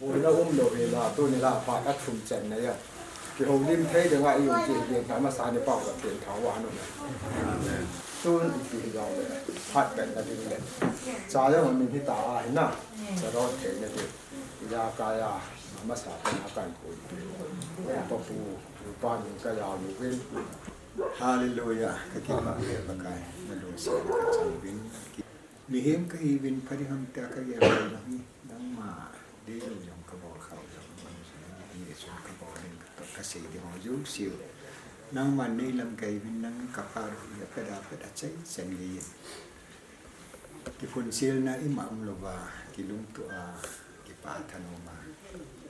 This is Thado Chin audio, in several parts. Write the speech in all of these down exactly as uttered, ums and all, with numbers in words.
Boina umlou hi la, tuni la phat athum channa jong kihoulim thei dinga i um ti hi, Pathen thangvah in pau ka theng thangvah in um. Tun ipi hijongle phat penna ding le cha jong amin hita ahi na, cha don theina ding. Ijakai a amasa pen a kan pu. Papu, Papu min ka jao uvin. Hallelujah. Ka kipah e Pakai, na lungset ka chang uvin. Mihem kahiuvin, pha ding ham tia ka gel lou hi, nangma deilou jong ka bol khah jong, Jesu ka bol ding ka, ka sei ding ho jouse u. Nangma neilam kahiuvin, nang ka phat u hi aphat aphat a chai chan gei in. Kiphunsilna ima umlouva, kilungtoh a, kipa thanom a,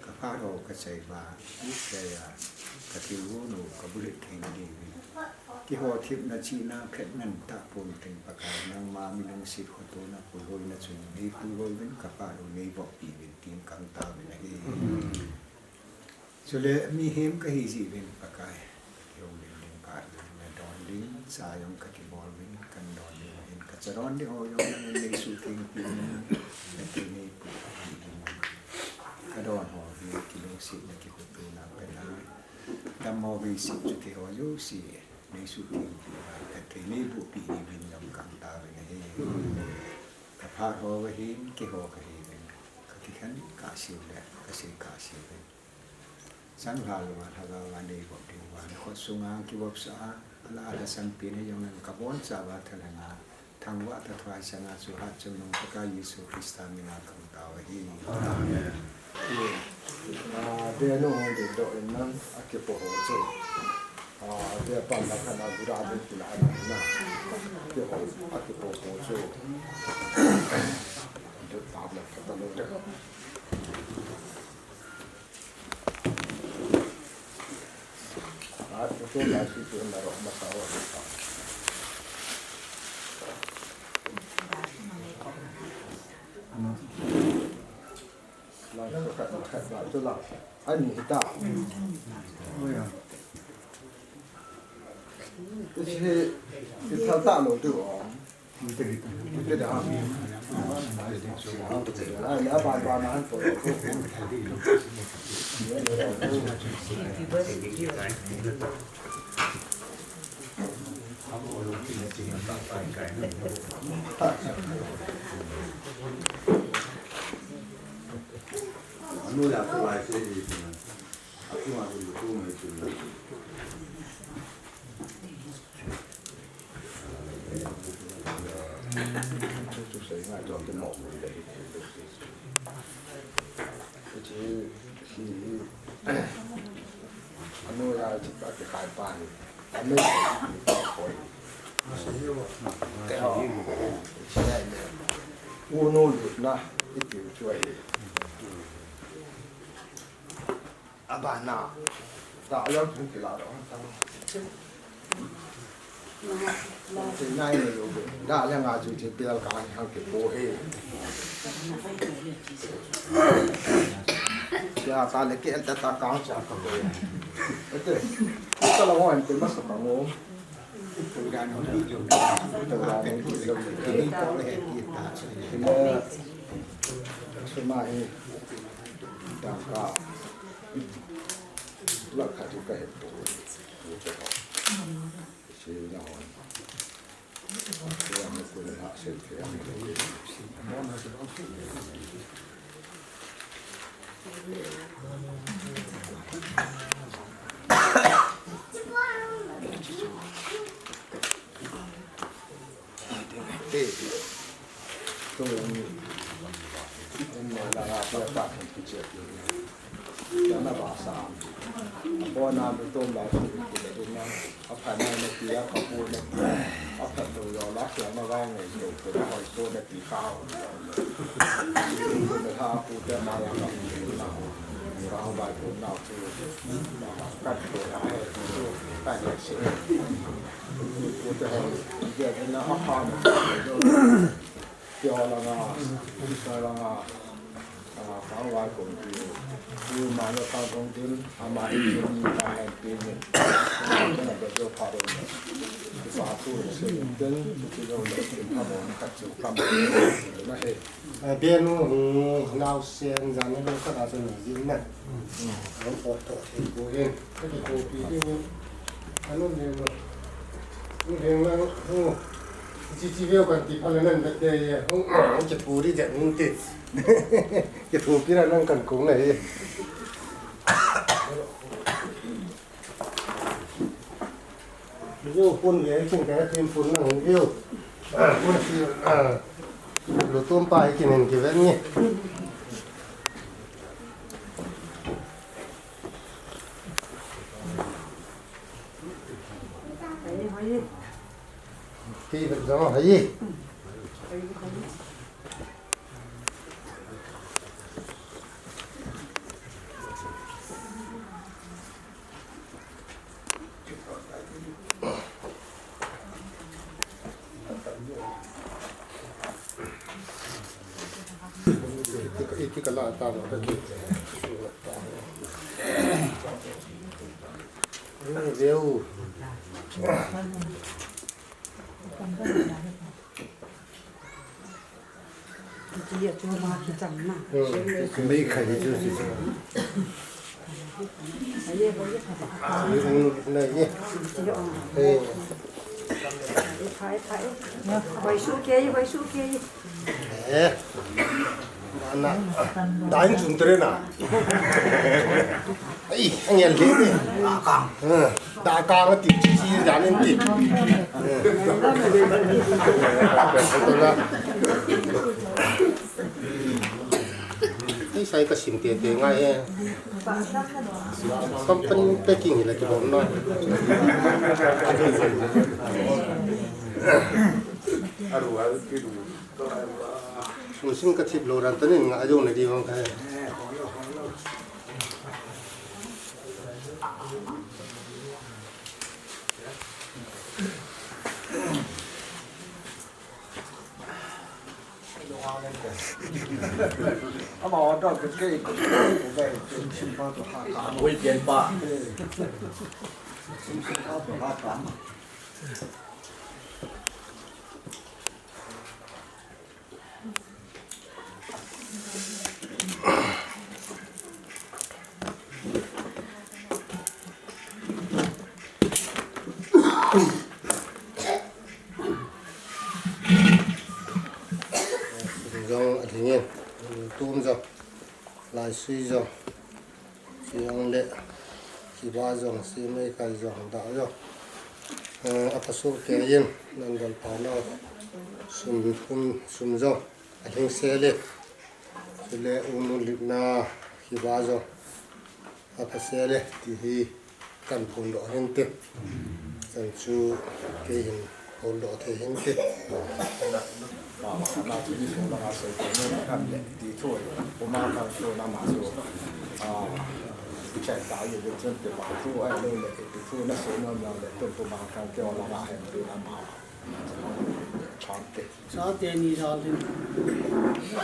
ka phat ho ka chai uva, u kei a, ka thil u nu, ka bulhit theina ding uvin. Kihou themna chihna khat nan ta pon teng Pakai nangma mi lungset khotona puihoina chun nei puihoi uvin, ka phat u nei voppi uvin tin kang tauvin ahi. Chule mihem kahi jeh uvin Pakai, kihoulim ding phat uvin, na don ding cha jong ka kibol uvin, kan don ding hin ka cha don ding ho jong nang in nei suhthengpi uvin, na thei nei puipi uvin. Ka don ho hi kilungsetna kikhotona pen a, dammo veiset chuti ho jouse nei suhthengpi uva, ka thei nei bohpi uvin jong kang tauvin ahi. Ka phat ho kahin, kihou kahiuvin, ka kikhen kahseu le ka sei kahseu uvin. Changlhah louva, lhagao va nei vop diuva, na khut sunga kivopsah a, ala ala sampen hijongle ka bonchauva thalheng a, thangvah tah thua sanga chu hatchungnung Pakai Jesu Christa mina kang tau ahi. Amen. Ah, benu hung dingdoh in nang akipo ho chu. Ah, be pan la khan a gura ding kila na. Akipo, akipo ho chu. Dot tam la khat lou de. Ani hita. Isi, isi thal ta lou tu. Unu lutna itiu chu ahi. Abana, ta alam thum kila ro, ta. Te nai ne lo be. Da le nga chu che tel ka hang ke po he. Ya ta le ke ta ta ka cha ka po. Ete. Ta la ho en te ma sa ka ngo. Pa tu se den tu lo le tin pa mo khat chu kam na he. Eh, benu hung nau sen jan ne lo ka da chu ni jin na. Hung po to he ko he. Ka ti ko pi ding. Anu le lo. Hung ding la hung. Chi chi veo kan ti pha le nan bet de ye. Hung, hung che pu ri jan hung ti. Che pu pi la nan kan kong na he. Yo pun ve kin ka tin pun na hung yo. Pun si, ah, lu tum pa hi kin hin ki ven ni. Ki ven jong hai. Iti ka la ta lo ka ki. Veu. Mei khai chu chu. Hoi su ke, hoi su ke. Eh. Ana. Dain chun tre na. Ai, ang yan le. Akang. Da ka nga ti chi chi da nen ti. Ei sai ka sim te te ngai he. Company packing hi la ki bom na. Sum sim ka thip lo ran tanin nga jong na di vang khai. Ama order ke ke ko ko ko sim pa to ha ka. Oi, ken pa. Sim sim pa to ha ka. Jong a dingin, tum jong, lai sui jong. Siang le, kiba jong, simei kai jong, da jong. Eh, a pasu ke yin, nan dal pa na, sum, kum, sum jong, a hing se le. Chule umu lipna, kiba jong, a pa se le, ti hi, kan phun doh hin te. Chan chu, ke hin, phun doh the hin te. Mama, mama, chu ni sung langa sei ko ni kan le ti thu. Puma kan chu na ma chu. Ah, ti chai ta ye de chun te pa thu ai lo le ti thu na sei no no le tu puma kan ke ola ma he tu na ma. Chante. Chate ni jal hin.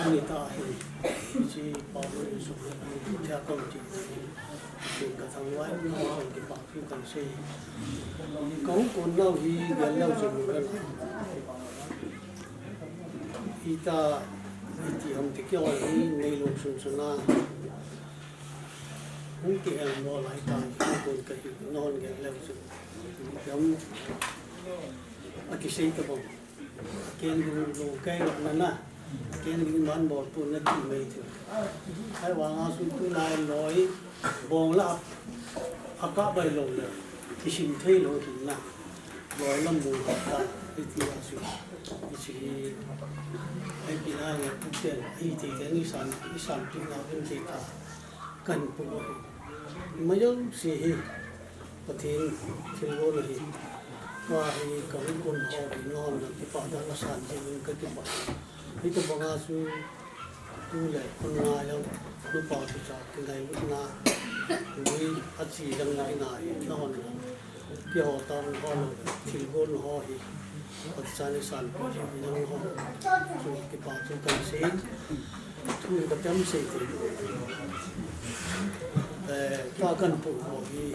Ani ta hin. Chi pa ni su. Thia ko ti. Ka thang wai ni ki pa. Thu kan sei. Ka hung kon nau hi gel leu chun gel. Ita, iti ham ti kio hi nei lung sun sun a. Hung ti el mo lai ta, hung kon ka hi non gel leu chun. Gam a ki sei ta bom. Ken ding lo kai lo na na. Ken ding man bol tu na ti mai ti. Ai wa nga su tu lai loi bong la a ka bai lo le. Ti sim thei lo ti na. Loi lam bol ka ta. Ti ti a su. Ti si. Ai pi na ne tu ken. Ai ti ken ni san, ni san pi na ken ti ta. Kan pu. Ma yo si hi. Pathen thilgon ahi. Tua hi ka hung kon ho hi nahon jong kipah dan asan jing in ka kipah. Hitobang a chu tu le khun ngai jong nupa kicha kingailutna lui achi jong na hi ngai nahon jong keiho tah ho lo thilgon ho hi Pathen in asanpeh jing in jong ho chu kipah thu kan sei. Thu ka tem sei te. Eh, ta kan pu ho hi,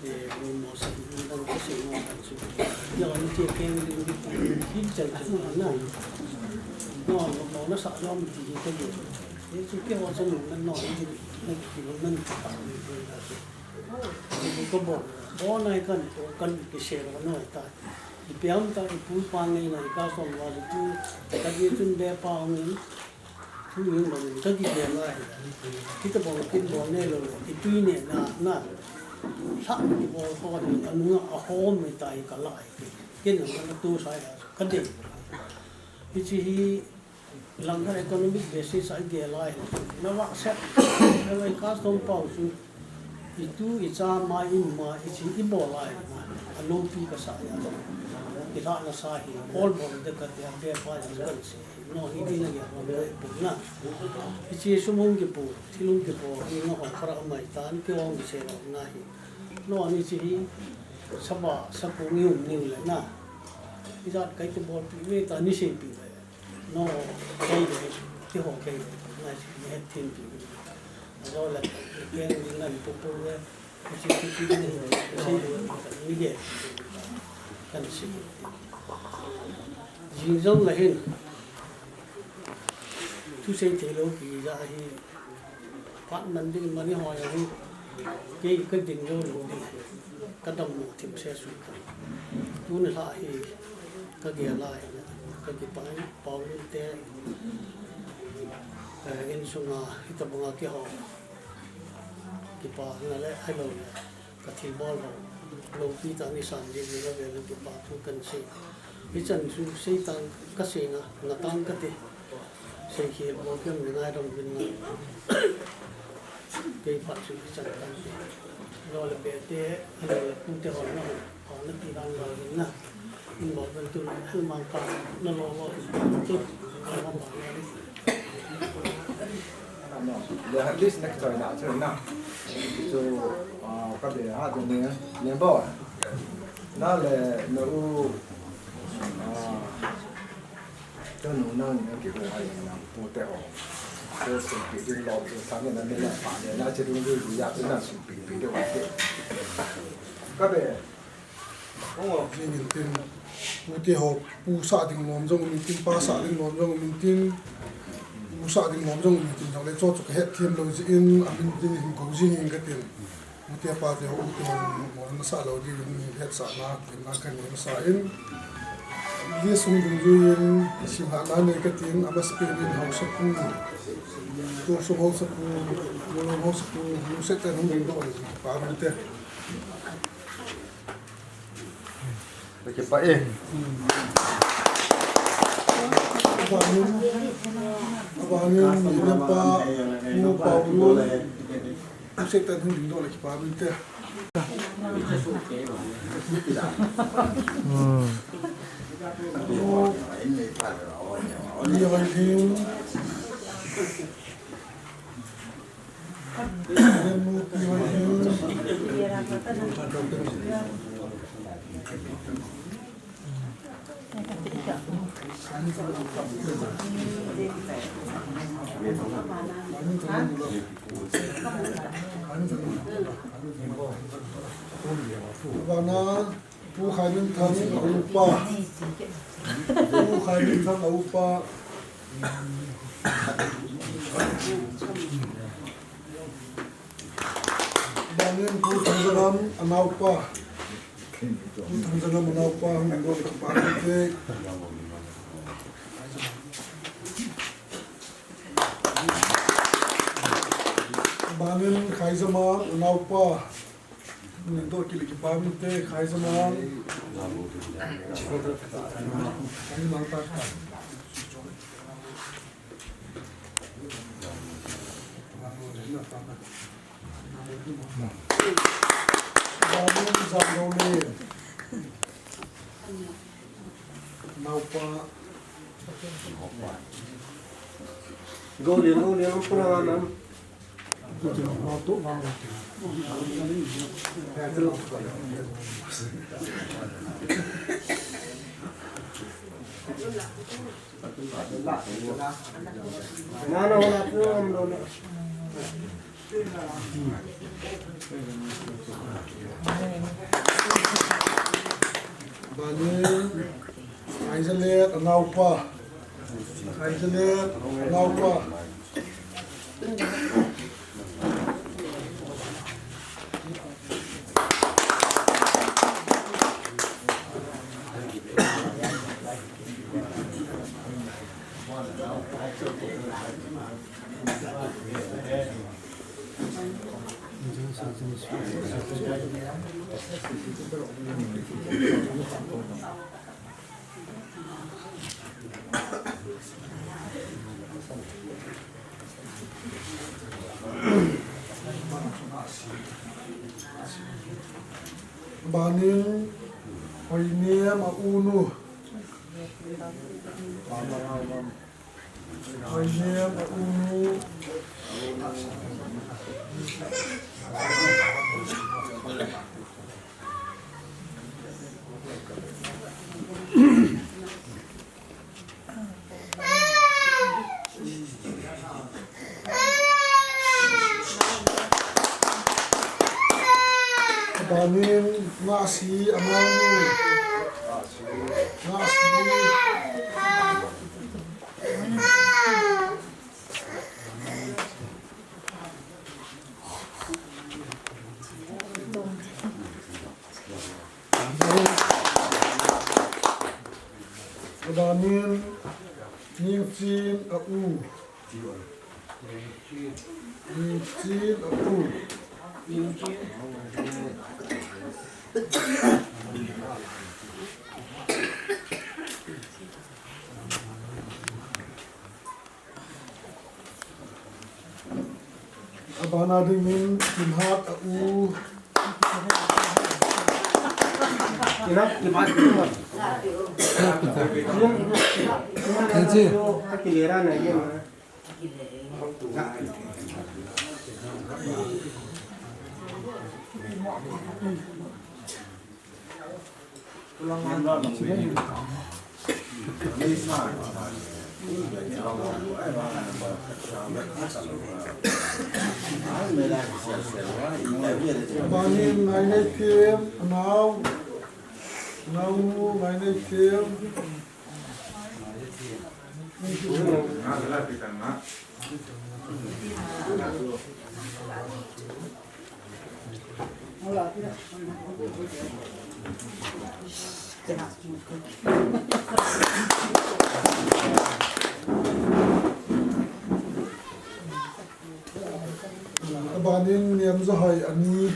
eh, mo mo sa, mo mo sa, mo sa chu. Ya ni che ken ni ni chan chan na. No, no, no, na sa no mi ti ka ye. Ye chu ke ho chan no, no, ni ni ki no, ni ka ni ko da. Ni ko bo, bo na kan, kan ki se no, no ta. Ipi ham ta, ipu ipa ngeina, ika som va chu, ka ji chun be pa hung in, thu in bang in, ka kigel lai. Hitabang kin bol nei lou le, kitui nei na, na. Lhah kibol ho hi, anunga ahom mai ta hi ka lai. Kin na tu sai a, ka dei. Hiche hi, Langkhat economic basis a i gel lai. Na vahset. Na vai custom pau chu. I tu, i cha, ma, i mu, ma, i chi, i bol lai. A loupi ka sa ya. I lhah na sa hi. All bol de ka tia, be pa ya kan si. No, hi di na ya, no, be pu na. I chi sum hung kipu, thil hung kipu, hi na ho khara mai tan, ki hung ki se lo na hi. No, ni chi hi, saba, sapu ngi um ni le na. I jat kai te bol pi ve ta, ni se pi ve. No, kei le, keiho kei le, ngai si, ni het thin pi. Ajo le, ken ni ngan pu pu le, si si si ni, si ni ge, kan si. Jing jong la hin, thusei thei lou pi ja hi, Phat man ding mani ho ya hi, kei ka ding jou lou ding, ka dam lou thim se su ta. Tuni lha hi, ka gel lai, ka kipah in, Paulin te, eh, insunga, hitabanga kihou, kipana le, ahilou le. Ka thilbol ho, loupi tah ni san jep ni la ve na kipa thu kan sei. Hichan chu sei tang ka sei na, na tang ka ti. Sei khel bol kem ni ngai dong vin na. Kei phat chu hichan kan ti. Lo le pe te, lo le pu te ho na ho, ho na ti dan lo vin na. Involvement tu na helmang pa na lo lo tu na ma na le. No, le at least next time na chu na. Chu, ah, ka be ha de ne, ne bo. Na le na u, ah, ka nu na ni ki ho ha na pu te ho. Ko se ki din lo chu sa ne na ne na pa ne na che dung du ya chu na su pi pi de wa te. Ka be Jing in tin, pu te ho, pu sah ding lom jong um in tin, pa sah ding lom jong um in tin, pu sah ding lom jong um in tin, jongle chu chu ka het thiam lou jeh in, amin tin hin ko jing in ka tin. Pu te pa te ho, pu te ho, mo na sah lou jeh in, hetsahna, themna ka nei masa in. List hung dungjui in, simlhahna nei ka tin, ama speaker in haosapu, Tuksum haosapu, Molnom haosapu, lungset tah in hung dingdoh in, pa min te. Kipah e. Abanin, abanin, Milempa, Pu Paulu, Pu Seitan hung dingdoh le kipah min te. Hmm. Pu Hoilhing. Abana, Pu Khaiminthang a upa. Pu Khaiminthang a upa. Abanin Pu Thangjangam a naopa. Pu Thangjangam a naopa, hung dingdoh le kipah te. Abanin Khaijamang a naopa. Hung dingdoh kit le kipah te, Khaijamang. Khaijamang ta. Naopa. Go lian, go lian, pura nam. Na, na, na, pura nam, na. Banin, Aizalet anaopa. Aizalet anaopa. Banin, Hoinem a unu. Hoinem a unu. Banin, Ngasi, amanu. Ngasi. Banin, Ningchin a u. Ningchin a u. Abana dingin Kimhat a u. Kimhat, Kimhat, Kimhat. Kaichi. Akilera na ye ma. Banin Ngaineitem, anao, anao Ngaineitem. Abanin Niamjahoi ani.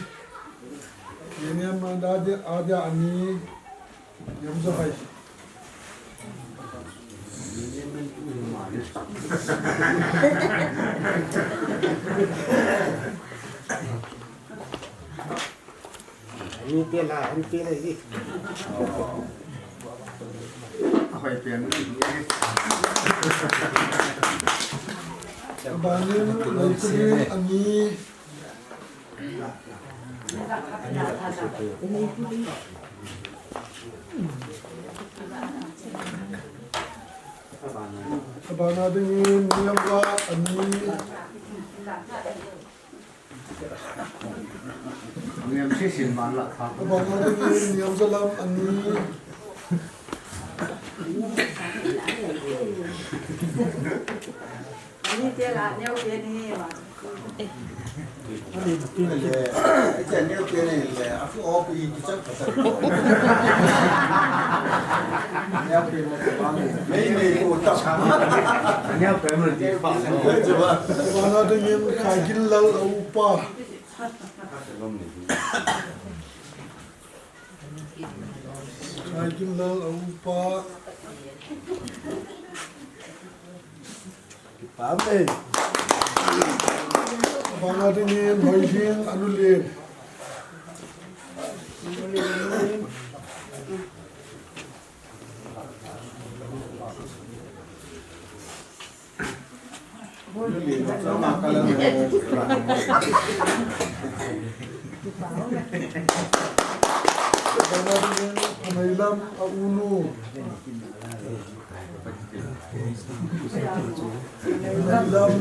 Niam ada dia, ada ani. Niamjahoi. Ani te la, ani te la, ani. Abanin, ani te, ani. Abana dingin Niamva ani. Niam sisin ban la tha. Abana dingin Niamjalam ani. Ani te la neo te ni ma. Ani te ni le, ite neo te ni le, a fu o ku i ki chang ka sa. Neo te ni le, ba ni. Nei nei ko ta. Neo te ni le, ba. Abana dingin Khaigillal a upa. Khaigillal a upa. Amen. Abana dingin Hoihin a nu Len. Abana dingin Neilam a u nu. Neilam.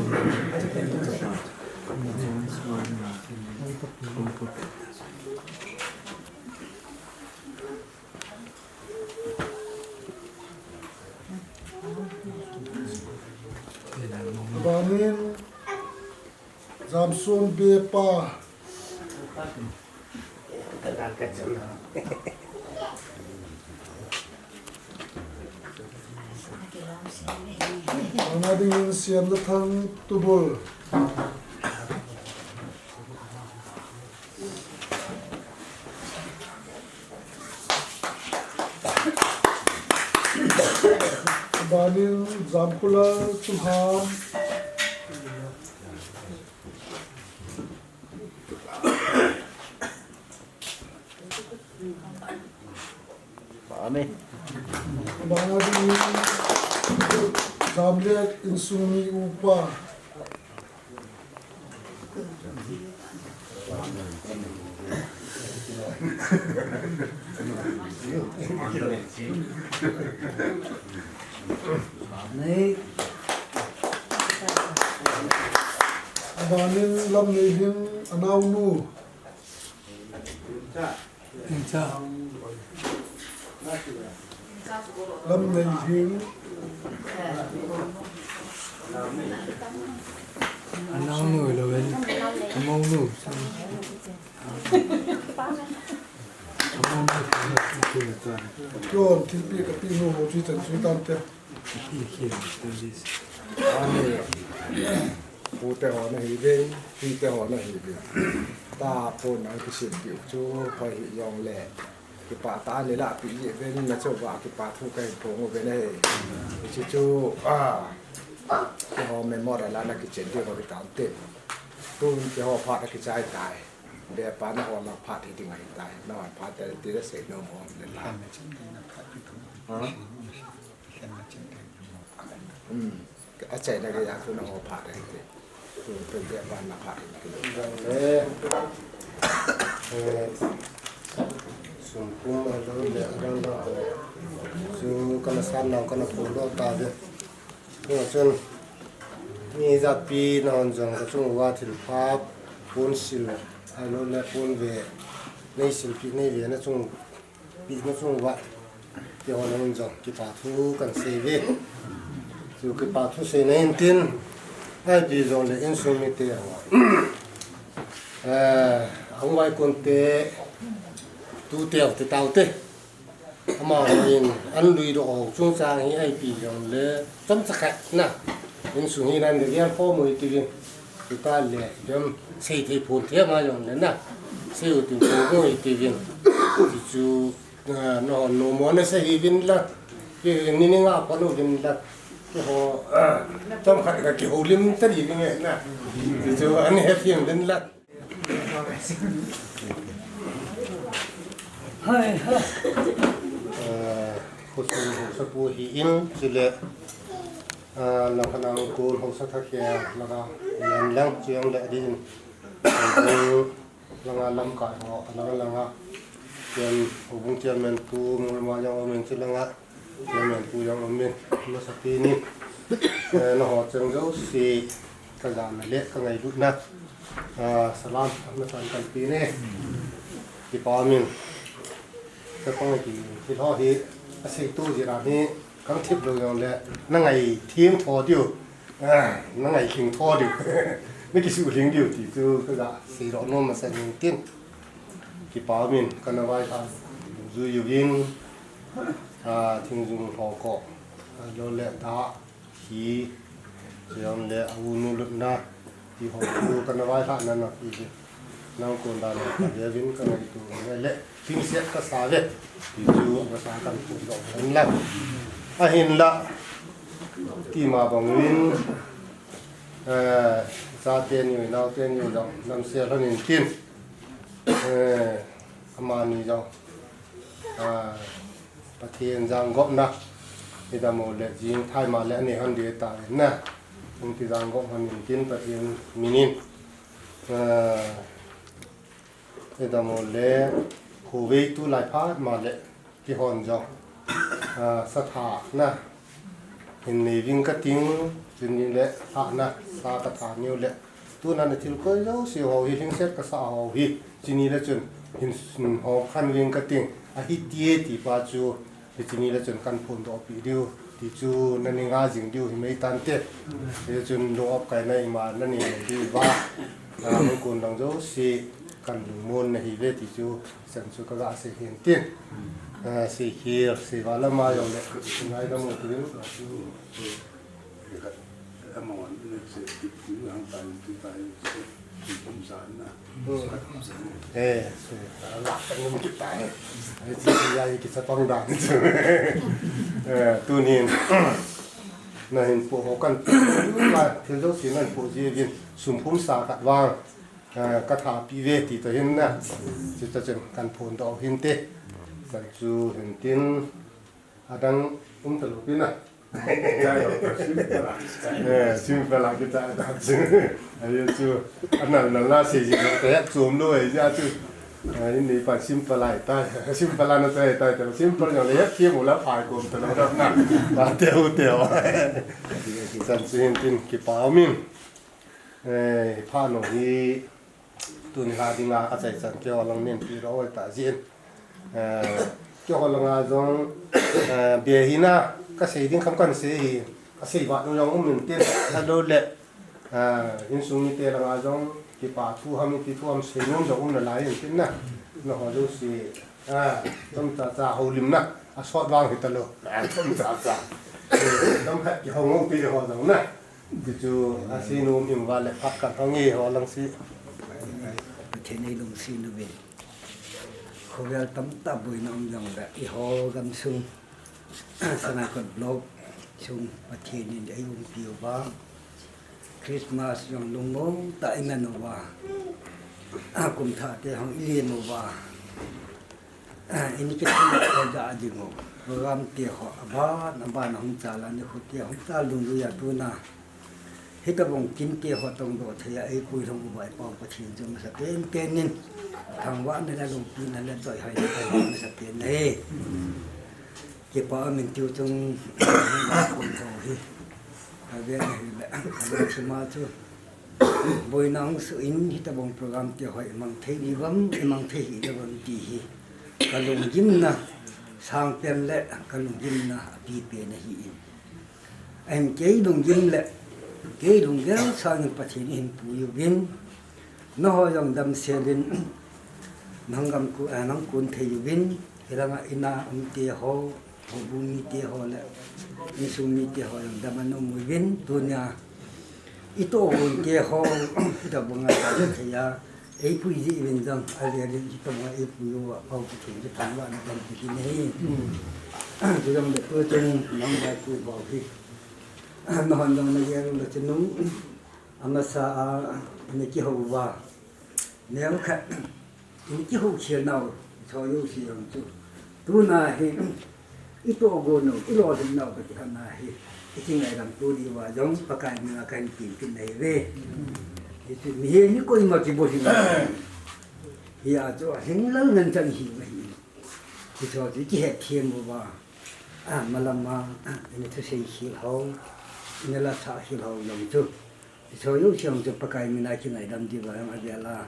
Banin Jamson Bepa. Banga dingin Siamlathang Tubul. Banin Jamkhulal Chungham. Amen. Banga dingin Jamlet insung mi upa. Abanin Lamneihing anaonu. Lamneihing. Anaonu lou in. Amaonu. Amaonu. Kion thilpeh kapeh nu ho chu chan chu tante. Amen. Pute ho nahiuvin, pite ho nahiuvin. Tapon a kisinpeh u chu hoi hijongle, kipah tah a nilahpeh jeh uvin, nachung uva kipathu kahin phong uve ahi. Hiche chu, a, keiho memorial a nakichen diu ahi tante. Tun keiho phat akichai tai. Bepa naho lang phat hiding ahitai. Nahon phat te ti nasei nom u le la. Ha? Hmm. Achaina geiya tu naho phat ahi ti. Tu, tu Bepa na phat ahi ti. Jong le. Eh, sum kum a lou le, a lou le. Chu kana san nau kana phun lou tave. Chun, mi japi nahon jong kachung uva thilpha, ponsil, a lou le ponve, neisilpeh neive nachung, peh nachung uva. Keiho nahon jong, kipathu kahin sei uve. Chu kipathu seina hin tin, ipi jongle insung mite ho. Eh, ahung vaikon te, tute ho, titaute. Amahon, an luidoh ho chungchang hi ipi jongle, chomcha khat na. Insung hi nan gel khom u hitiuvin. Tuta le, jom sei thei phon thei ma jongle na. Sei u tin phon u hitiuvin. Chu, ah, nahon nommo nasei hiuvin lang. Kei ni ni nga phon uvin lang. Keiho, ah, chomkhat kakihoulim ta diuvin na. Chu, ani hethem uvin lang. Hai, hai. Eh, khosung haosapu ahin, chule, eh, Langkhat Nangkon haosa thakhat langa, Lianlang chule adin, langa lamkai ho, alanga langa, Houbung Chairman Pu Ngulma jong aumin chulanga, Chairman pu jong aumin, masapen in, eh, nangho cheng jouse, kajana le kangailutna, ah, salam, nachan kanpe e. Kipa umin, chapang kiti ho hi, asei tu jira hi, kathip lou jongle, nangai thim tho diu, ah, nangai lhing tho diu, nakisuh lhing diu ti chu, kaja seidoh nom masa in tin. Kipa umin, kana vailhah jui uvin, ah, thingjung ho ko, ah, lou le da, hi, chule a u nu lutna, ti ho chu kana vailhah nana pi hi. Nangkon dan le, ka veuvin kangaito le, lhingset kasa uve, ti chu, masa kaphondoh uve. Ahinla, tima bangin, eh, chate niu, naote niu jong, namse lhon in tin. Eh, amani jong, ah, Pathen jangopna, idam u le jing thai ma le anei hon ding tai na. Hung kijangop hon in tin Pathen minin. Ah, idam u le khovei tulai phat ma le kihon jong. Ah, sa thana. Hin nei ving kating, chuni le thana, sa katha niu le. Tuna na thil koi jouse ho hi, lhingset kasa ho hi, chuni le chun hin, hin hom khen ving kating, ahi ti e ti pa chu, hiche ni le chun kahin phondoh peh diu, ti chu nani nga jing diu hi mai tante. Hiche chun lung-op kaina ima nani diu va. Ah, hung kon dang jouse kahin lungmon nahi ve ti chu, chan chu kaga sei hin tin. Ah, sei khel, sei val ama jong le, ngaidam u tin. Eh, so, ala, kan ngam kit tai. Ai, chi, chi, ai, kichapang dan. Eh, tunin. Nahin po ho kan. Thil jouse nahin po ji vin. Sum kum sa khat vang. Eh, katha peh ve ti toh hin na. Chuti chun kahin phondoh hin te. Chan chu hin tin. Adang um talou pi na. Simple a kichai ta chu. Ahi chu. Anal nal la sei jing ta het chom lou ahi chu. Ahin nei pa simple a tai. Simple a na tai tai ta. Simple jong le het thiem u la phai kom talou dam na. Ta teu teu. Chan chu hin tin kipa um in. Eh, pha no hi. Tuni lha dinga achai chan keiho lang nen pi ro ta jin. Eh, keiho langa jong, eh, be hi na kasei ding kham kahin sei hi. Asei vat nu jong um in tin. Ahilou le, eh, insung mite langa jong kipa thu ham, ipi thu ham sei nom jong um nalai in tin na. Nangho jouse, eh, chomcha cha houlim na. Asot vang hi talou. Eh, chomcha cha. Eh, dam khat kihong ngong pi ho jong na. Ti chu asei nom in va le phat kahin hong e ho lang si. Pathen ei lungset uvin. Khovel tamtah boina um jong le eiho gamsung Sanaikot block sung Pathen in ei umpi uva. Christmas jong lungmong tah in i man uva. Kum thah te hung i lem uva. Ah, ini ke thina ko ja ding u. Program te ho aban, aban hung chal a, nikho te hung chal dungjui a tuna. Hitabang kin te ho tongdoh thei a, eipui lhung uva i Pau Pathen chu masa pen pen in. Thangvahna le loupina le doihaina masa pen ahi. Kipa um in tiu chung, kun ho hi. Ka ve na hi le, ka ve thima chu. Boina hung suh in hitabang program te ho i mang thei diu vem, i mang thei hih diu vem ti hi. Ka lunggimna, sang pen le ka lunggimna apipen ahi in. Ahin kei lunggim le, kei lunggel sangin Pathen in pui uvin. Nangho jong damsel in, nang gam ku, eh, nang kun thei uvin. Hilanga ina um te ho, houbung mite ho le, insung mite ho jong dam ana um uvin, tunia i tohgon te ho, hitabanga ta thei a, eipui ji uvin jong, avel in hitabanga eipui uva, Pau Pathen chu thangvahna kahin pe kit in ahi. Chujong le tu chung, nang vai pui bou hi. Nahon jong nagel u le chun, amasa a, na kihou uva. Neo khat, in kihou khel nau, cho jouse jong chu. Tuna hi, i tohgon u, i lolhin nau kati khat na hi, i kingaidam to diuva jong, Pakai mina kahin tin tin nahi ve. Hichu mihem hi koima kibol hi. Hia chu, ahinglel ngen chan hi ve. Hicho chu kihet them uva. Ah, malam a, ah, ina thusei khel ho, ina la sa khel ho jong chu. Hicho jouse jong chu Pakai mina kingaidam diuva jong avel a.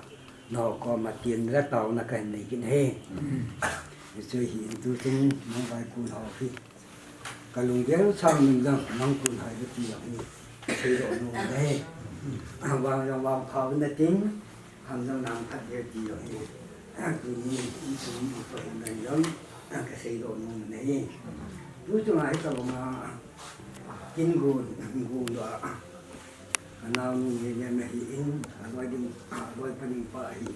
Nangho koma tin le taona kahin nei kit in ahi. Hichu hi in tu chung nang vai kun ho hi. Ka lunggel sangin jong nang kun hai ti jong hi. Seidoh nom in ahi. Ah, vang jong vang pha uvin nating. Hamjong nang phat ding ti jong hi. Tuni insung mi pa hin jong, ka seidoh nom in ahi. Tu chunga hitabanga, kin gon, gon doh a. Ka naonu nge nge na hi in, aloi ding, aloi pa ding pa hi.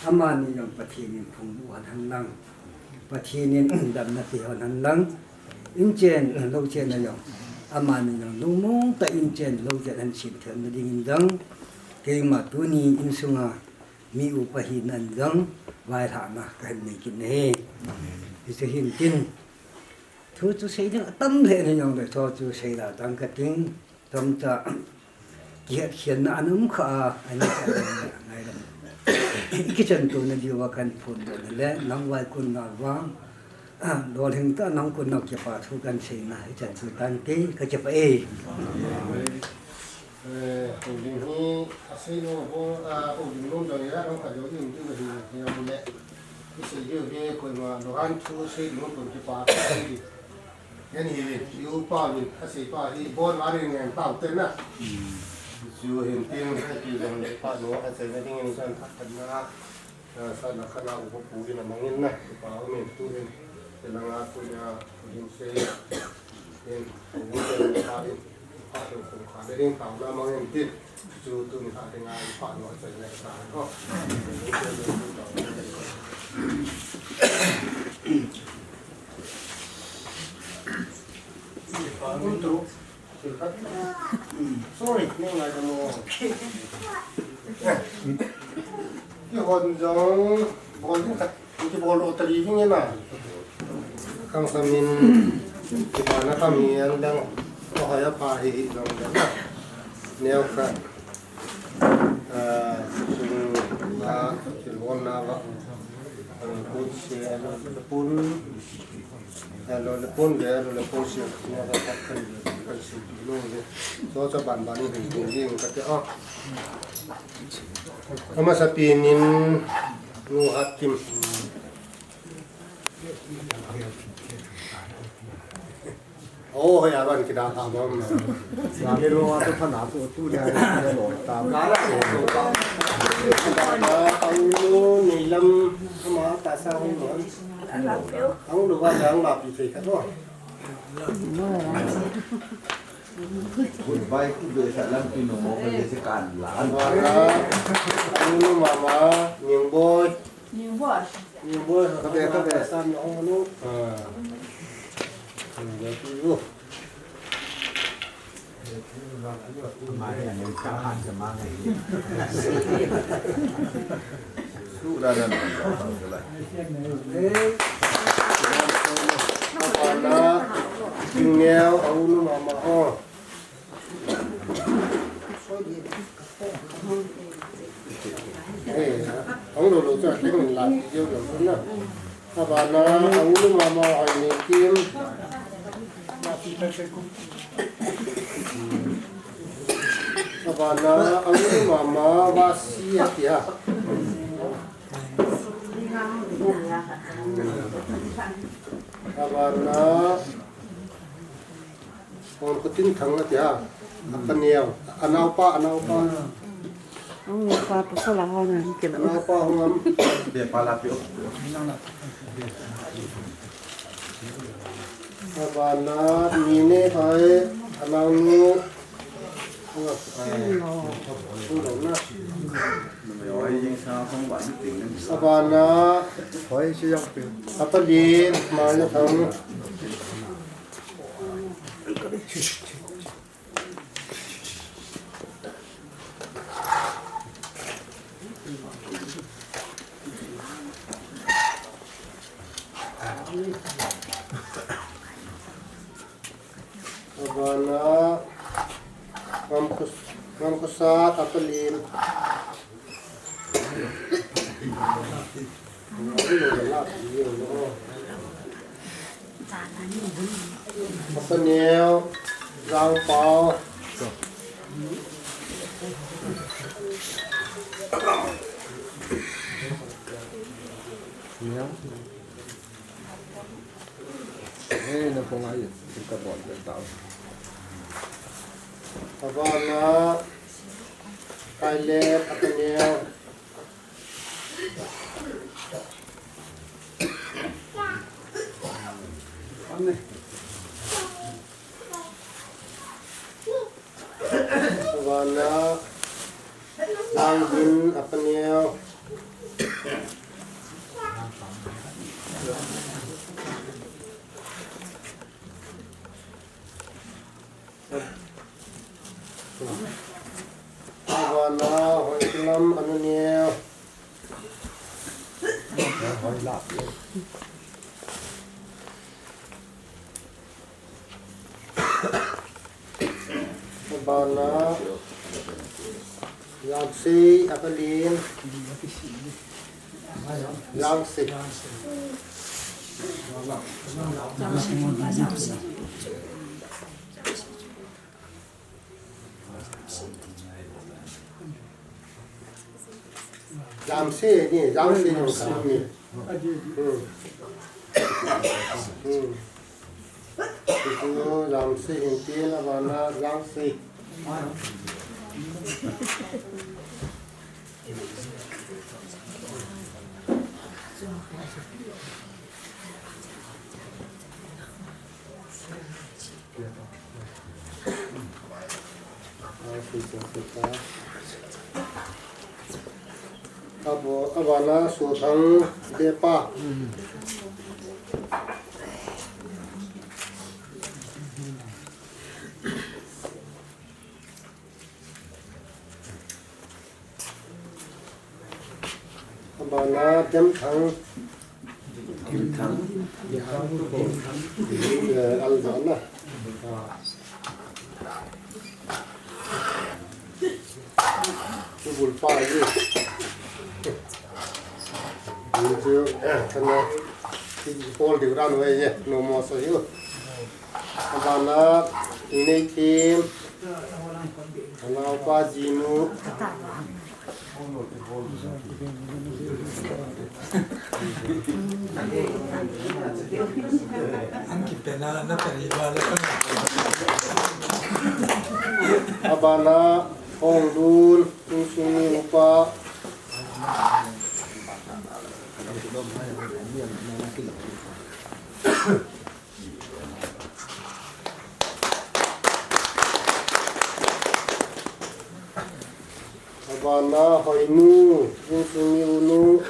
Amani jong Pathen in phungvuh hen hen lang. Pathen in damna pe hen hen lang. Inchen, louchen a jong. Amani jong lungmong tah in inchen, louchen ahin sem theina dingin jong. Keima tuni insunga mi upa hina in jong. Vailhahna kahin nei kit in ahi. Hichu hin tin. Thu chu sei ding atam lheh in jong le thu chu sei da tang kating. Chomcha kihetkhelna ana um kha a, ana kha a, ngaidam. I kichan tona diuva kahin phondoh na le, nang vai kun na vang, ah, lolhing tah nang kun na kipa thu kahin seina, hichan chu tante, ka kipah e. Eh, houlim hi asei nom, ah, houlim nom jong ira, nom khat jong i um diu ahi, hi um le. I sei diu hi koima lunghang thu sei nom pon kipa sei di. Hian hi le, i upa le, asei pa hi, bon a ring ngen tau te na. Chu hin tin, ki jong le pa no, asei na ding in san thak kan na. Ah, sana khana upa pu in a mangin na, upa umin tu in, te langa tunia, houlim sei, in, houlim sei, pa in, pa in, kong kha le ding tau na mangin tin, chu tuni kha ding a, pa no, chai le ta, ko. Houlim sei, le, tu tau na, le. Sorry, neng lai ka mo. Ki hon jong, bol ding khat, ki bol o tali ding na. Kang samin, ki ba na kami an dang, o haya pa hi hi jong dang. Neo khat. Ah, sung na, thil hon na va. Ang pun se, ano, pun. Hello, le pun le, hello, le pun si, na ka ka kan le, kan si pi lo le. So, so ban ban ni kan ko ni ka te a. Ama sa pi nin nu hat kim. Oh, ya ban ki da ta bom. Ya le lo a to phana to tu le lo ta. Ka la se to ka. Ang nu ni lam ama ta sa ni mo. Ang lu va dang ma pi thei kha to. Goodbye to be sa lam pi no mo ka le se kan la. Ang nu mama, Ning boy. Ning boy. Ning boy. Ka be, ka be. Sa ni ong nu. Ah. Ning boy tu. Abana, Tingngel, a u nu mama ho. Eh, ang lo lo cha, keng la, yo lo na. Abana, a u nu mama, ai ni kim. Abana, a u nu mama, va si a tia. Abana, Hon khutin thang a tia. A pa neo. A naupa, a naupa. Ang pa pasal a hon ang kila. A naupa hong am. Be pa la pi o. Abana ni ne hai, a nau nu. Hong lo na. Abana. Hoi, si yang pi. A pa lin, mai na thang. Abana, ngam khus-, ngam khusa, a pa lin. A pa neo, Jangpao. Neo. Eh, na kong ai, ka bol ka tau. Abana, Kaile, a pa neo. Abana, Langbin, a pa neo. Abana, Hoikilam, a nu neo. Abana, Jangsei, a pa lin. Jangsei. Jamse ni, Jamse ni, Jamse ni. Hmm. Hmm. Itu Jamse hin til, abana Jamse. Abo, abana Sothang Depa. Abana Demthang. Demthang. Eh, Alvana. Ah. Chu bul pa ji. Ni chu, eh, kana. Ti pol diu ran wei ye, no mo so yu. Abana, Nei Thim. Anaopa Jinu. Abana, Hongdun, Tung Sung Ni upa. Abana Hoinu, Tung Sung Ni unu.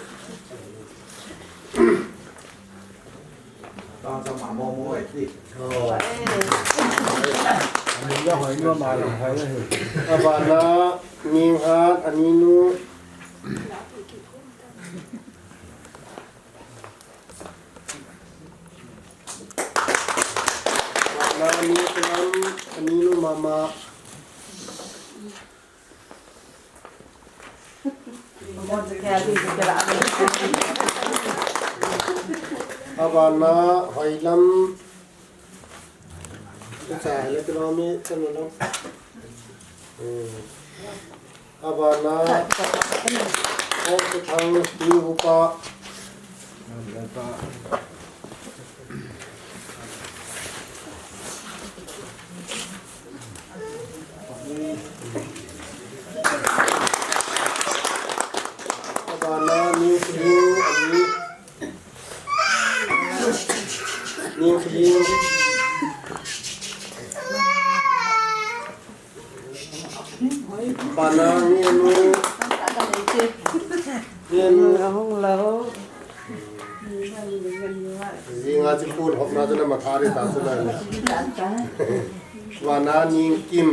Abana Ninghat, aninu. Abana Ningkilam, aninu mama. Abana Hoilam. Cha le kilo mi chanu lam. Hmm. Abana Ong Thang Ti upa. Abana Ningkhiu, ani. Ningkhiu. Abana Ningnu. Ningnu. Ahung lao. Jinga chi phun hopna chu na mathari ta chu na. Abana Ningkim.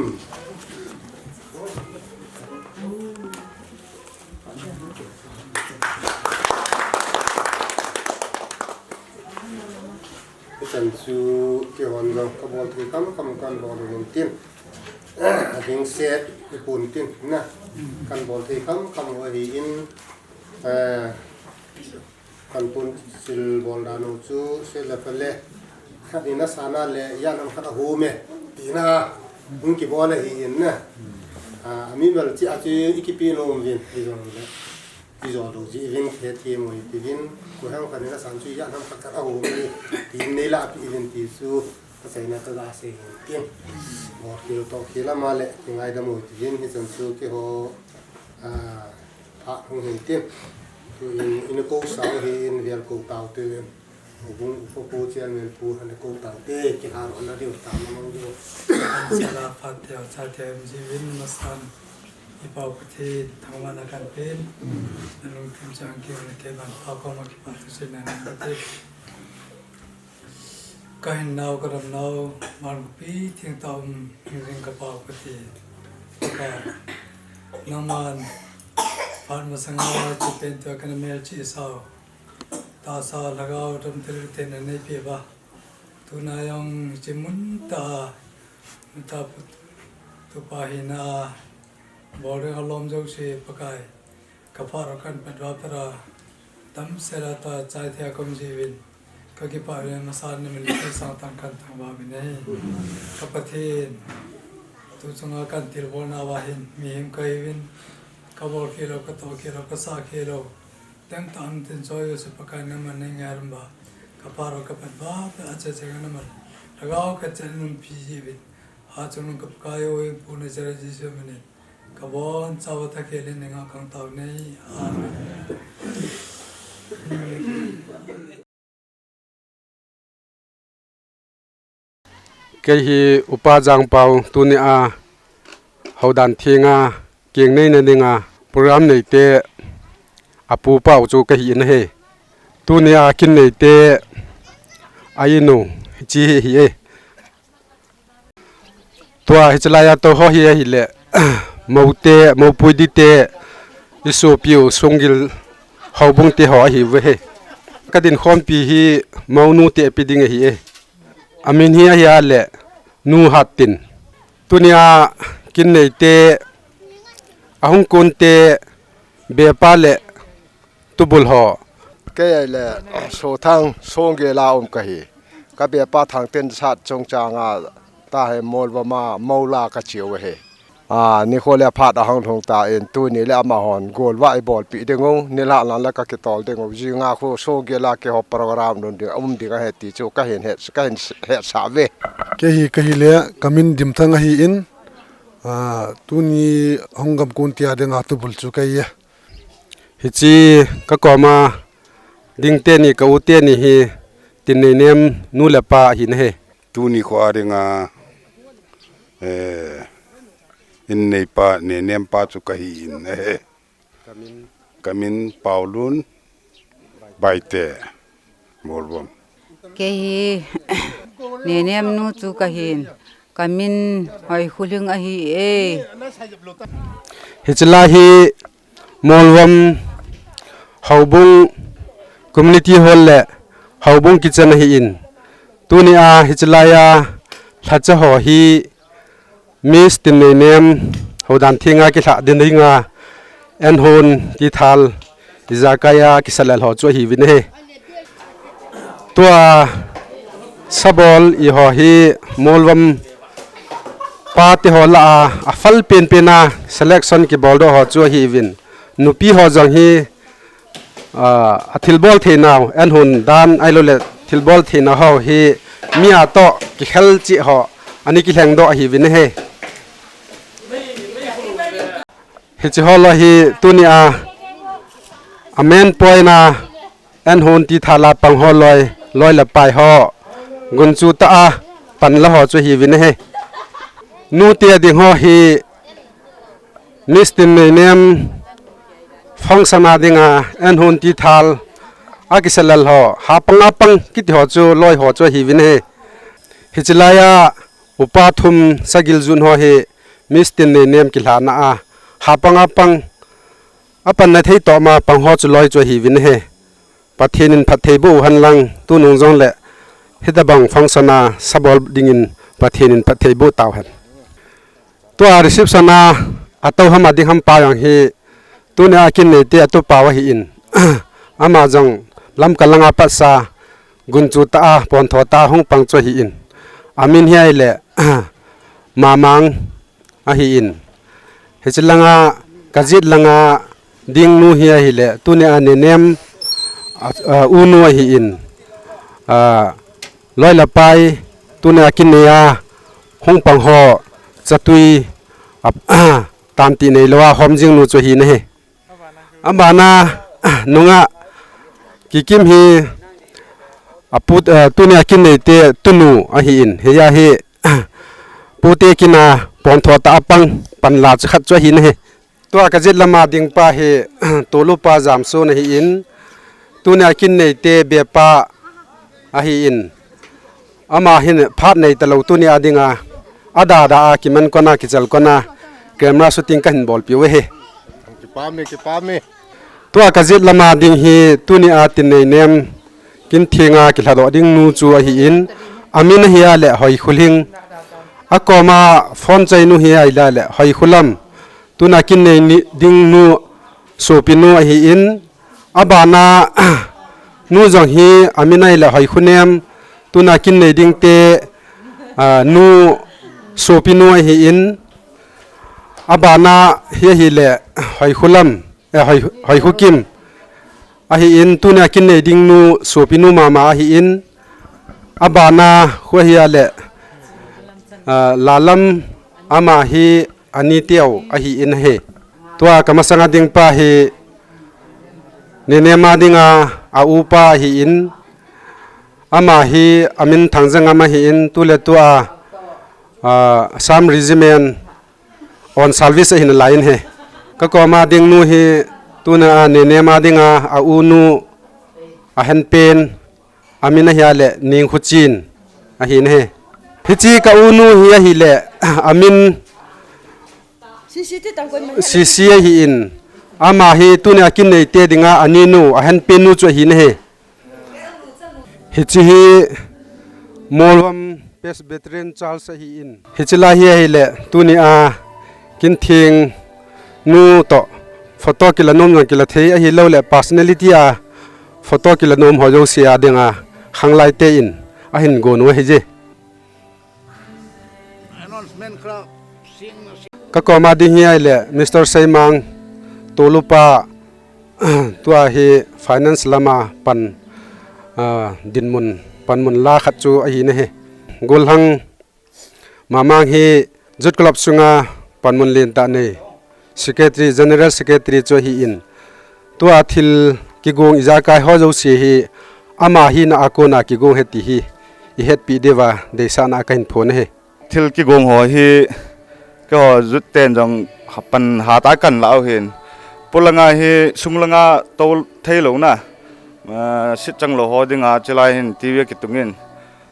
Hichan chu keihon jong kabol thei khamkham kabol u hin tin. Ading set ipun tin na. Kabol thei khamkham u ahin, eh, Kan pun sil bol dan u chu, se le pale. Khat in asan a le, jan ham khat ahom e. Tina, hung kibol ahin na. A, ami bel chi a chu ikipe nom uvin, ijong le. Ijo lou ji uvin, khe ti mo i ti uvin. Koi ham khat in asan chu jan ham khat khat ahom e. Tin nei la pi uvin ti chu, achaina tah a sei uvin tin. Bol khel toh khel ama le, kingaidam u ti uvin, hichan chu keiho, a, Phat hung hin tin. Tuin, ina kou sao hin vel kou tau te. Houbung upa pu chairman pu han kou tau te. Kilhar hon na diu tau na mang diu. Sala phat teu cha teu ji uvin masan. I Pau Pathen thangvahna kan pen. Na lungthim chang keu na keiman pa koma kipa thu seinan kati. Ka hinnau, ka damnau, van khopi thengtah a um hingjing ka Pau Pathen. Ka, nangman phat masanga hiche pen tua kana melchih sau. Tahsa lhagao damthei lungthim nanei peh uva. Tuna jong hiche mun tah a, nungah pu, tupa hina a, bol ding alom jouse Pakai. Ka phat u kan pet uva pat a, damsel a tua chai thei a ka um ji uvin. Ka kipah uvin, masan na min thangvah uvin ahi. Ka Pathen, tu chunga kan thilbol nauva hin, mihem ka hi uvin. Kabol khelo, katoh khelo, kasah khelo. Teng tah in tin choi u se Pakai naman nei ngai ram ba. Kaparo kapat ba, pe ache che naman. Lhagao khat chan nun pi ji bit. Ha chun nun ka Pakai u pu Nazareth Jesu minin. Kabon chao tha khel in nga kang tao nei. Amen. Kei hi Upa Jangpau, tuni a Houdan Thenga keng neina dinga program neite apu pau chu kahi in ahi. Tuni a kin neite a inu chi hi hi e. Tua hiche laia tou ho hi ahile, moute, moupui dite, isopiu, Songgil houbung te ho ahiuve he. Kadin khompi hi mounu te api ding ahi e. Amin hi ahia le, Nu Hattin. Tunia kin neite, ahung kunte, bepa le tubul ho. Kei le Sothang Songgel a um kahi. Ka bepa Thangtensat chungchanga tahe Molvom a moula kachiu ahi. A, nikho le phat ahung lhung tan tuni le amahon golvah ibolpi dingu, nilhah lang le kakitol dingu. Jinga khu Songgel a keiho program nun ding, um ding ahi ti chu kahin het, kahin hetsah uve. Kei hi kahi le kamin Dimthang ahin, a, tuni hung gamkun tia dinga tubul chu kahi e. Hiche kakoma ding teni, ka u teni hi Tinneinem nu le pa ahin ahi. Tuni kho a dinga, eh, in neipa, Neinem pa chu kahin ahi. Kamin Paulun Baite, Molvom. Kei hi Neinem nu chu kahin. Kamin Hoikhuling ahi e. Hiche lai hi Molvom Houbung Community Hall le Houbung Kitchen ahin. Tunia hiche laia lhacha ho hi Miss Tinneinem Houdan Thenga kilhah ding dinga Enhon Tithal ijakai a kisalel ho chu ahiuvin ahi. Tua sabol iho hi Molvom pate ho lah a, afal penpen a selection kibol doh ho chu ahiuvin. Nupi ho jong hi, a, athilbol theinau, Enhon dan ahilou le thilbol theina ho hi mi a toh kikhel cheh ho, ana kilheng doh ahiuvin ahi. Hiche ho lah hi tunia, a main point a, Enhon Tithal a pang ho loi, loi le pai ho, gunchu tah a panla ho chu ahiuvin ahi. Nute ding ho hi Miss Tinneinem function a dinga Enhon Tithal a kisalel ho, hapang apang kiti ho chu loi ho chu ahiuvin ahi. Hiche laia upa thum sagil jun ho hi Miss Tinneinem kilhahna a, hapang apang, apanna thei toh ma pang ho chu loi chu ahiuvin ahi. Pathen in phatthei boh uhen lang, tunung jongle hitabang function a sabol dingin Pathen in phatthei boh tauhen. Tua reception a, atou ham ading ham pa jong hi, tunia kin neite atupa u ahin. Ama jong Lamka langa patsa, gunchu tah a, pontho tah a hung pang chu ahin. Amin hi ahile, Mamang ahin. Hiche langa, kajet langa ding nu hi ahile, tunia Neinem, a, a, u nu ahin. A, loi le pai, tunia kin neia hung pang ho, chatui, a, tamtih neilou a hom jing nu chu ahin ahi. Abana, nunga, Kikim hi, apu, a, tunia kin neite tunu ahin. Hiya hi, pute kin a pontho tah a pang panla chu khat chu ahin ahi. Tua kajet lama ding pa hi, Tolupa Jamsun ahin. Tunia kin neite bepa ahin. Ama hin phat nei talou tunia dinga, adada a kiman kona, kichal kona, camera shooting kahin bolpiu ahi. Kipah e, kipah e. Tua kajet lama ding hi tunia Tinneinem kin thenga kilhadoh ding nu chu ahin, amin ahia le Hoikhuling. Akoma phone chai nu hi ahile Hoikhulam. Tunia kin nei ni, ding nu, sopi nu ahin, abana, nu jong hi amin ahile Hoikhunem, tunia kin nei dingte, a, nu, sopi nu ahin, abana hi ahile Hoikhulam, eh, Hoi, Hoikhukim ahin, tunia kin nei ding nu, sopinu mama ahin, abana khu ahile, ah, Lalam, ama hi ani teu ahin ahi. Tua kamasanga ding pa hi, Nenem a dinga a upa ahin, ama hi amin Thangjangam ahin, tuletua, ah, Assam Regiment on service ahin alai in ahi. Kakoma ding nu hi, tuna a Nenem a dinga a unu, ahenpen, amin ahile Ningkhuchin ahin ahi. Hiche ka unu hi ahile, amin Sisi ahin, ama hi tunia kin neite dinga ani nu, ahenpen nu chu ahin ahi. Hiche hi Molvom Presbyterian Church ahin. Hiche lai hi ahile, tunia kin theng nu toh photo kila nom jong kila thei ahilouleh personality a photo kila nom ho jouse a dinga khanglai te in ahin gon u ahije. Kakoma ding hi ahile Mister Seimang, tolupa, tua hi finance lama pan, ah, dinmun, panmun la khat chu ahin ahi. Gollhang Mamang hi Youth Club sunga panmun lentah nei, Secretary, General Secretary chu ahin. Tua thil kigong ijakai ho jouse hi ama hina a kona kigong ahi ti hi ihetpi diuva deisahna kahin phong ahi. Thil kigong ho hi keiho youth ten jong pan hatah a kahin lah u ahin. Polanga hi sunglanga tou theilouna, ah, sitchang lou ho dinga chulai hin T V a kitungin,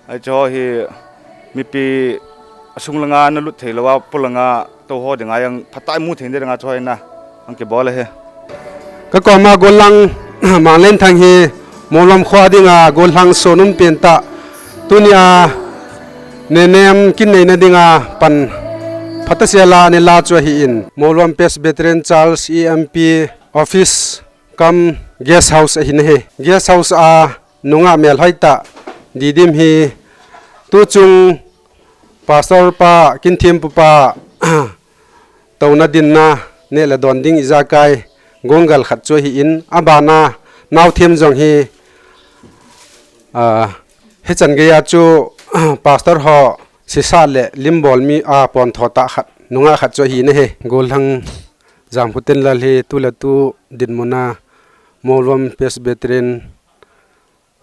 hiche ho hi mipi asunglanga nalut theilouva, polanga tou ho dinga jong phatah a imu thei dinga chu hoina hung kibol ahi. Kakoma Gollhang Manglenthang hi Molvom kho dinga gollhang son um pentah, tunia Nenem kin neina dinga pan phatah sela anei la chu ahin, Molvom Presbyterian Church E M P office cum guest house ahin ahi. Guest house a nungah melhoitah Didim hi tuchung pastor pa, kin thempu pa, touna dinna neh le don ding ijakai gonggal khat chu ahin, abana naothem jong hi, ah, hichan geiya chu pastor ho sisa le limbol mi a pontho tah khat, nungah khat chu ahin ahi. Gollhang Jamkhotenlal hi tuletu dinmuna Molvom Presbyterian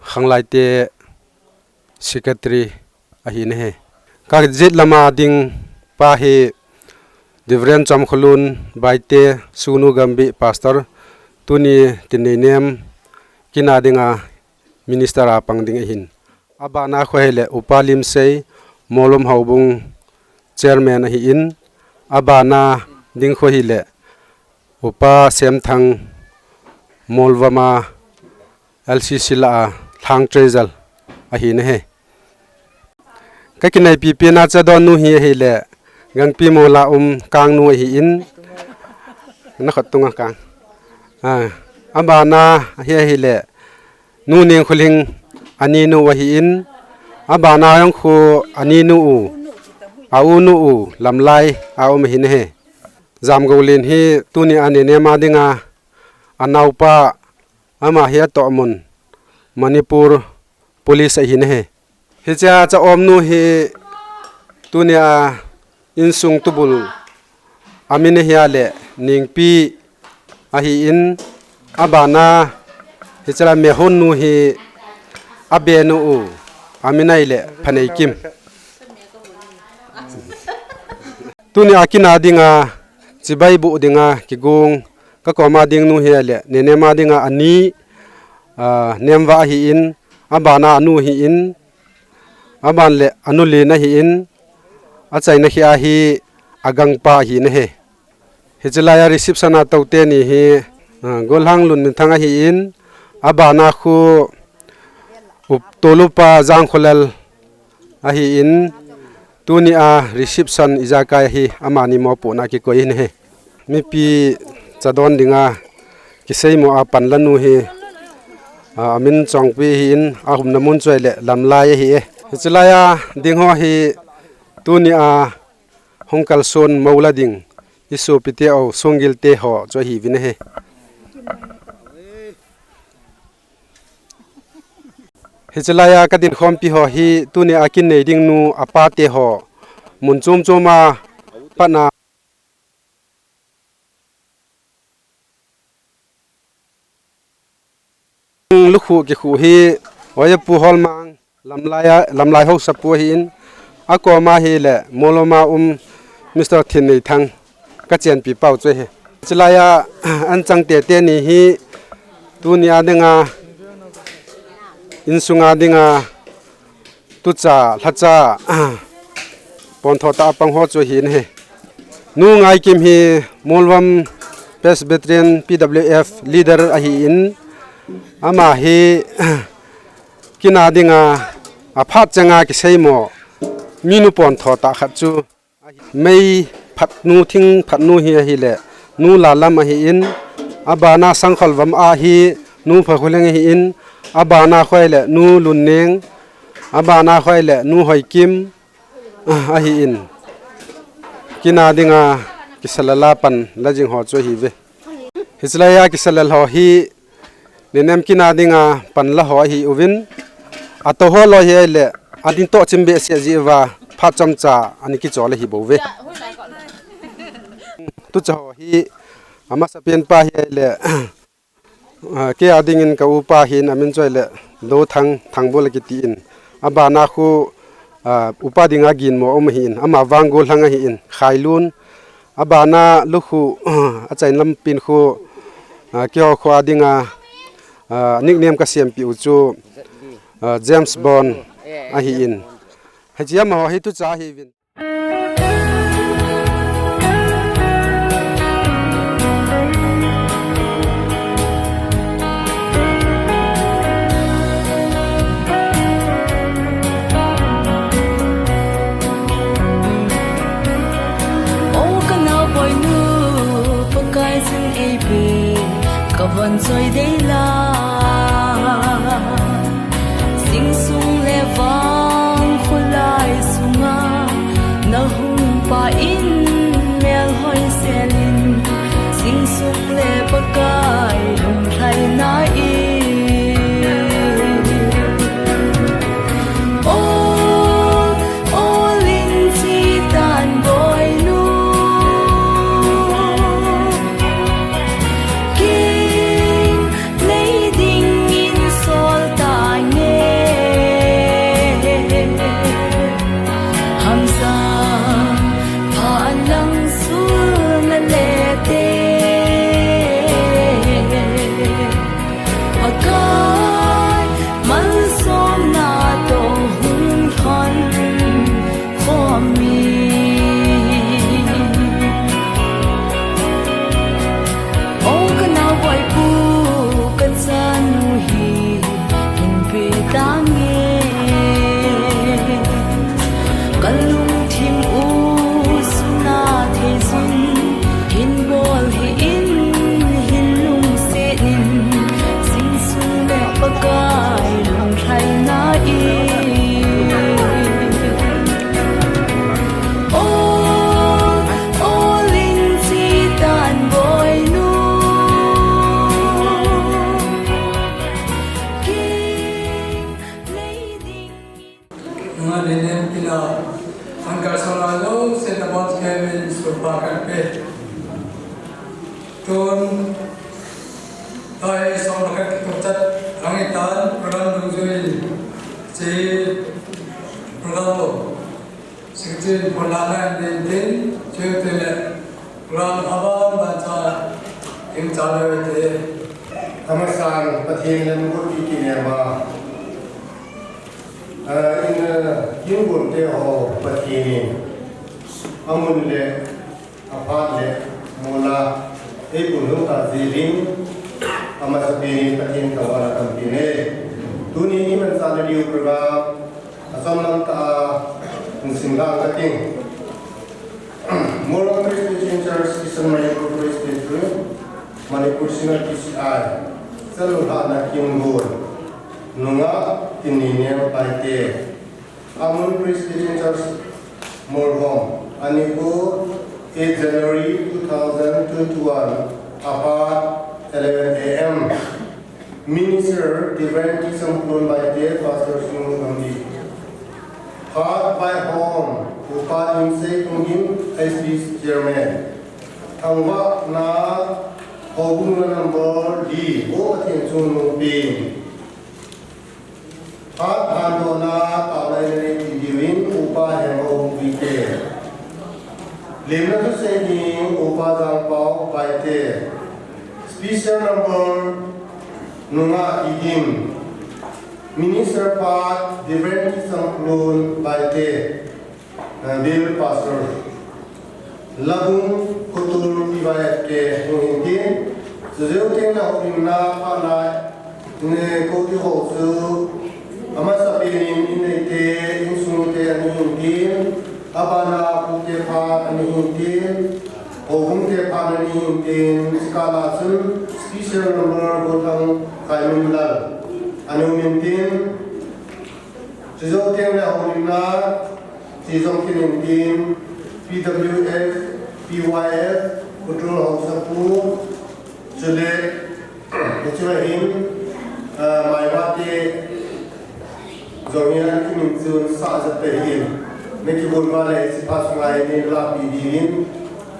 khanglaite secretary ahin ahi. Kajet lama ding pa hi Reverend Chomkholun Baite, Sugnu Gambih pastor, tuni Tinneinem kina dinga minister a pang ding ahin. Abana khu ahile Upa Limsei, Molvom Houbung chairman ahin, abana ding khu ahile Upa Semthang, Molvom a L C C lah a lhang treasurer ahin ahi. Kakinaipi pena chadon nu hi ahile Gangpimol a um Kangnu ahin, nakhut tunga Kang. Ah, abana hi ahile Nu Nengkholing aninu ahin, abana jong khu aninu u, a unu u Lamlai a um ahin ahi. Jamgoulen hi tunia Nenem a dinga anaopa, ama hi atohmun Manipur Police ahin ahi. Hichea cha-omnu hi tunia insung tubul amin ahile Nengpi ahin, abana hichea mehonnu hi abenu u amin ahile Phaneikim. Tunia kina dinga chibai boh dinga kigong kakoma dingnu hi ahile Nenem a dinga ani, ah, Nemva ahin, abana anu ahin, aban le anu len ahin, achaina khia hi agangpa ahin ahi. Hiche laiya reception a toute ni hi, ah, Golhang Lunminthang ahin, abana khu up tolupa Jangkholal ahin, tunia reception ijakai hi amani mopohna kikoi ahin ahi. Mipi chadon dinga kiseimo a panlanu hi, a, amin Chongpi ahin, ahumna mun chu ahile Lamlai ahi e. Hiche laiya ding ho hi tunia hung kalson mola ding Isopite u, Songgil te ho chu ahiuvin ahi. Hiche laiya kadinkhompi ho hi tunia kin nei ding nu apa te ho mun chom choma patna lukhuh kikhuh hi Oiyapu Holmang, Lamlai a, Lamlai Haosapu ahin, akoma hile Molvoma um Mister Thinneithang kachenpi pau chu ahi. Chulaiya anchang tete ni hi tunia dinga, insunga dinga, tucha, lhacha, pontho tah a pang ho chu ahin ahi. Nu Ngaikim hi Molvom Presbyterian P W F leader ahin, ama hi kina dinga aphat changa kiseimo minu pontho tah khat chu, mei phatnu, thing phatnu hi ahile Nu Lalam ahin, abana Sangkholvom a hi Nu Phakholeng ahin, abana khoile Nu Lunneng, abana khoile Nu Hoikim, ah, ahin. Kina dinga kisalel a pan la jing ho chu ahiuve. Hiche laiya kisalel ho hi nenem kina dinga pan la ho ahiuvin, atou ho loi hi ahile ading toh chim behseh jeh uva phat chomcha ana kichol ahi bouve. Tucha ho hi amasapen pa hi ahile, ah, kei a dingin ka upa hin, amin chu ahile Dothang, Thangbol akitin. Abana khu, ah, upa dinga ginmo um ahin, ama vang Gollhang ahin, Khailun. Abana lukhuh, ah, achaina lampin khu, ah, keiho kho a dinga, ah, nickname kasempeh u chu, ah, James Bond ahin. Hiche amaho hi tucha ahiuvin. O ka naoboinu, Pakai chun eipe, ka von choi dei la. Zingsung le vang kholai sunga, na hung pa in melhoi selin, zingsung le Pakai lunglhaina in. O, o Linchitan boinu, kin nei dingin sol tange. Hamsa pha lang sul na le te. Pakai malsomna toh hung thon khom in. O ka naoboipu, ka chanu hi hin pe tange. Ka lungthim u suna thei sun hin bol hih in, hin lungset in, zingsung le Pakai lunglhaina in. O, o Linchitan boinu, kin nei ding. Nunga le nem kila, angkar sala lo, se tabon kevin, supa kan pe. Tun, tai song lakat kitup chat, rangitan, program dungjui, che program lo. Secretary, program na din din, che te le, program aban ban cha, in cha le te. Amasan, Pathen lemguat iti nema. Ah, in, ah, kin gon te ho Pathen in amun le, aphat le, mol a, eipun lhung ta jeh in, amasapen in Pathen thangvahna kahin pe e. Tuni kimanchahna diu program, achom lam tah a, hin sim lang kating. Molvom Presbyterian Church, Eastern Manipur Presbytery, Manipur Synod P C I, chalhahna kin gon, nungah Tinneinem Paite, Amun Presbyterian Church, Molvom, Manipur, eight January two thousand twenty-one, aphat eleven A M. Minister Reverend T. Samplun Baite, Pastor Sung Gambi. Phat vaihom, Upa Limsei Tunggim, S B C Chairman. Thangvahna, Houbung number D, Bo Pathen Chungnungpen. Phat handohna, taona nei diuvin, Upa Hemhao Bite. Lemna thusei ding, Upa Jangpao Baite. Special number, Nunga Tidim. Minister phat, Reverend T. Samplun Baite. Eh, Bill Pastor. Labung Kutul P Y F K hung hin tin. Chujou teng le houlimna phat na, ne, kou ti ho chu. Amasapen in, in neite, insung te ana hin tin. Abana pute phat ana hin tin. Houbung te phat ana hin tin. Chukah a chun special number Golthang Khaiminlal ana um in tin. Chujou teng le houlimna, Chejong Khin in tin, P W F, P Y F, Kutul Haosapu, chule, hiche a hin, ah, Maivate, jong hi ana kimin chun sah jat ahin, na kibon uva le, hiche phat sunga hi nei lapi diuvin,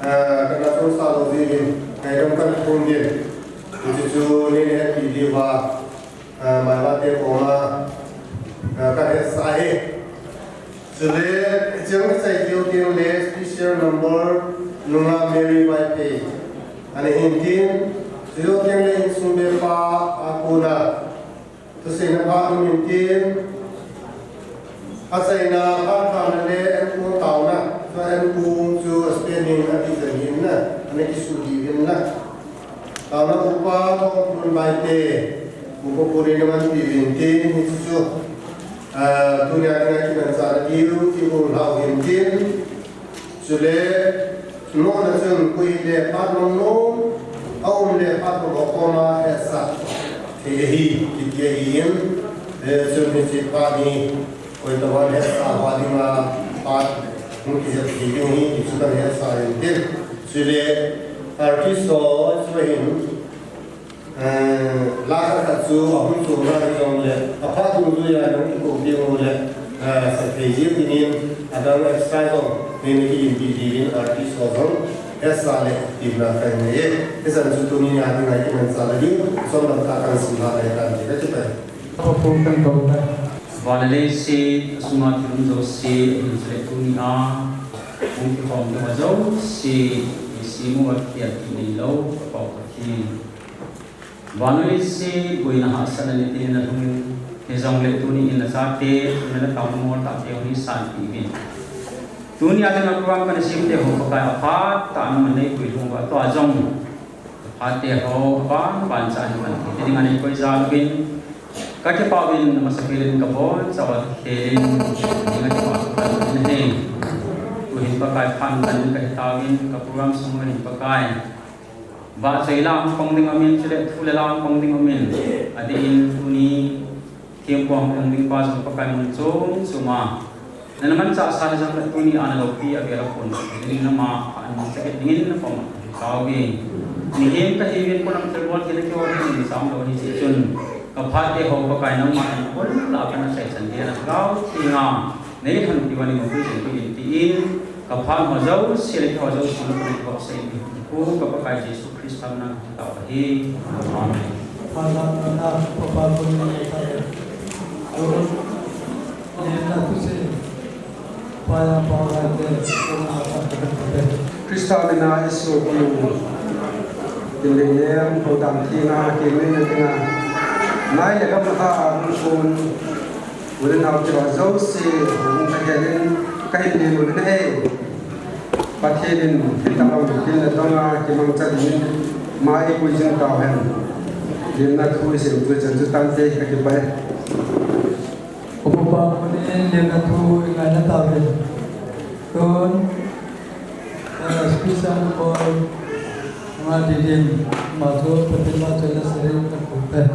ah, kana chon sah lou diuvin, ngaidam kahin thum uvin, hiche chu nei hetpi diuva, Ah, Maivate koma, ah, kahetsah e. Chule, chang kichai diu teng le special number Nunga Mary Vaiphei. Ana hin tin, chujou teng le insung bepa a kona. Thuseina phat ana hin tin. Achaina phat thana le enkong taona, chua enkong chu spelling a tijat hin na, ana kisuh diuvin na. Taona Upa Thongkhun Baite, Upa Puri na man pi vin tin, hichu chu, ah, tunia dinga kimanchah na diu, kibol lhau hin tin. Chule, Nona chun koi le phat mong nom, aum le phat mong koma hetsah thei ahi, kiti ahin, eh, chun hiche phat hi, koi tabang hetsah uva dinga phat, hung kijep thei ding hi, ti chu kahin hetsah in tin. Chule, artist ho, chu hin, Eh, la khat khat chu ahung chom nai jongle, aphat dungjuia nung kikoupi uleh, eh, sa thei jing dingin, adang extra jong, nei na kiinpi diuvin artist ho jong, hetsah le, tina kahin nei e. Hijeh chun tuni a dinga kimanchah na diu, chomlam tah kahin simlha lai tan ti kati tai. Van le leiset, asunga thil um jouse, ahin chule tunia, hung kikhom ding ho jouse, iseimu a kiat kit neilou, ka Pathen. Van le leiset boina hahsatna ni tin nalhung in, hijongle tuni in nachate, nana taona mol tahte hung sanpeh uvin. Tunia dinga program kana semte ho Pakai aphat tah in naman neipui lhung uva, tua jong phat te ho, aban ban cha in pan thei ding a neikoi jal uvin, kakipah uvin, amasapen in kabonchauva khelin, ding a kipah uvin ahi. Tuhin Pakai phat in kahi tauvin, ka program sung uva hin Pakai. Vahchoi la hung pang ding aumin, chule thu le la hung pang ding aumin. Adeh in tuni thempu hung pang ding pa jong Pakai mun chom chom a. Nana manchah sa hijongle tuni a naloupi avel a kon ding nama phat in chakit dingin nakoma tauve. Mihem kahiuvin polam thilbol thil kihol thil in sam lou ahi jeh chun. Ka phat te ho Pakai nangma in kol la kana sai chan dia na gao ti nga. Nei lhonpi uva neipui jing uvin tin, ka phat ho jouse le kihou jouse, na kona kivopsah in, ka Pakai Jesu Christa mina kahin tao ahi. Amen. Phat la na, Papa kona na tao. Lemna thusei. Paya pa la te, kona na tao. Christa mina Jesu kona. Tin le em, ko dam ti na, ki me na ti na. Nai le gam na ka, a, sun. U le nao kihou jouse, hung kahelin, kahin lim uvin ahi. Pathen in, thil tabang, thil nadong a, kimangcha dingin, mai pui jing tauhen. Lemna thu isei u chan chu tante, kakipah e. Upa pa kona in lemna thu ingaina tauhen. Tun, eh, special call, Nunga Tidim, ama chu Pathen vahchoi le sharing kakou tai.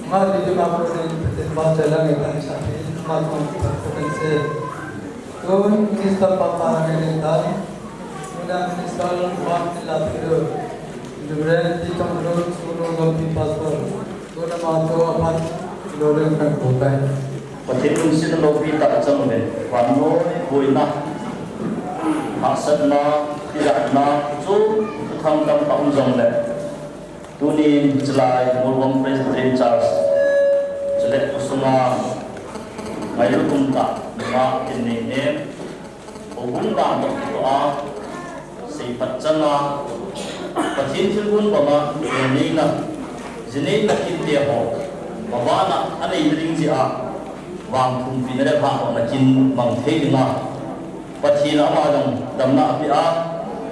Nga di di ma ko ni Pathen ba te lang e ta sa ni ma ko Pathen se. Tun Minister Papa Ngaineitha, Muna Minister Martin Laphiru, Reverend T. Thangron, Sulu Lampi Pastor, tun ama to apat, Reverend Kangkutai. Pathen lungset loupi tah chang uve, vannoi boina, hahsatna, tijatna, chu thuthang tamtah um jongle. Tunin chulai Molvom Presbyterian Church, chule khosunga ngailut umtah, nungah kin neinem, houbung dan toh kitoh a, seiphat changa, Pathen thilgon banga, neina, jinei na kinte ho, mabana anei na ding jeh a, vangthumpina le lhadohna kin mang thei dinga, Pathen ama jong damna apeh a,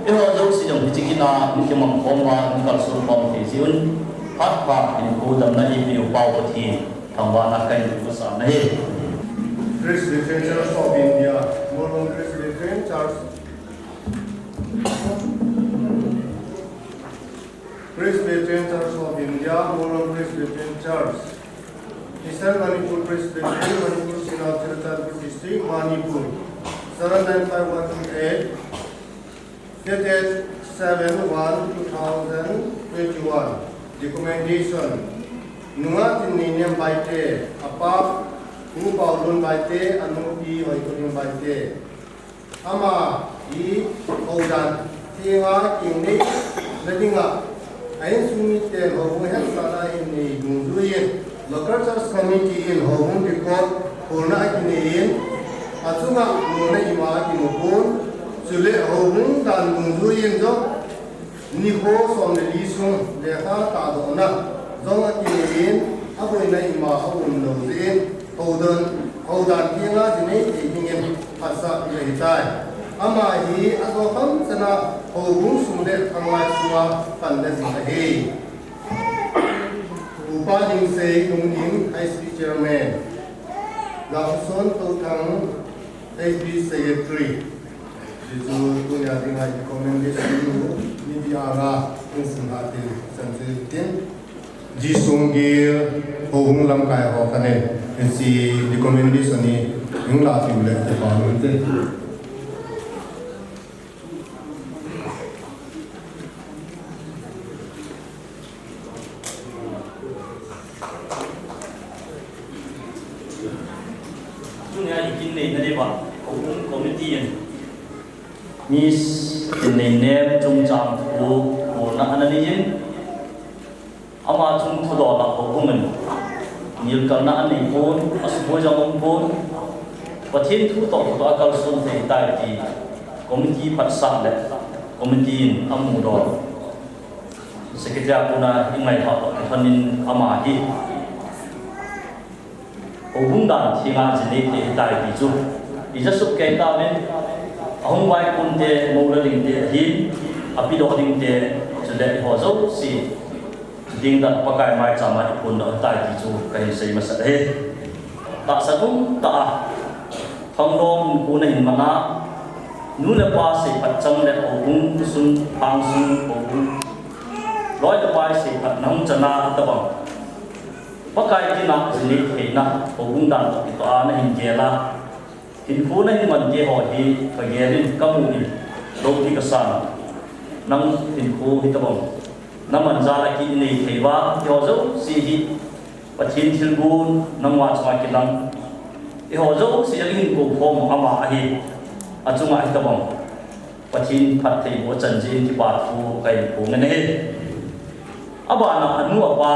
eiho jouse jong hiche kin a, hin kimang khom uva, hin kalson khom thei jeh un, phat pha hinkho damna eipeu pau Pathen thangvahna kahin pe masa nahi. Presbyterian Church of India, Molvom Presbyterian Church. Presbyterian Church of India, Molvom Presbyterian Church, Eastern Manipur Presbyterian, Manipur Synod, Churachandpur District, Manipur, seven nine five one two eight, dated seven one two thousand twenty-one. Recommendation. Nungah Tinneinem Baite, apa Pu Paolun Baite, anu Pi Hoitholim Baite. Ama hi houdan thenga kinei na dinga, a insung miten houbung hetsahna ahin nei dungjuiyin, Local Church Committee in houbung record holna akinei in, achunga muna ima akimu pon, chule houbung dan dungjuiyin jong, nikho som le li sung lekha tahdohna jong akinei in, aboina ima aum lou jeh in, houdan, houdan thenga jinei thei dingin phatsah ahitai. Ama hi ajo kham chana houbung sung le khanglai sunga pan le jing ahi. Upa Dingsei Lungning, H P Chairman. Lahuson Touthang, H P Secretary. Hichu tunia dinga recommendation u, media a, insung hatin, sanse tin. Ji sung gel, houbung lamkai ho khanin, hiche recommendation hi, hung la tiu le, kipa um te. Tunia i kin neina diuva, houbung committee in, Miss Tinneinem chungchang thu, bolna ana neiyin, ama chung thudol a houbung in, nilkalna anei pon, asuboi jong um pon, Pathen thu toh, toh a kalson thei tai ti, committee phatsah le, committee in amu dol. Secretary a kona i ngailhah toh kilhonin ama hi houbung dan thenga jinei thei ahitai ti chu i ja sukei tauvin, ahung vaikon te, mou la ding te ahin, apedoh ding te, chule eiho jouse, chuteng tah Pakai maicham a i phondoh ahitai ti chu kahin sei masat ahi. Tahsan umtah a, Thangdong hinkho nahin man a, nu le pa seiphat chang le houbung sung, phang sung, houbung loi le pai seiphat nahung chana tabang, Pakai kin a jinei theina, houbung dan toh kitoh a nahin gel a, hinkho nahin man te ho hi kagel in, kamu in, loupi kasan. Nang hinkho hitabang naman jal a kin inei thei uva, eiho jouse hi Pathen thilgon nangma chunga kilang, eiho jouse a hinkho khom ama ahi, achunga hitabang Pathen phattheiboh achan jeh in kipa thu kahin phong in ahi. Abana anu apa,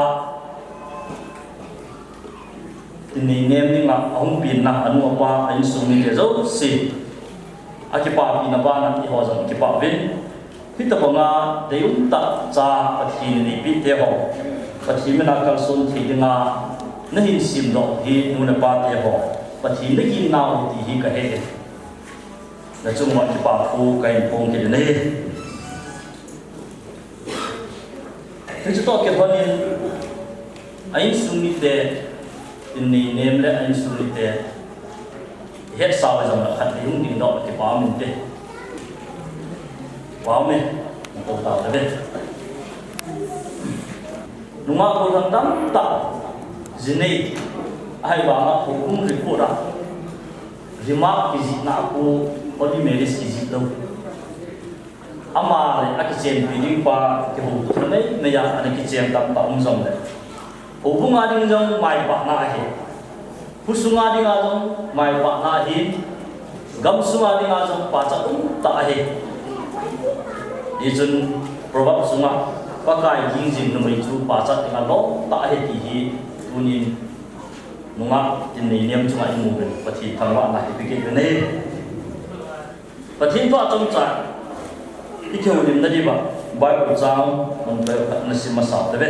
Tinneinem dinga ahung penna anu apa, a insung mite jouse, akipapina bana eiho jong kipah uvin. Hitabanga deium tah cha Pathen in eipeh te ho, Pathen mina kalson thei dinga nahin semdoh hi nu le pa te ho, Pathen nagin nau ti hi kahe. Nachung uva kipa thu kahin phong kit in ahi. Hiche toh kilhonin, a insung mite, Tinneinem le a insung mite, ihetsah uva jong le khat hung dingdoh kipa um inte. Kipa um e, nato tauve. Nungah gollhang tamtah, Jinei, ahivanga houbung record a remark kijihna a khu Holy Marriage kijih lou. Ama le akichenpi ding pa kihou thei mei mei a ana kichen tamtah um jongle, houbung a ding jong maipana ahi. Khosung a dinga jong maipana ahi. Gamsung a dinga jong pachat umtah ahi. Hichun Proverbs sunga Pakai ging jing numei chu pachat dinga lomtah ahi ti hi tunin nungah tin neinem chunga imu uvin Pathen thangvahna ipe kit uvin ahi. Pathen thu a chomcha ikihoulimna diuva Bible chang mun pe khat nasim masa tauve.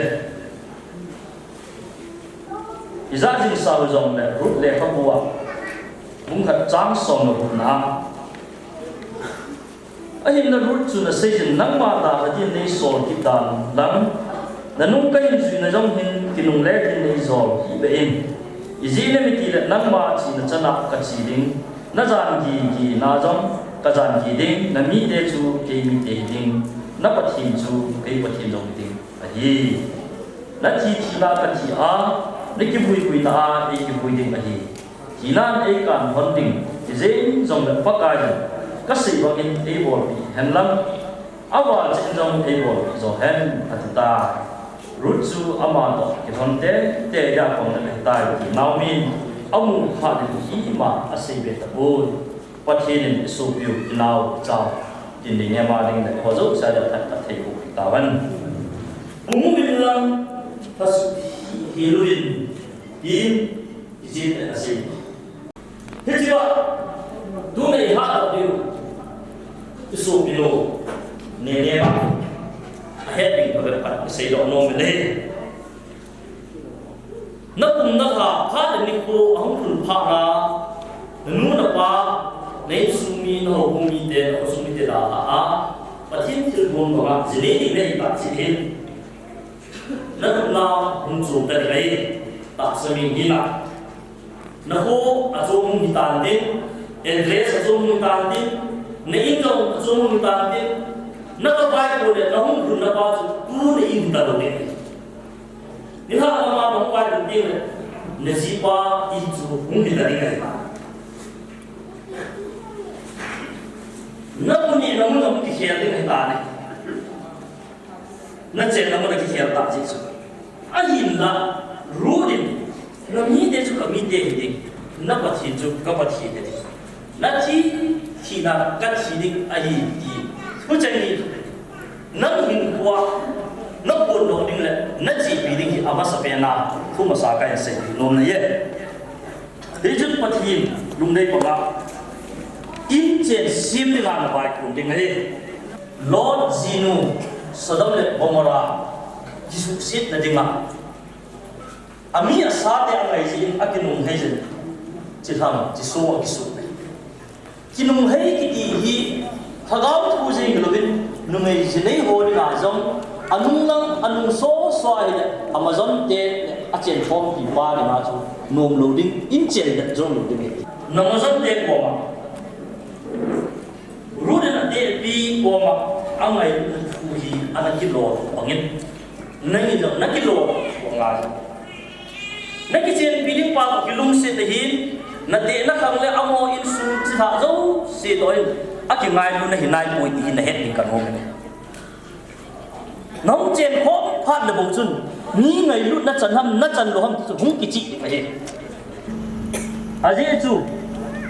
Ijat jingsa u jongle Ruth lekhabu a bung khat chang som le gupna a, ahinla Ruth chu naseijin nangma dalha din neisol kit dan lang, nanung kahin juina jong hin kinungle din neijol hih beh in. Ijeh inem itile nangma chena chana kache ding, najan gigena jong kajan gi ding, namite chu kei mite hiding, na Pathen chu kei Pathen jong hiding ahi. Nathi thina kathi a, nakivuivuina a eikivui ding ahi. Thina'n eikan lhon ding, hijeh in jongle Pakaiyin kasei bangin eibolpeh hen lang, aval cheh in jong eibolpeh jo hen, ati tai. Ruth chu ama toh kilhon teitei a kon ahitai ti Naomi in amu phat in ima asei be tapoi. Pathen in isopiu, inao, ichao, tin neinem a ding le eiho jouse a ding a phat phat thei u tauvin. Hung uvin lang, phatsah hih uvin, tin ijeh in asei. Hichea tuna ihatdoh diu isopinu neinem a ahet ding phabep khat iseidoh nom e. Nakum natha phat le nikho ahung lhun phat a, nanu napa, na insung mi, nahoubung mite, nakhosung mite dalha a Pathen thilgon banga jinei ding nahi tah jeh hin, natupna hung chom ta ding ahi. Tahsa min hina, nakho achom hung hitan tin, address achom hung hitan tin, na in jong achom hung hitan tin, nakavaikol le nahung lhunna pa chu tuna in hitalou ding ahi. Nilhah lama nahung vailhun tengle najipa in chu hung hita ding ahi. Namu nehna mun a hung kikhel ding ahitai. Nachenna mun a kikhel tah jeh chu. Ahinla, Ruth in, namite chu kamite hiding, na Pathen chu ka Pathen hiding, nathi thina kathi ding ahi ti thucheng hi nang hinkhoa naphondoh ding le nachepi ding hi amasapen a thu masa kahin sei nom ahi. Hichun Pathen lungnei banga inchen sem dinga navaikhom ding ahi. Lot jinu Sodom le Gomorrah kisuhsetna dinga, ami asate angaijin akinungheiyin, chilhang chiso akisuh ahi. Kinunghei kiti hi lhagao thu jeng hilouvin, numei jinei ho dinga jong anung lang anung soso ahile, Amazon te le achenkhompi pa dinga chu nomlou ding, inchen det jonglou ding ahi. Na Amazon te koma, Ruth in atehpi koma angailutna thu hi ana kiloltoh bangin, nangin jong nakiloltoh banga nakichenpi ding pa toh kilungset ahin, natehna khang le amaho insung chilhah jouse toh hin akingailu nahi naipoi ti hi nahet ding kanom e. Nahung chenkhom phat le bou chun, mi ngailutna chan ham, nachan lou ham ti chu hung kichih ding ahi. Ajeh chu,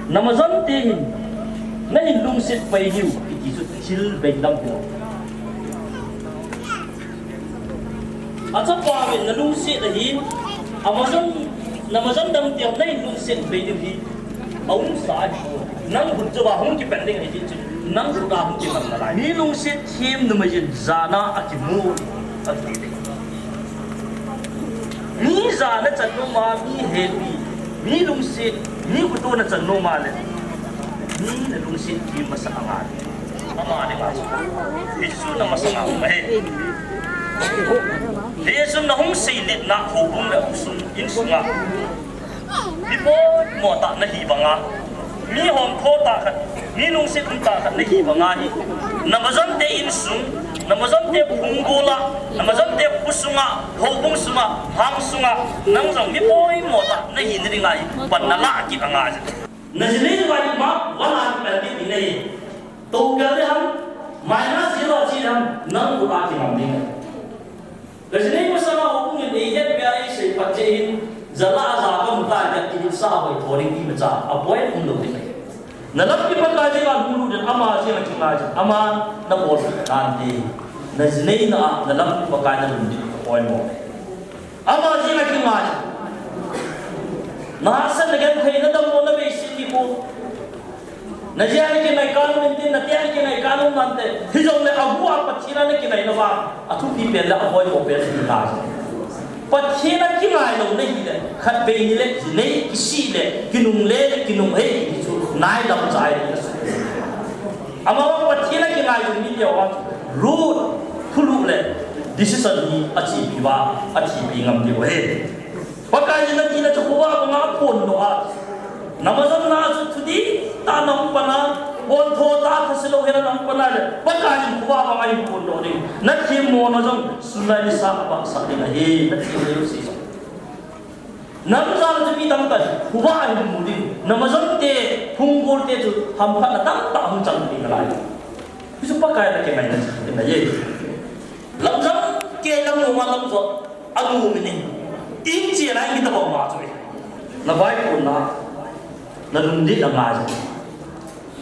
na Amazon te hin, nahin lungset pai diu kiti chu thil beidam hilou. Achapauvin nalungset ahin, Amazon, na Amazon dang teng nahin lungset pai diu hi aumsa ahi. Nang khut chouva hung kipan ding ahi ti chu, nang khut a hung kipan nalai. Mi lungset them numeiyin jana akimu, ati ding. Mi jana chan noma, mi hepi, mi lungset, mi khutona chan noma le, mi nalungset them masanga le, ama dinga chu hichu na masanga um ahi. Hichun nahung seilitna houbung le insung, insunga mi poimo tah nahi banga, mi homtho tah khat, mi lungset um tah khat nahi banga hi, na Amazon te insung, Namazon te phunggol a, Namazon te kho sunga, houbung sunga, hang sunga, nang jong mi poimo tah nahi nading ahi, pan nalah kit angai. Naji nei uva mark one a kipan kit ding ahi. Toh kal le ham, minus zero chi le ham, nang khut a kingam ding ahi. Naji nei masanga houbung in eihet pia eisei phat jeh in, jala ja kamu tai tia kihilsa hoi tho ding imacha a point umlou ding ahi. Nalampi Pakai jenga lunglut in ama jenga kingai jin, ama nabol nante. Naji neina a nalampi Pakai nalunglut in apoimo. Ama jenga kingai jin. Nahahsatna genthei nadammo nabeiset ding bou. Naji a nakingai kah um intin, nate a nakingai kah um nante. Hijongle agu a Pathen a nakingaina vang athupi pen le apoimo pen ahi tai. Pathen a kingai lou nahile, khatvei nile, jinei, kisih le, kinungle le, kinunghei hi chu nailam chai le. Amavang Pathen a kingai lou mite vang chu, root, thulhuh le, decision hi achepi uva, athipi ngam diu ahi. Pakai in natina chu khovah banga aphondoh a. Namazonna chu thudih tah a nahung pan a, pontho tah a thase lou hel a nahung pan a le, Pakai in khovah banga ahin phondoh ding. Nathemmona jong sun le nisa abahsah ding ahi, nathemna jouse jong. Nang jal chu mi tamtah in khovah ahin mu ding. Namazon te, phunggol te chu hamphatna tamtah hung chang ding nalai. Hichu Pakai in akingaina chu ding ahi. Lamjang kei lam noma lam jong. Anu minin. Inchen a in kitobang ma chu. Navaikonna. Nalungdei na ngai.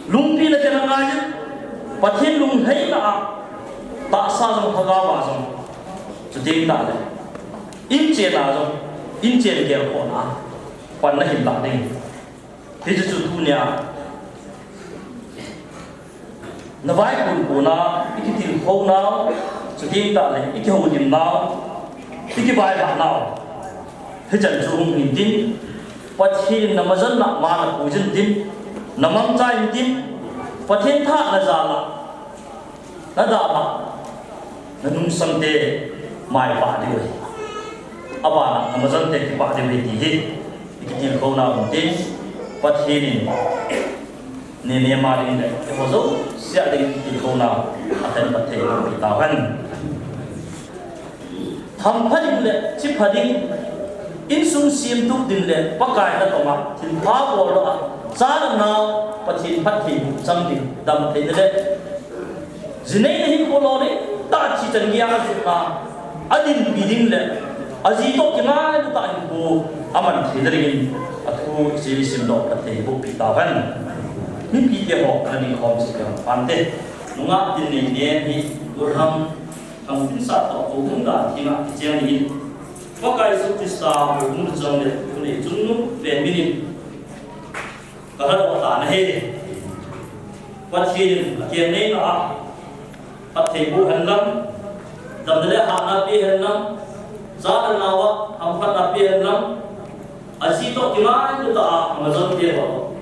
Lungpina te na ngai. Pathen lunglhaina a. Tahsa jong, lhagao a jong. Chuteng tah le. Inchen a jong. Inchen gelkhohna. Pan nahin lah ding. Hichu chu tunia. Navaikon kona, ikitilkhou nau, chuteng tah le, ikihoulim nau, ikivailhah nau. Hichan chu hung hin tin, Pathen namazonna ma napuijin tin, namangcha in tin, Pathen tha najal a, nadalhah, nanungsang te, maipah diu ahi. Abana, namazon te kipah diu ahi ti hi, ikitilkhou nau hin tin, Pathen in, Nene ma ding le, eiho jouse a ding kitilkhouna, atanphat thei boh peh tauhen. Hampha ding le, chipha ding, insung semtup ding le, Pakai natong a, thilpha bol doh a, cha le nao, Pathen phattheiboh chang ding, damtheina le, Jinei nahi kho lou le, tah thi chan geiya ajotna, adinpi ding le, aji toh kingailu tah hinkho, aman theina dingin, athu isim doh phatthei boh peh tauhen. Mipite ho, nading khom cheh teng phante. Nungah tin nei nen hi, Durham, Thangpinsah toh, Koubung dan thenga kicheng dingin. Pakai Jesu Christa, Koubung chang le, tunei chungnung, pen minin. Kalhadoh tan ahi. Pathen in akeng neina a phatthei boh hen lang, damna le hatna pe hen lang, cha le nao a hamphatna pe hen lang, aji toh kingailu tah a amazon te ho.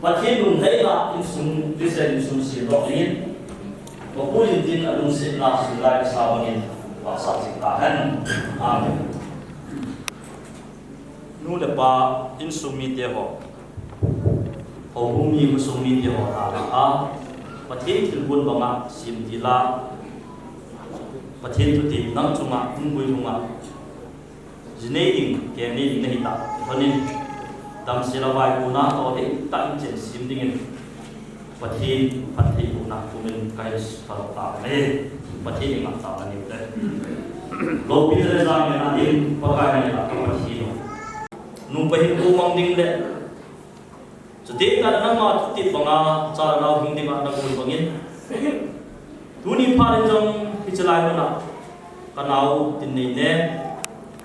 Pathen lunglhaina insung, Christian insung semdoh dingin, Pakai in tin alungsetna sunlai sa bangin, vahsah cheh tahen. Amen. Nu le pa, insung mite ho, houbung mi, insung mite ho, tah a, Pathen thilgon banga, semtil a, Pathen thutep nang chunga, hung gui hunga, jinei ding, keng nei ding nahi tah, lhonin, damsel a vaikona toh ding tah in chen sem dingin, Pathen phattheibohna pumin kahin phaldoh tahen. Pathen in ngah tahen. Loupina le jana ding Pakai ngai a ka Pathen. Nupa hinkho mang ding le. Chuteng tah le nangma thutep banga cha le nao hing dinga nagon bangin. Tuni phat in jong hiche lai muna. Ka nao tin nei ne.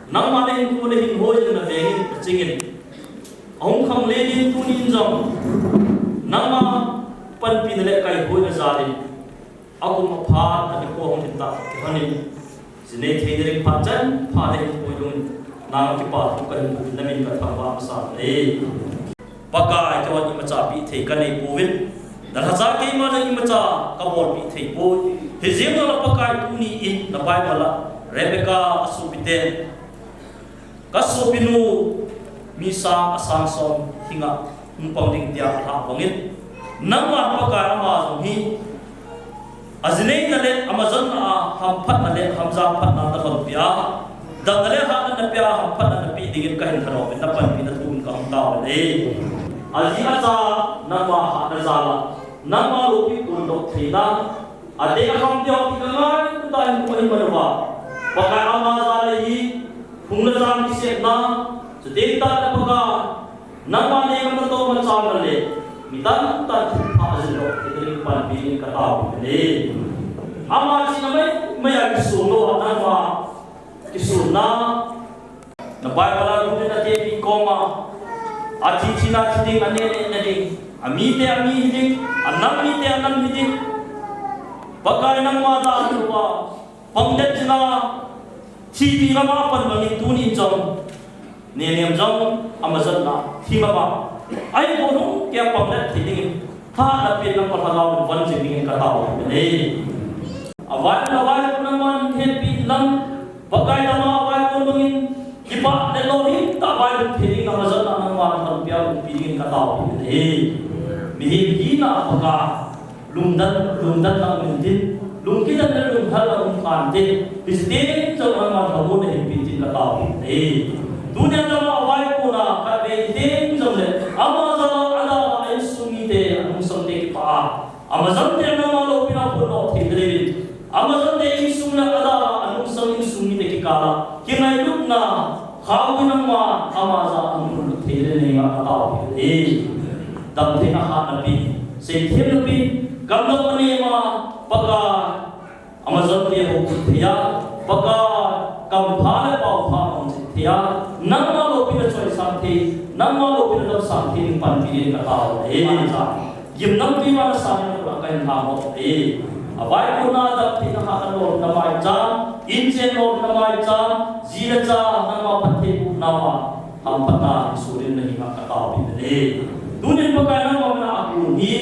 Nangma nahinkho nahin hoi in navengin nachingin. Ahung khang le din tunin jong. Nangma panpina le kaihoina jalin. Akum aphat a kikho hung hin tah kihon in. Jinei thei ding phat chan phat ding hoi lungin. Nang kipathu kahin buk in namin kathangvah masa e. Pakai, keiho imacha peh thei kanei pouvin. Nalhacha keima jong imacha kabolpeh thei poi. Hijeh a Pakai tuni in na Bible a Rebecca asopite. Kasopinu mi sang asang som hinga hung pang ding tia alhah bangin. Nangma Pakai ama jong hi. Ajineina le amajonna a hamphatna le hamjaphatna nahon pia, damna le hatna napea hamphatna napeh dingin kahin thanom in, napanpina thu in kahung tao uve. Aji acha nangma hatna jal a, nangma loupi pondoh theina, adeh a kham teu hi kangai tah in kahin man uva, Pakai ama jal a hi hung le chang kisepna, chuteng tahle Pakai, nangma nengam natoh machal na le, mi tamtah thilpha jil doh theina dingin panpi in katao uve. Ama chihna maimai a kisun lou a nangma kisunna, na Bible a lhun in ate mi koma, athi thina thi ding, ane nehna ding, amite ami hi ding, anam mite anam hi ding. Pakai nangma dalha uva, pangdet jing a, thipi lama pan bangin tunin jong, Nenem jong amajonna thim a, ahivang hung kipanglet thei dingin, thahatna pen nangma Lhagao in von jing dingin katao uve. Availhun, availhun nangman hepi in lang, Pakai dama availhun bangin, kipah le lolhing tah a availhun thei dingin amajonna nangman panpia umpi dingin katao uve. Mihem hina Pakai, lungdon, lungdon na um intin, lungkidan le lunghel na um khan te, hiche teng jong nangman lhamon nahin pe tin katao uve. Tunia nangma vaipuna khatvei teng jong le, ama jal a adalha a insung mite, anungsang te kipah a, amajong te nangma loupina pondoh thei dingin, amajong te insung le adalha a, anungsang insung mite kikah a, kingailutna, Khao nangma, ama jal a hung lut thei le nei nga katao uve. Damtheina hatna pen, seithem na pen, kamdang anei ma, Pakai, amajong te hou thei a, Pakai, kampha le paopha hung thei a, nangma loupina choisang thei, nangma loupina damsang thei ding panpi dingin katao uve. Gimnampi vana sangin khut a kahin lhang uve. Avaipuna damtheina hatna lolhinna maicham, inchen lolhinna maicham, ji le cha nangma phattheibohna uva, hamphatna hin soh in nahi nga katao uve. Tunin Pakai nangma mina akon hi,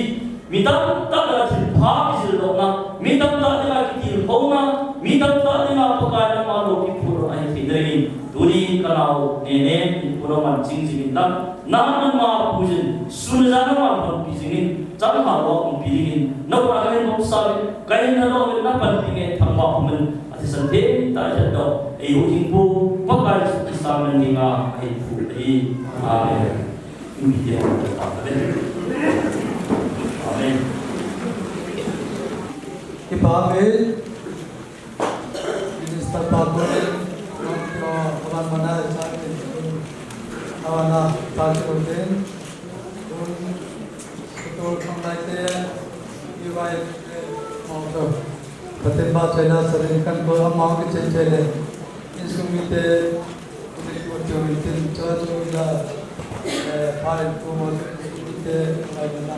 mi tamtah dinga thilpha kijildohna, mi tamtah dinga kitilkhouna, mi tamtah dinga Pakai nangma loupi phurna ahi thei dingin, Tunin kanao Nenem in puna man ching jingin lang, nangma puijin, sun le jan nangma panpi jingin, chang hao umpi dingin, nakoma kahin hopsa uve, kahin thanom uve, napanpi ngen thangvah umin, athisan theng tah a eiho hingpu, Pakai Jesu Christa min in nga kahin thum e. Amen. Umpi dia. Amen. Amen. Kipah e. Minister pa koma, kaban mana cha te, kaban na pa te, tun, tun khanglai te, iwai te, mo to, Pathen ba chai na sa rin kan ko, ama ki chai chai le, insung mite, kuni ko tio mite, cho cho ila, eh, pa ko mo, insung mite, kaban na.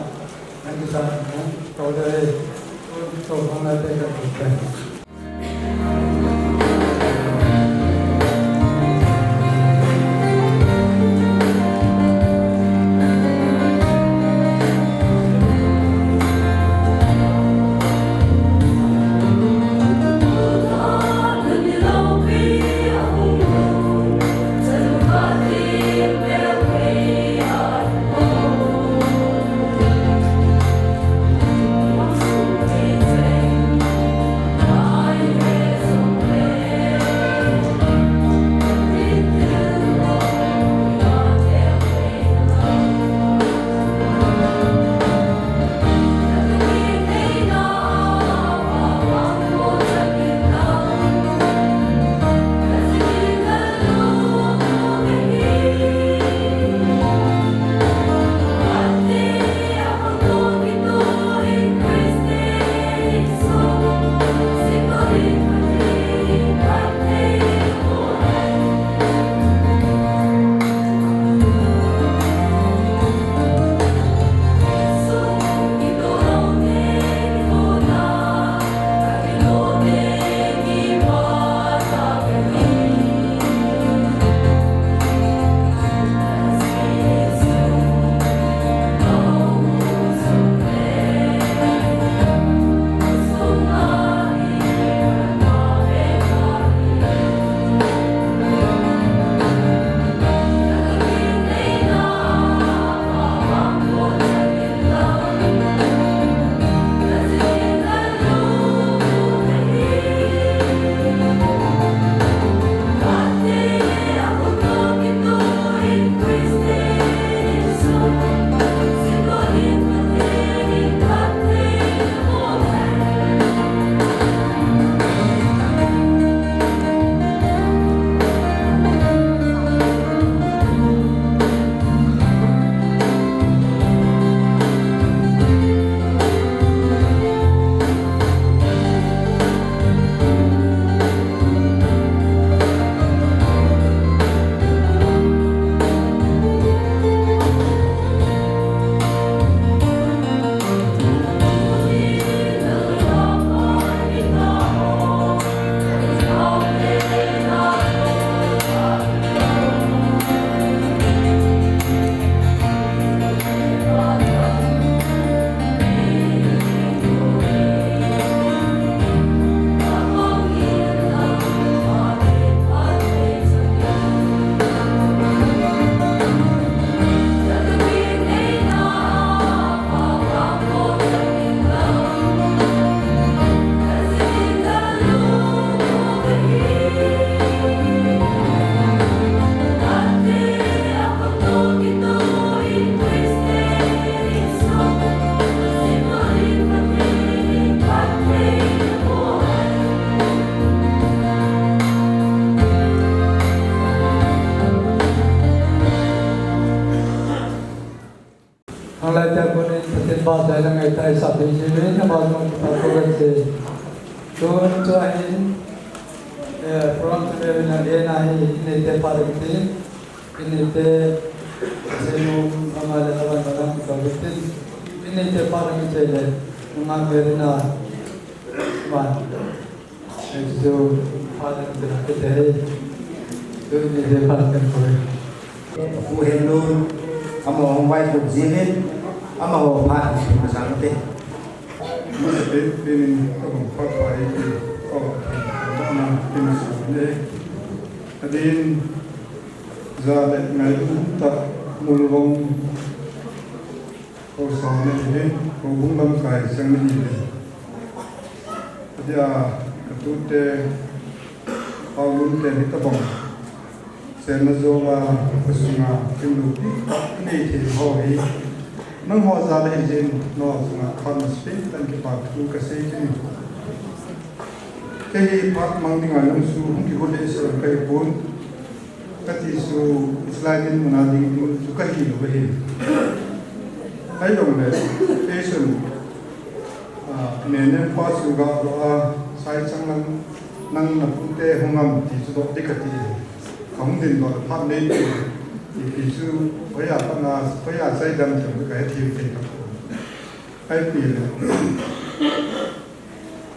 Tia konin Pathen phatthei la ngai tai sa thei ji ve na ma jong ta ko ve se. Tun chu ahin, eh, program chu ve na le na hi nei te pa le ti. Ini te senu ama le aban balang ka ve tin. Ini te pa le che le ma ve na ma. Pu Henlun, amaho hung vaipoh jingin, amaho phat in masang te. Masa te, tinin, abang phat pa i ti, oh, na, tin sa ne. Adin, ja le ngai ta, mulvong, Ko sa na hi, ko bung lamkai sang na hi le. Adia, ka tute, Paulun te ni tabang. Sen na jo la, ka sunga, kin lu pi, nei thei ho hi. Nangho ja la hi jin, no sunga, pan na spin, tan ki pa tu ka sei kin. Kei hi phat mang ding a nang su, hung ki hole se ka hi pun. Kati chu, Israel in muna ding, ding chu kahi lou ahi. Ahijongle, Jason, ah, Nenem pa chu ga doh a, Saichang lang, nang na pute hung am ti chu doh ding kati. Kahung din doh phat nei ti, ipi chu, hoiya pana, hoiya chai dam chu kahe thei thei tapon. Ahi pi le.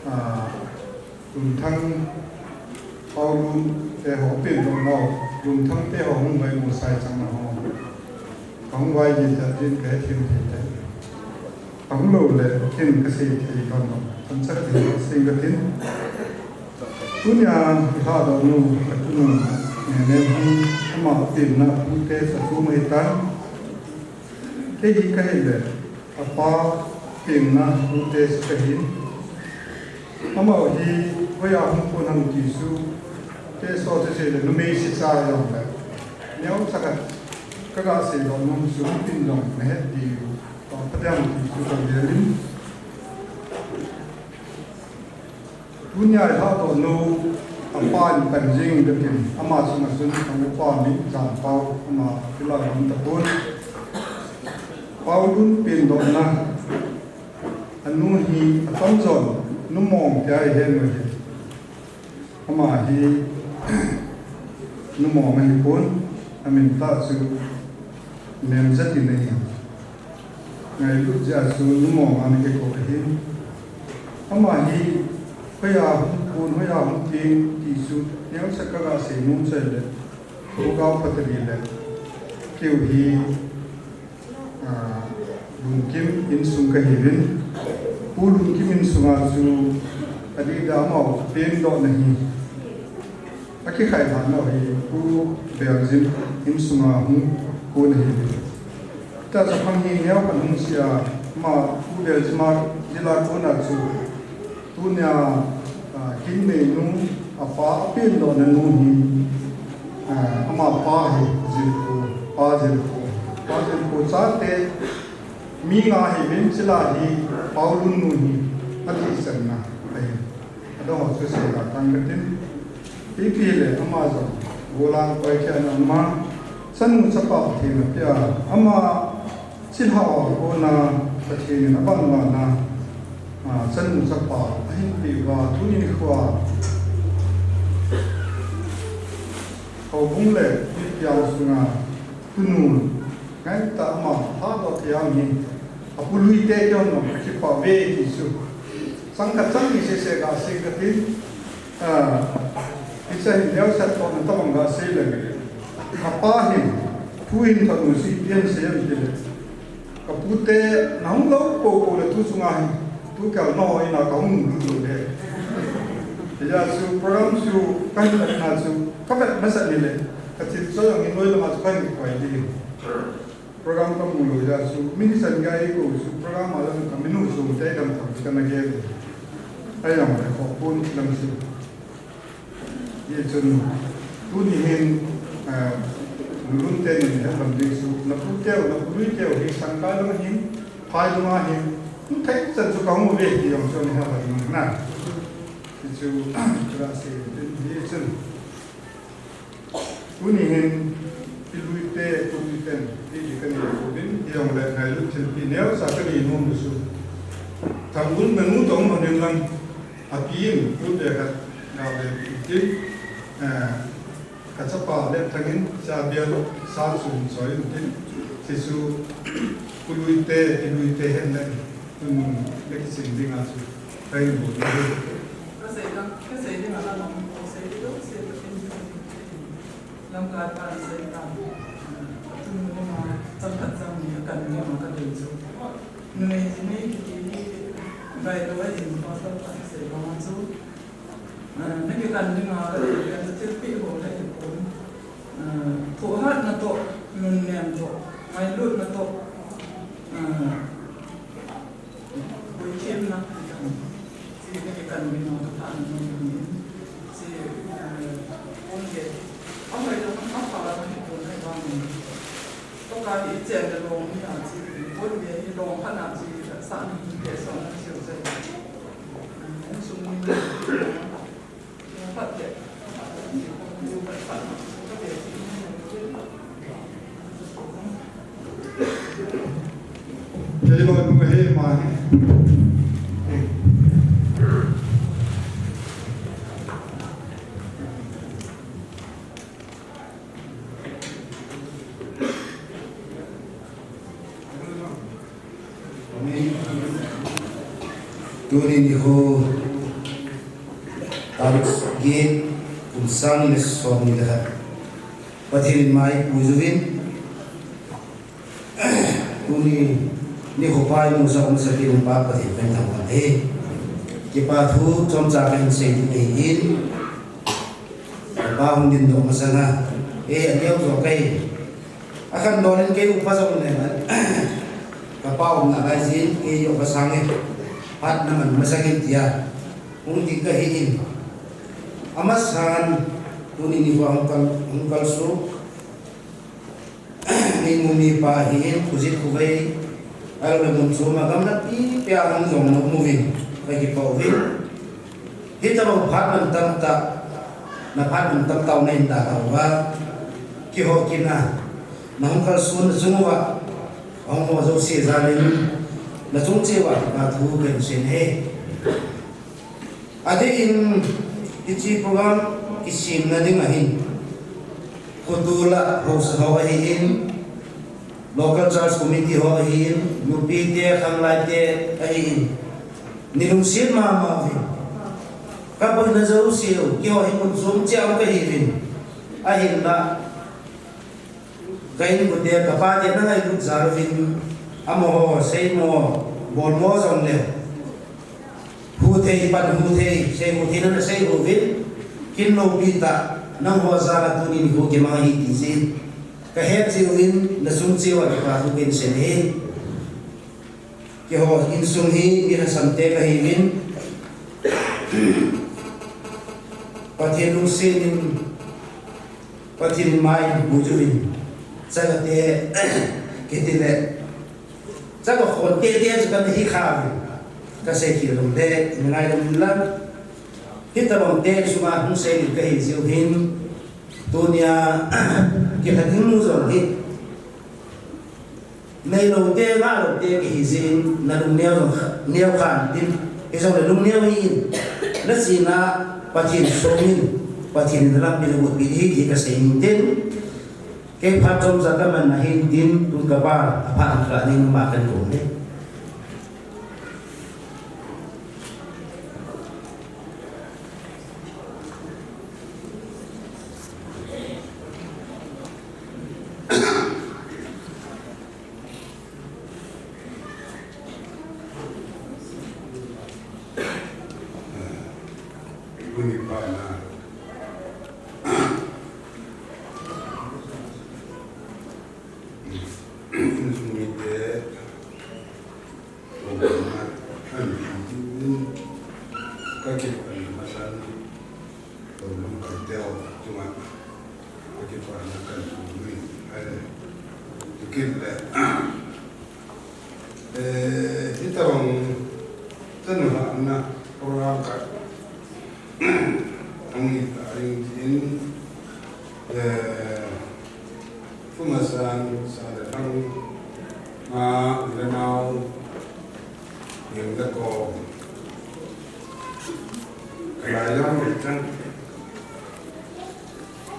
Ah, Lunthang, Paulun te ho, pen doh nau, Lunthang te ho hung vai mu Saichang na ho. Kahung vai ji ta din kahe thei thei tai. Kahung lou le, kin ka sei thei kan no. Tan sak thei sing ka tin. Tunia, ka ha doh nu, ka tu nu, ne ne hung, ama pen na pute sa tu mai tan. Kei hi ka hi le, apa pen na pute sa ka hin. Amaho hi, hoiya hung pon ham ti chu, te so te sei le, numei si cha jong le. Neo sa ka, ka ga sei lo nom chu, pin jong, na het di, to pa diam ti chu ka le lin. Tunia i ha doh nu, apa in pan jing ka tin, ama chunga chun, ka upa min, Jan Pau, ama, kila lam ta pon. Paulun pen doh na, Anu hi atamjon, Nu Mong tia ihet u ahi. Ama hi Nu Mong ahipon, amin tah chu Nemjat in ahi. Ngailut jeh a chu Nu Mong a ana kikou ahi. Ama hi hoiya hung pon, hoiya hung teng ti chu neocha ka ga sei nom chai le, Pu Gao Patali le keu hi Ah, Lunkim insung ka hiuvin. Pu Lunkim insunga chu adeh a amaho pen doh na hi. Akikhai lhah nau hi Pu Beljim insunga hung kon ahiuvin. Tua chu khang hi neo khat hung sia, ama Pu Beljim a jila kona chu Tunia, ah, Kinmei nu, apa, apen doh na nu hi, ah, ama pa hi, Jilkho, Pa Jilkho. Pa Jilkho chate, mi nga ahiuvin, chila hi, Paulun nu hi, athisan na, ahi. Adang ho chu sei la tang ka tin. Ipi le, ama jong, golang koi khe ana ama, chanu chapa Pathen in apeh a, ama, Chilhah a kona Pathen in abanbana, ah, chanu chapa ahin peh uva, tuni nikho a houbung le mipiang sunga tunu ngaitah ama lhadoh thei a um hi, apu Lui te kihon nom kakipah uve ti chu. Chang khat chang ni sese gasei katin, ah, hiche hi neocha tohna tabang gasei leng. Apa hin, thu hin thot nu chu ipi asei em tile. Kapute, nahung lou poupou le tu chunga hin, tu kal nahoi na kahung lut lou le. Hijeh chun program chu kahin vet na chu, kavet masat ni le, kathil chu jong hin noi lama chu kahin koi di. Program kamu lou jeh chun, min chan gei kou chu, program a jong kaminu chu, te dam tham kana gel. Ahi jong le, khohpon lam chu. Hichun, tuni hin, eh, Lulun teni nahet lou ding chu, napu teu, napu Lui teu hi, Sangkai lang hin, Phailung a hin, hung thei chan chu kahung uve ti jong chu nahet lou ding na. Hichu, kila sei, hichun. Tuni hin, i Lui Te, tuni ten, ti ti kan ni ko bin, ti ong le ngai lu thil pi neo sa kan ni nom su. Thang un na nu tong ma nen lang, a pi in, tu te ka, ga le ti, eh, ka chapa le thangin, cha bial, sa sun soi in tin, si su, ku lui te, ti lui te hen le, tu nun, le ki sing ding a su, ka in bo. Ka sei ding, ka sei ding a la nom, ka sei ding, ka sei ding. Lamkai pa in sei ta. Tun ni ma, chang khat chang ni, kan ni ma ka dei chu. Numei ji ni kiti hi, bai lo a jin pa sa pa sei pa ma chu. Na ki kan ni ma ka dei, kan thil pi ho le ko. Tho hat na to, nun nem to, mai lut na to. Boikhemna, si ka kan bina ka tha na ni, si, eh, pon ke, a hoi lo, a pha lo, ni pon ai ba ni. To ka hi chen de lo ni a si, pon ke hi lo kha na si, sa ni ke so na si se. Ni sum ni. Tuni nikho, tarik get, kum sang ni le som ni le khat. Pathen in mai pui uvin. Tuni nikho pa imu sa um sa ti um pa Pathen pen thang wan he. Kipa thu chomcha kahin sei ding ahin. Kapa hung ding dong masanga. E, aneo jo kai. Akhan donin kei upa jong le man. Kapa umna lai jin kei upa sang e. Phat na man masakin tia. Hung ding kahi in. Amasan tuni nikho hung kal, hung kalsou. Ni mu mipa hin, khojit khovei. Ahilou le mun chom a gamla pipi a hung jong nom uvin. Ka kipa uvin. Hitobang phat mantam tah, na phat mantam tah u na hin dalha uva, kihou kit na, na hung kalson na chung uva, ahung ho jouse jal in, na chung cheh uva kipa thu kahin sei e. Adeh in, hiche program kisemna ding ahin, khotul a haosa ho ahin, Local Church Committee ho ahin, nupi te, khanglai te ahin, nei lungset mama uvin. Ka boina jouse u, keiho hi mun chom cheh a um kahiuvin. Ahinla, ka inkote, ka pate na ngailut jal uvin, amaho seimo, bolmo jong le. Hu thei, pan hu thei, sei hu thei na na sei uvin, kin loupi tah, nangho jal a tuni nikho kimang ahi ti jeh in. Ka het jeh uvin, na chung cheh uva kipa thu kahin sei e. Keiho insung hi mi lhasam te kahiuvin. Pathen lungset in, Pathen in mai in pui uvin. Chate, kiti le. Chate khon tete chu kana hi kha uvin. Ka sei khel lou le, in ngaidam in lang. Hitobang te sunga hung sei ding kahi jeh u hin. Tunia, kilha ding mu jong hi. Neilou te, ngalou te kahi jeh in, na lungneo jong kha, neo kha intin, hijongle lungneo hih in, na chihna Pathen song in, Pathen in na lampi na botpi ding ahi ti ka sei intin, kei phat chomcha ka man ahi intin, tun ka pa, aphat in ka ding ma kan ko ne. Tuni phat na. Insung mite, tuni phat na, ka kipan masan. Tolum kal teo chunga, ka kipana kan tolum in, ai, tu kit le. Eh, hitobang, tanu ha na, program khat, ang ita ring tin, eh, Masan, sa le thang, ma, le nau, yeng le ko. Ka lai yong le chang.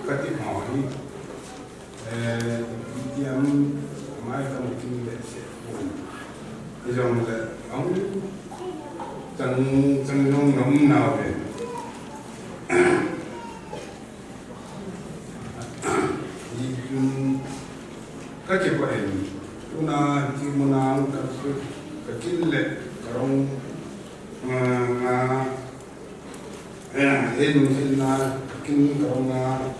Ka ti mo hi. Eh, ti am, mai ka mo ti le se. Ti jong le, ang, chang, chang yong ngam nau le. Ka kipah in, tuna hiche muna ka, ka kin le ka rong, ah, nga, eh, hei nung hin na ka kin ka rong nga,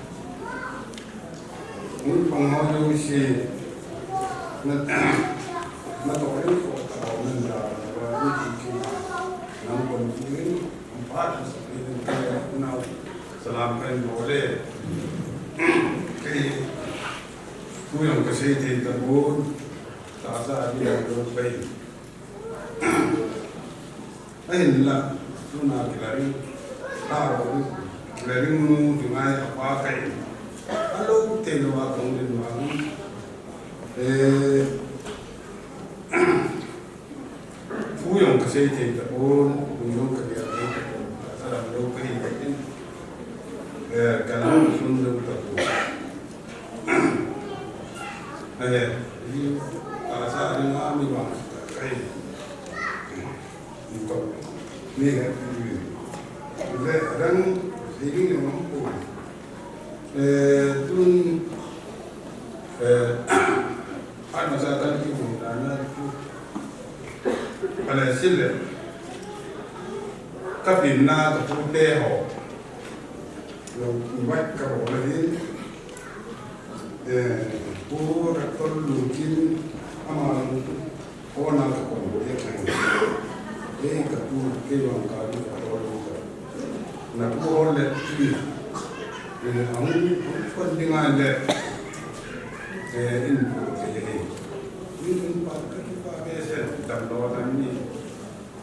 hung pang ho jouse, na, na toh rin ko ta ho nan da, na ba ni ki ki na, nang kon ki rin, ang pa sa sa rin ka ya na, salam ka in bole. Kei, thu jong kasei thei tapon, tahsa a ding jong lou kahi. Ahinla, tuna kilaring, tao, kilaring nu, kingai apa kahi. Alou thei lou a kong din vang. Eh, Thu jong kasei thei tapon, thu jong kagel thei tapon, ka lam lou kahi in, eh, ka lam sun lou tapon. Eh, i, tahsa ding a mi vang kahi. Ni ko, ni he, ni. Le, rang, sei ding jong ko. Eh, tun, eh, Phat masa kan kihung dan a chu. Kale sil le. Ka pinna ka pute ho. Lo invite ka bol ahin. Eh, Pu Doctor Lungkin ama lo kona ka kon te ka. Eh, ka pu kei vang ka lu ka tol lu ka. Na pu hol le tui. Eh, ahung, ahung kon ding a le. Eh, in pu te he. In, in pa ka ki pa ke se, tam lo tam ni.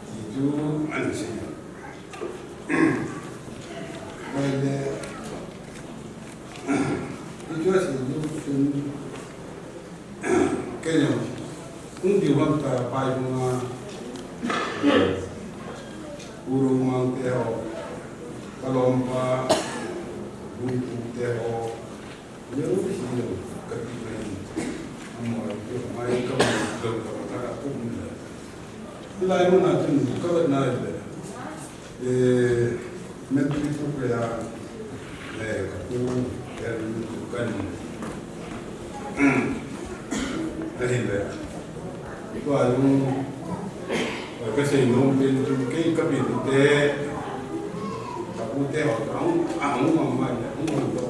Ti tu an se. Mai le. Ti tu se lu tun. Kei jong, hung diu ham ta pai hung a, Pu Romang te ho, ka lompa, Pu Pu te ho, leu si jong, ka ti mai, amoi, mai ka mai, ka ka ka kum le. Lai mun a chun, ka vet na le. Eh, men tu tu kaya, eh, ka pu, eh, kan. Ahin le. Tua jong, eh, ka sei nom pen tu kei ka pi tu te, ka pu te ho, ang, ang ma ma le, ang ma to.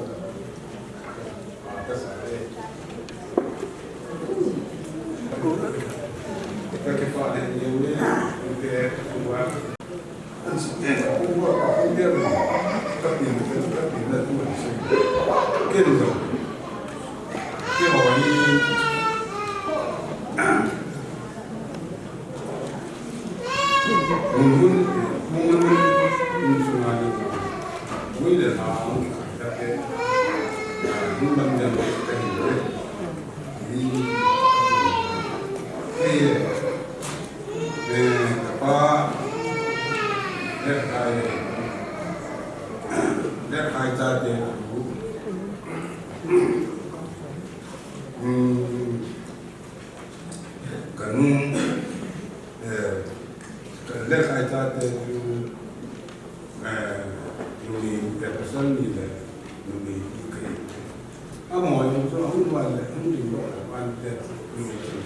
Ka nu, eh, ka le khai ta te chu, eh, nu ni te pasal ni le, nu ni ni kai. Amo yung chu, ang wa le, ang ni lo, ang te, nu ni chu.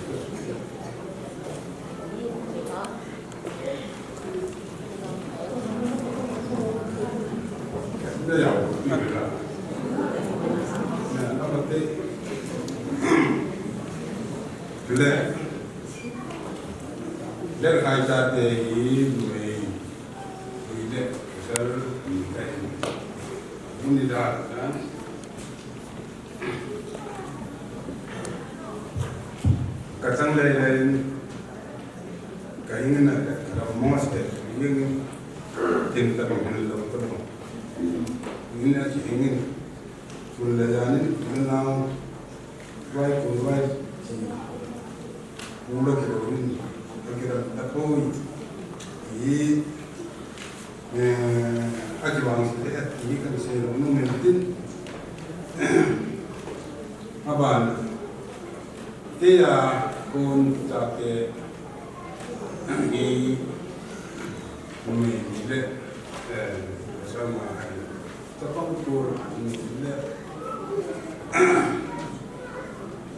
Ka chang lei lei in, ka hing in a, ka mos te, hing in, ting ta bang hil lo ta bang. Hing in a chi hing in, sun le jan in, hing in a, Vai ko vai, chi. Ula kilo in, akiram tapoi. I, eh, akivang si te, i kan sei lou nom in tin. Aban, te ya kon ta te, i, mi le, eh, sama ai. Chapang tur ani le.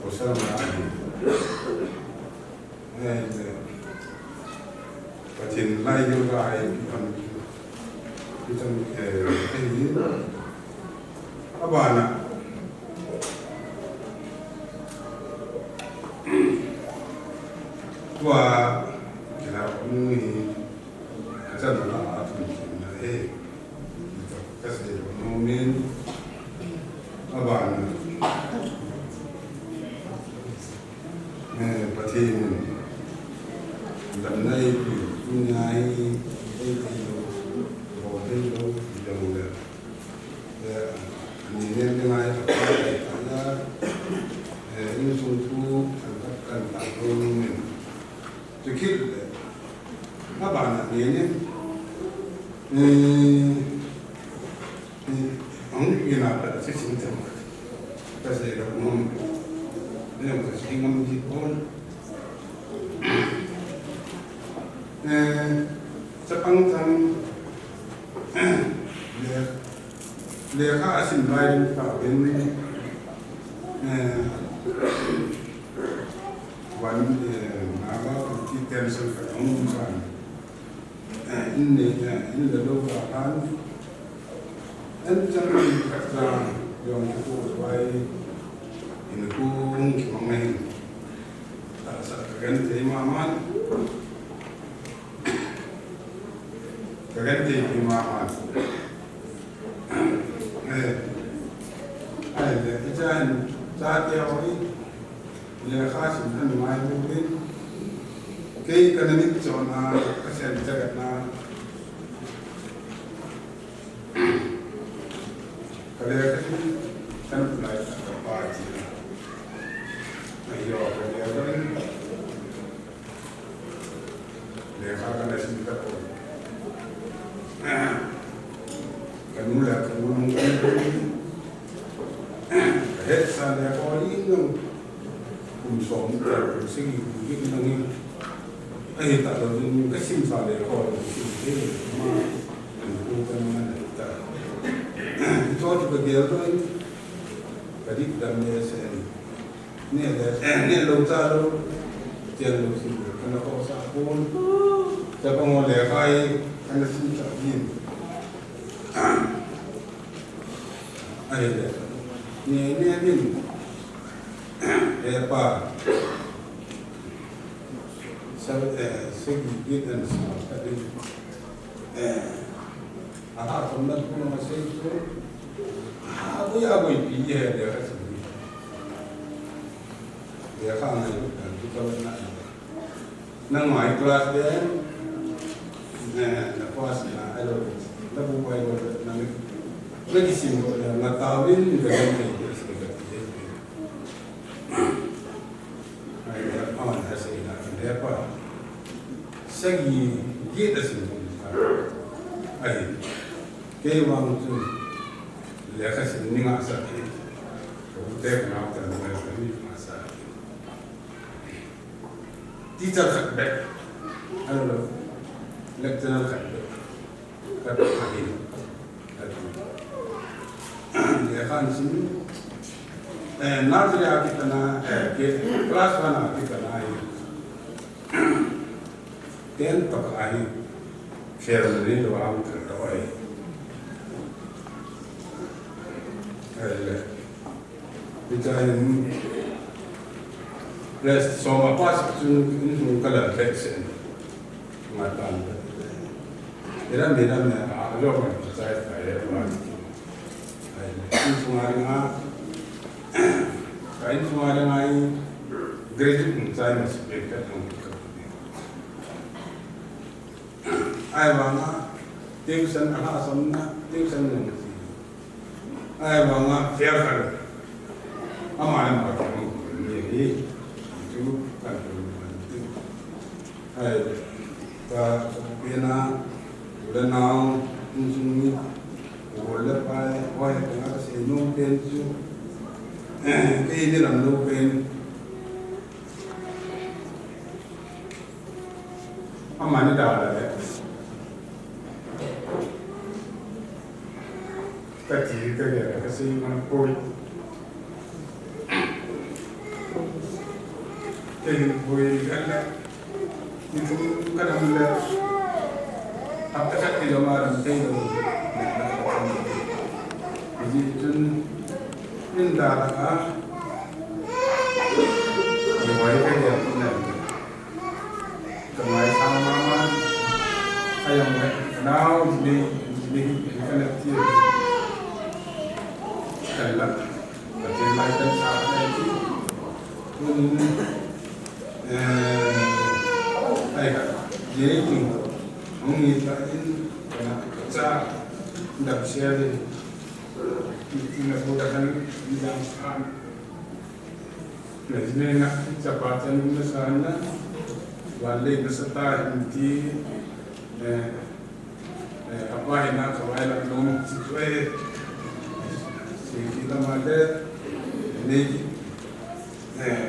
Osama ani. Eh, Pathen lai yoga ai pi ham. Pi chang, eh, eh, abana. Tua kila mu hi. Ka chan na a thum chin na e. Ka sei lou nom in. Aban. Eh, Pathen in. Damna eipe, tunia hi, ei thei lou, bol thei lou, jong le. Eh, ani nem ding ahi, ka pa, ka pa, eh, insung thu, kan, kan, kan, kan, Chukit le. Abana ni ni. Eh, eh, ang ina pa si sing tem. Ka sei lou nom. Ni ka sei ngam ji pon. Eh, chapang chang. Le, lekha asim lai ta ben. Eh, Van, eh, Naga Kuki Council ka hung van. Eh, in ne, eh, in le lo ka han. En chan ka cha yong ko vai. In ko hung ki mang mai. Ta sa ka gan te ma man. Ka gan te ki ma man. Eh. Ai le, i chan, cha te oi. Lekha sim han ngai mu din. Kei ka na mit chon na, ka sen chagat na. Ka lekha sim kan pulai ka pa chi na. Ai yo, ka lekha sim. Lekha ka na sim ta ko. Ka nu le ka nu nung ka nu. Ka het sa le ko i nung. Kum som ta ko sigi ku ki nung ni. Ai ta lo nung ka sim sa le ko sim ke ma. Ku ka na ta. To tu ka gel to. Ka dik dam le sen. Ne le, eh, ne lo cha lo. Tian lo si lo, kana ko sa pon. Cha ko mo le kai, kana sim cha din. Ai le. Ne, ne din. Eh, pa. Sa, eh, segi din sa, ka din. Eh. Aha, somna tu na sei tu. Ah, boi, ah, boi, pi ye de ka sei. De ka ngai, tu ka na. Na ngai class de. Na, na class na, ai lo. Na bu bai lo, na mi. Na ki sim lo, na ta win, ka na. Ai, a man a sei na, le pa. Sagi, gi da sin. Ai, kei vang chu, lekha sim ni nga sa ki. Ko te ka na ta na ka ni nga sa ki. Teacher khat bek. Alo, lecturer khat bek. Khat bek. Lekha sim. Eh, nursery a kipat na, eh, ke, class one a kipat na, eh, ten toh a hi, fail ni lo ang ka to ai. Eh, le. Hitia hin, rest soma pass chun, in sung kala flex in. Matan. Ira mi ram ne, a, lo kan chai chai e, ma. Ai, in sung a ringa, ka in sung a ringa i, graduate in chai ma speak ka thang ka. Ai vanga, tuition a ha som na, tuition ne. Ai vanga, fair ka. Ama ne ma ka. Hi, chu kan tum man ti. Hai, ta pena, u le nau, insung ni, u le pai, oi, ka nga ka sei nom pen chu. Eh, kei ni lam lo pen. Amani da le. Ka ti ka ge ka sei man poi. Kei poi ka le. Ni tu ka dam le. Hapta khat ti lo ma dam te lo. Ji tun min da la a. Ni wai ka ge na. Ka ngaisang mama, a jong le, nau, jile, jile hi, hi ka na ti. Ka la, ka ti lai kan sa ka ti. Tun, eh, ai ka, jile ting, hung ni ta in, ka na, ka cha, dam sia le. Ni na bu da kan, ni dam sa. Na jine na, chapa chan na sa na, van le na sa ta hin ti, eh, eh, apa hin na ka vai la nom chi tu e, si ki la ma le, ne ki, eh,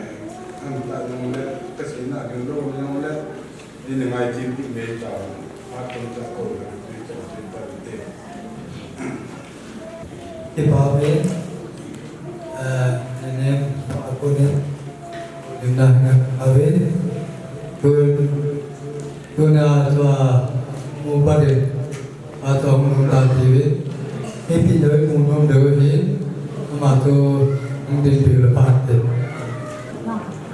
an ta nom le, ka si na ding lo nom le, Ni ngai tin ti nei ta, a ton ta ko, nei ta, nei ta, nei ta. Ti pa ve, eh, ne ne, pa ko ne, lim na na ave, tu, tu na tua, mo pa de. Ato hung nom ta ti ve. Ipi deu hung nom deu hi. Ama to hung din pi le pa te.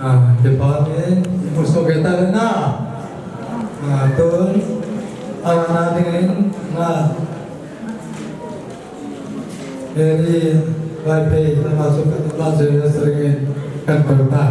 Ah, te pa te. Mu so ke ta le na. Ah, to. Ala na ding in na. Eri, vai pe, ama so ke ta la se le se le kan ko ta.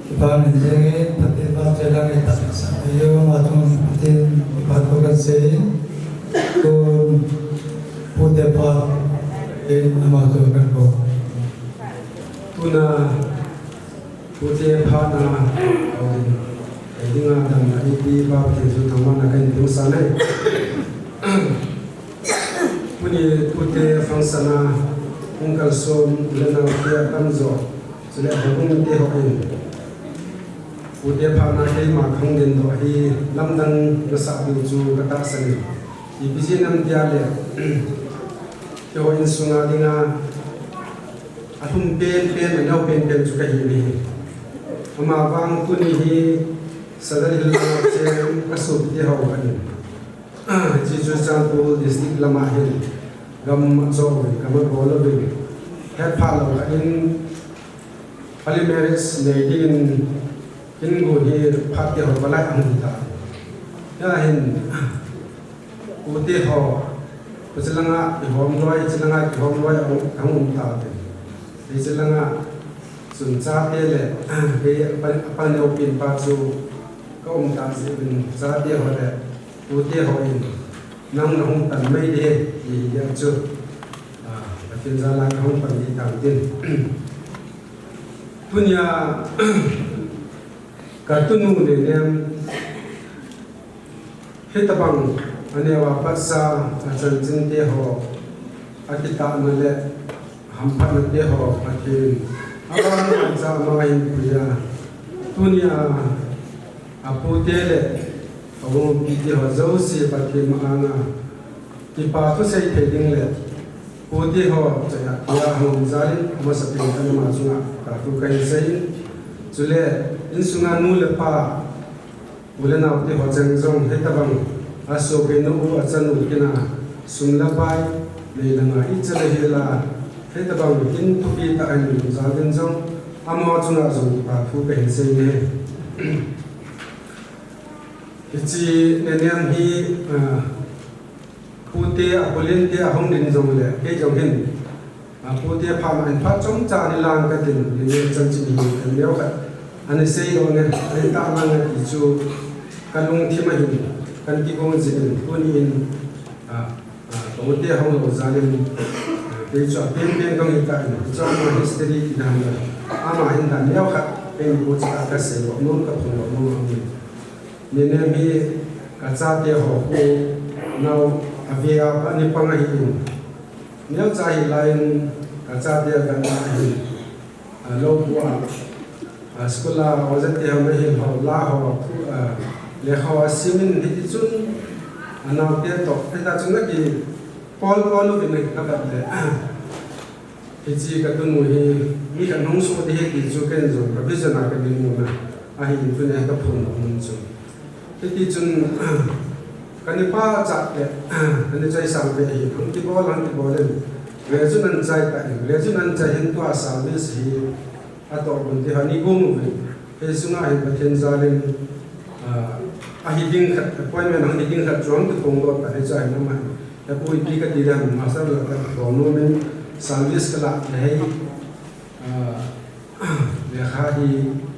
Kipa min jeng e, Pathen vang chai lang e, taksa e, ama chunga Pathen kipa thu kasei e, tun pute phat e, ama chu kakou. Tuna pute phat na, aw, ei dinga damna ipi Pathen chu thangvahna kahin pe sah e. Tuni pute function a hung kalson u le nau te atamjo, chule houbung mite ho in pute phat na keima kahung dingdoh hi lamdang nasah diu chu katahsan e. Ipi jeh ham itile, keiho insunga dinga alhum penpen, aneo penpen chu kahi uve. Amavang tuni hi Sadar Hills lama cheng kasopite ho khat in, hiche Churachandpur district lama hin gam ajo uvin, gam abol uvin, hetphah lou khat in early marriage nei dingin kin gon hi phat kihou phat lai ahung ta. Hia hin pute ho, hiche langa kihom loi, hiche langa kihom loi ahung, ahung um taute. Hiche langa chun chate le, kei apa, apa neopen pa chu ka um tah jeh uvin chate ho le pute ho in nang nahung pan mai ding ahi, hijeh chun, ah, Pathen jal a kahung pan ding tang tin. Tunia katunu Nenem hitobang aneo a patsa, achanchinte ho, akitahna le hamphatna te ho Pathen in avang manchah ma ahin pui a, tunia apute le aumpi te ho jouse Pathen ma-anga kipa thusei thei ding le pute ho choi-at tia hung um jal in amasapen in ama chunga kipa thu kahin sei in, chule insunga nu le pa, u le nao te ho cheng jong hitobang asopi nu u, achanu kin a sum le pai, lei le gou, icha le hel a, hitobang kin thupi tah a ahin um jal uvin jong, amaho chunga jong kipa thu kahin sei e. Hiche Nenem hi, ah, pute, apu lente ahung ding jongle, kei jong hin, ah, pute phat na in phat chomcha ni lang katin, Nenem chanchin hi, kan neo khat ana sei lou nge, ana tah lang nge ti chu kalungthim a hin kan kigong jing in, tuni in, ah, ah, pute hung lou jal in, ah, kei chu apenpen kahung hi tah in, chu ama history ti dan le, ama hin dan neo khat, kei pu chu kasei lou nom, kaphong lou nom ahi. Nenem hi kachate ho khu nao ave a pat ni pang ahin, neocha hilai in kachate avetna ahin, a, lou bua, a, school a oja te ho, mihil ho, la ho, khu, a, lekha ho asim in, hiti chun anaote toh, hita chun akipol pol uvin kavet le. Hiche katunu hi mi khat hung soh ding ahi ti chu ken jong ka vision a kadinmun ahi, tunia kaphondoh mun chu. Hiti chun, kani pachat le, kani chaisang te hi, hung kibol, hung kibol in. Graduation ahin chai tah in, graduation ahin chai hin tua service hi atoh gon ti ho ana um uvin. Hiche sunga hin Pathen jal in, ah, ahi ding khat, appointment ahi ding khat chu ahung kiphongdoh tah, hiche a hin ama hin, hepu ipi kati dem, master la kabol nom in, service kala le hei, ah, lekha hi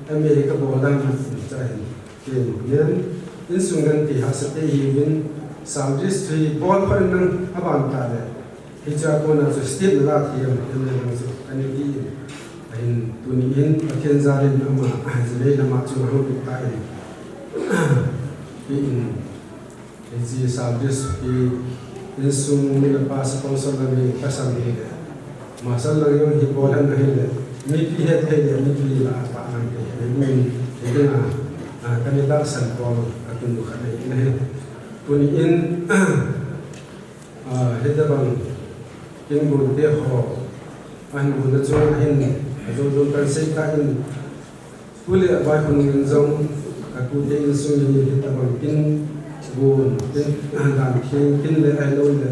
M A hi kabol dem, hiche a hin, ken nen, insung genthei hahsa te ihiuvin, service hi bol phat in lang aban tah le, hiche a kona chu step nala thei em, em le lang chu, ani ti in. Ahin tuni in Pathen jal in ama, ah, jilei lama chu ahung lut tan. Hi in, hiche service hi insung mi le pa sponsor lang hi kasam hi le. Master lang jong hi bol hen ahile, mipi hethei le, mipi la pa lang hi, hi in, hi in a, ah, kani tahsan bol, katunu khat ahi in ahi. Tuni in, ah, hitabang kin gon te ho, ahin gon na chu ahin, ajou jong kan sei tan, tu le abai khonung in jong, katute insung hi hitabang kin gon, kin dan theng, kin le ahilou le,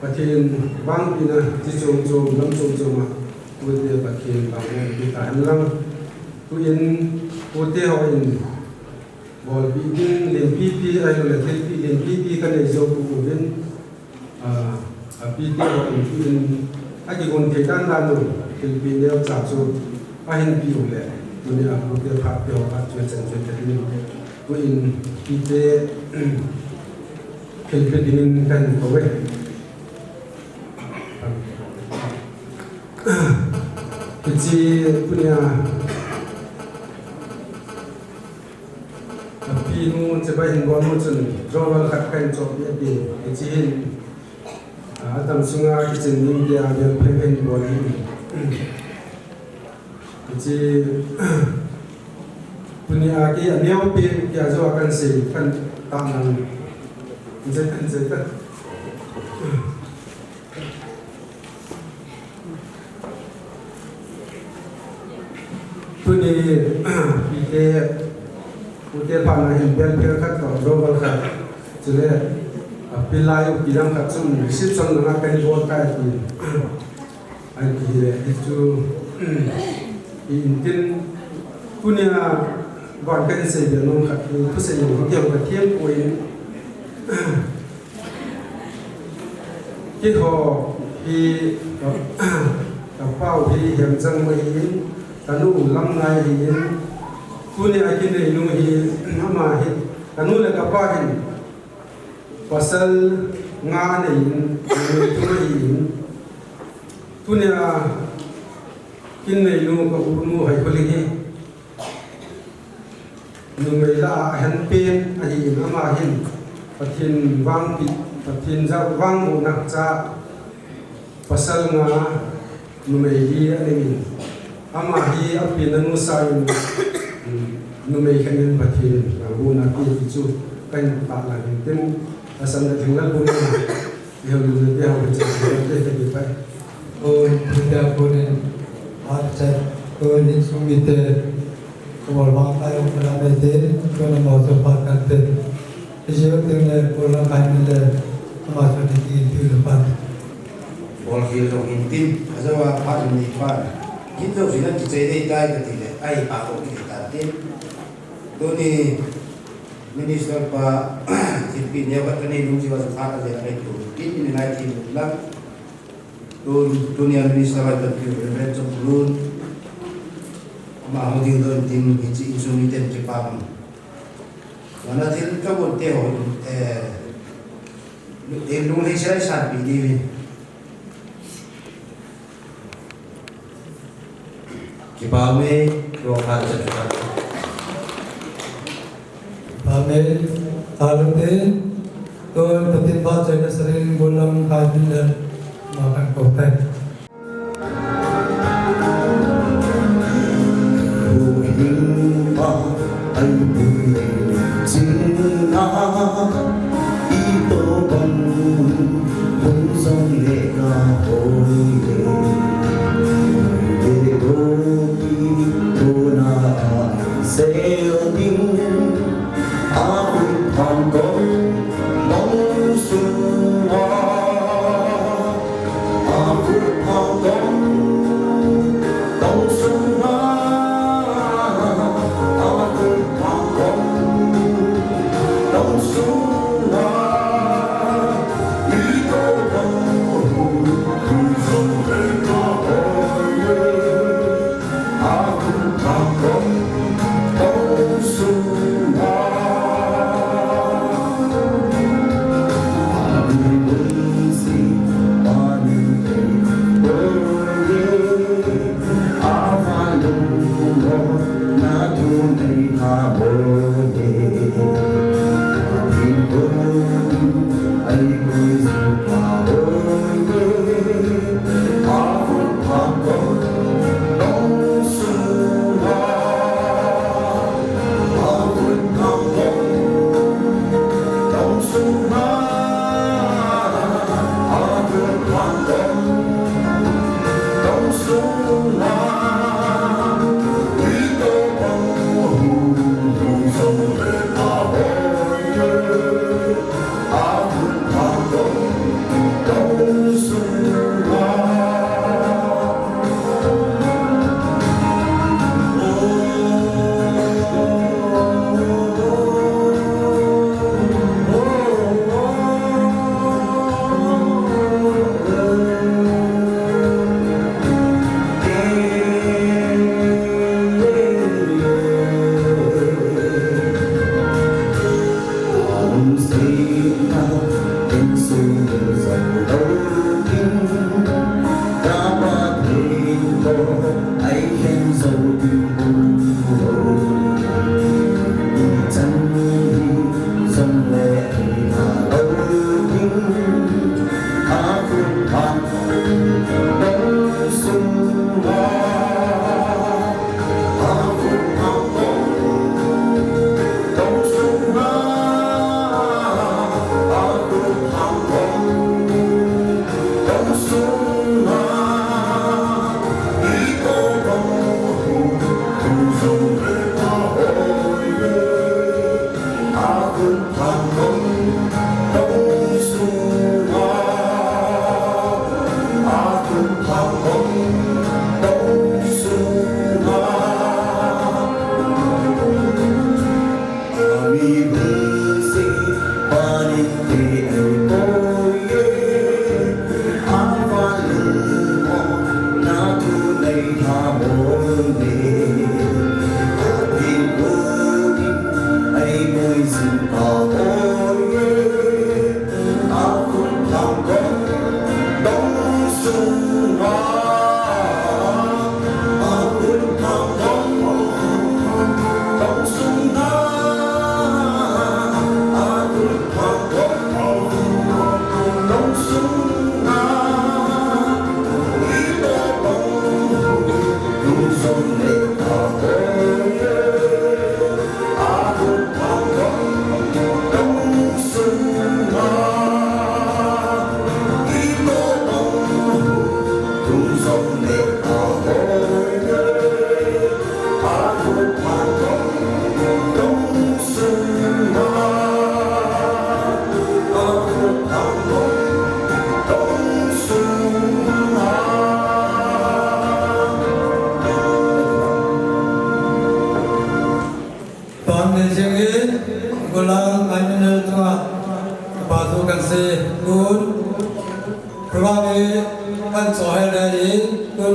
Pathen vangpina chi chom chom, lam chom chom a, tute Pathen vangpina tahen lang. Tu in, tute ho in, bolpi ding, lenpipi, ahilou le, thilpi, lenpipi kanei jou uvin, ah, apite ho in, tu in, Akigon thei dan dan u, thilpeh neocha chu ahin peh u le, tunia hute phat peh ho khat chu chan chu thei ding. Tuin hite thilpeh dingin kahin kou e. Hiche tunia apinu chibai hin bol nu chun drawer khat kahin chohpeh e. Hiche hin, a, atam sunga kichen ding tia bel phe kahin bol hi. Hiche tunia kei aneo pen tia jo kahin sei kahin tah nang. Hiche kahin sei ta. Tuni, pite, pute pha na hin bel phel khat toh, drawer khat. Chule, a, pilai u pilang khat chun, reception langa kahin bol tai ti. Ahi le, hichu, hi intin, tunia, van kahin sei bel nom khat, thusei nom khat, ka thiam poi. Keiho hi, ka, ka pau hi Hemjang ahin, kanu Lamngai ahin, tunia kineinu hi, ama hi, kanu le kapa hin, pasal nga aneiyin, numei thum ahin, tunia kineinu ka unu Haiholing hi, numei lah a ahen pen ahin, ama hin Pathen vangpi, Pathen ja vangbohna cha pasal nga numei li aneiyin. Ama hi apenna nu sangin, um, numei khat in Pathen vangbohna ape ti chu kahin tah nang intin, asan le thinglel bung na. Iham le te hau le chan le te te pai. O, te te a ko ne, a chat, ko ne sung mi te, ko bol bang kai o kana me te, ko na mo so pa kan te. Ije o te ne, ko la kai ne le, ama so ne ki tu le pa. Bol ki lo hin tin, a jo a pa ni pa. Kin jo si na ki che dei tai ka ti le, ai pa ko ki ta tin. Tuni Minister pa, thilpeh neo khat kanei nung chiva chu phat a le kanei tu. Kin ni ngai thil lang. Tun, tunia Minister vai kan piu Reverend Chomlun. Ama hung ding don tin hiche insung miten kipah. Mana thil kabol te ho, eh, eh, lunglhai seilai sanpeh diuvin. Kipah ume, lo khat cha cha. Amen. Salute. Tun Pathen vahchoina saring gollhang khai tin le, ma kan kou tai.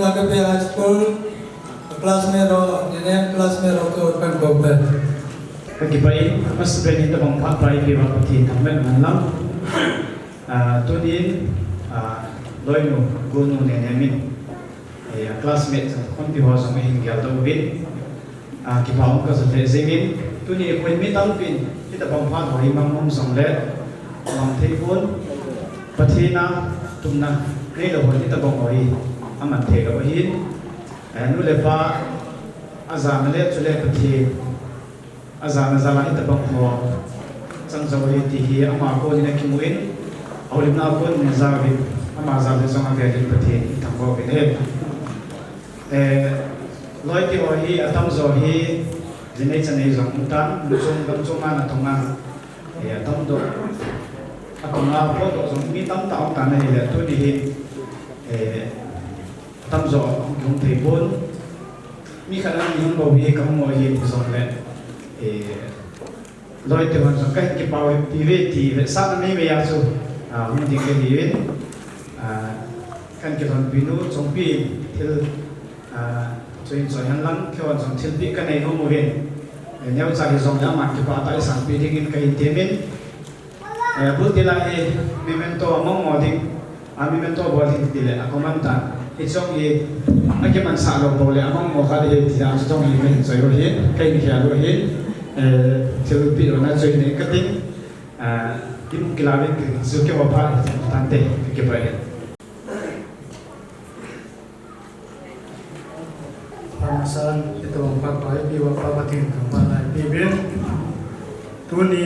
High School classmate ho, nenem classmate ho chu kan kou uve. Ka kipah in, amasapen in tabang phat pa eipeuva Pathen thangvah in umhen lang. Ah, tunin, ah, loinu, golnu nenem in, eh, classmate chang khonpi ho jong ahin geldoh uvin, ah, kipa um ka ja lheh jengin, tuni hin mi tampin hitabang phat ho hi mang um jongle, mang thei pon, Pathen a tupna neilou hon hitabang ho hi aman theilou ahin, eh, nu le pa ajana le chule Pathen ajana jal a hitabang ho chang jou ahi ti hi ama konin akimun, houlimna konin ajauvin, ama jal le jong avelin Pathen ithangvah uvin ahi. Eh, loi ti ho hi atamjo hi, jinei chanei jong um tan, chom gam chom a natong a, eh, atamjo, atong a, podoh jong mi tamtah um tan ahile, tuni hin, eh, atamjo hung kihung thei pon, mi khat ani hung bou hi kahung u ahi ti jongle, eh, loi te hon jong kahin kipah uve ti vetsahna meimei a chu, ah, hung ding kahiuvin, ah, kahin kilhonpi nu Chongpi in thil, ah, chu hin choi hen lang, keiho jong thilpeh kanei nom uvin, eh, neocha hijongle aman kipah tah a isanpeh dingin kahin temin, eh, abul til a hi memento amang mo ding, a memento bol ding tile akoman tan. Hiche jong hi akimansah lou bou le amang mo khat ahi tia chu jong hi kahin choi u ahin, kahin khel u ahin, eh, thilpeh louna chu hinei kating, eh, kimu kila uvin, chu keiho phat hi tante, kakipah e. Phat masan, hitabang phat pa eipeuva Pa Pathen thangvahna eipeh uvin. Tuni,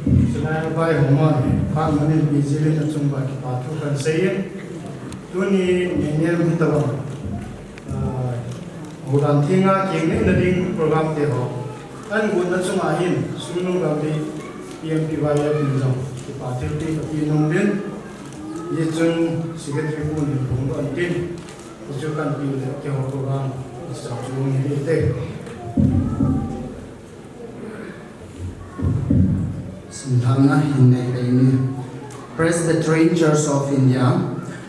Sinai vaihom a, phat manin P G Lin achung uva kipa thu kahin seiyin. Tuni, nenem hitabang, ah, houdan thenga kingneina ding program te ho ahin gotna chunga hin, Sungnu Gambi P M P Y F in jong kipa thilpeh kapeh nom uvin. Hichun Secretary pu in phongdoh in tin. Hichu kahin peh le keiho program start chu hung hi ding ahi. Simlhahna hin nei peh inge. Presbyterian Church of India,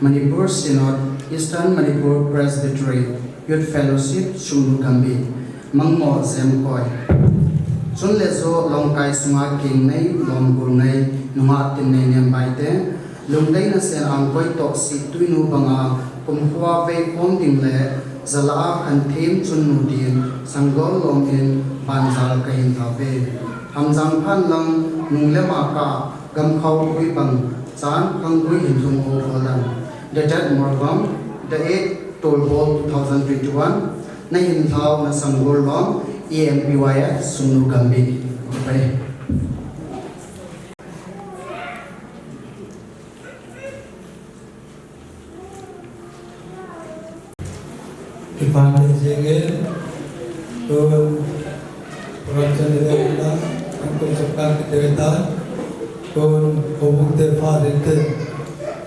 Manipur Synod, Eastern Manipur Presbytery, Youth Fellowship, Sungnu Gambi, Mangmo Jemkoi. Chun le jo Lawngkai sunga kingnei, lawm gol nei, nungah tin nei nem bai te, Lungdei nasen angkoi toh Sihtuinu banga kumkhoa veikhom ding le jala a khan them chunnu din sanggol lom in banjal kahin tao ve. Hamjang phan lang nung le ma ka gamkhao gui bang chan khanggui hin lhung o kol dan. Dated Morvang, the eighth Tolbol two thousand twenty-one, na hin lhao na sanggol lom, E M P Y F Sungnu Gambi. Bye. Kipah in jing e, tun production director, Uncle Sokal director, tun houbung te pha ding te,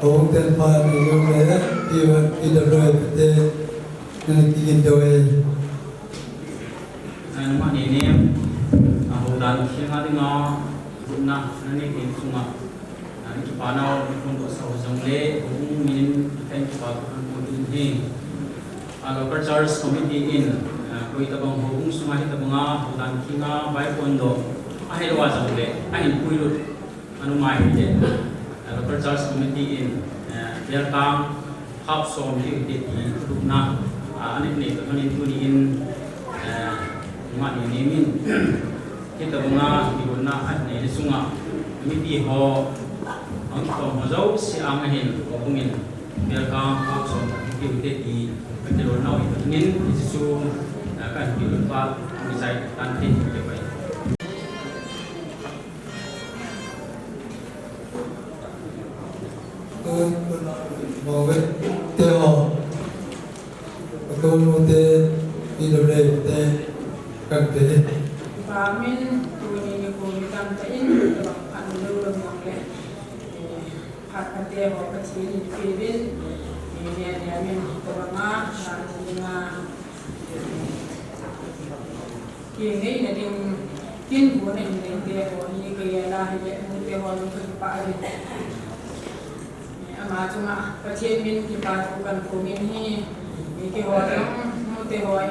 houbung te pha ding le, P W F te, nana kigin doh e. Nangma nenem, a, houdan thenga dinga, gotna, nanei teng chunga, a, nakipah nau, naphondoh sah u jongle, houbung minin, kahin kipah thu kahin phongdoh in ahi. A, local church committee in, a, koi tabang houbung sunga hitabanga, houdan thenga, vai phondoh, ahelou a jongle, ahin puilut. Anuma hite, eh, local church committee in, eh, welcome, hap som diu hite ti thupna, ah, anei nei toh hon in tuni in, eh, nungah nenem in, hitabanga kigotna anei le chunga, mipi ho, ang kitom ho jouse anga hin, houbung in, welcome, hap som diu hite ti, kakilolna u hi toh hon in, hiche chu, eh, kahin kilut pa, kichai tan te, kipah e. Tun, tun, mo ve, te ho. Tun, mo te, i lo le, te, kan te. Ba min, tuni nikho mi tamtah in, tabang phat lou lou jong le. Phat pha te ho Pathen in peuvin. Ni ne ne min, tabanga, na ni nga. Kinei na ding, kin bu na hin ding te ho hi ka ya la hi le, mu te ho lu ka pa ri. Ama chunga, Pathen min kipa thu kan ko min hi, Hoi, mute hoi.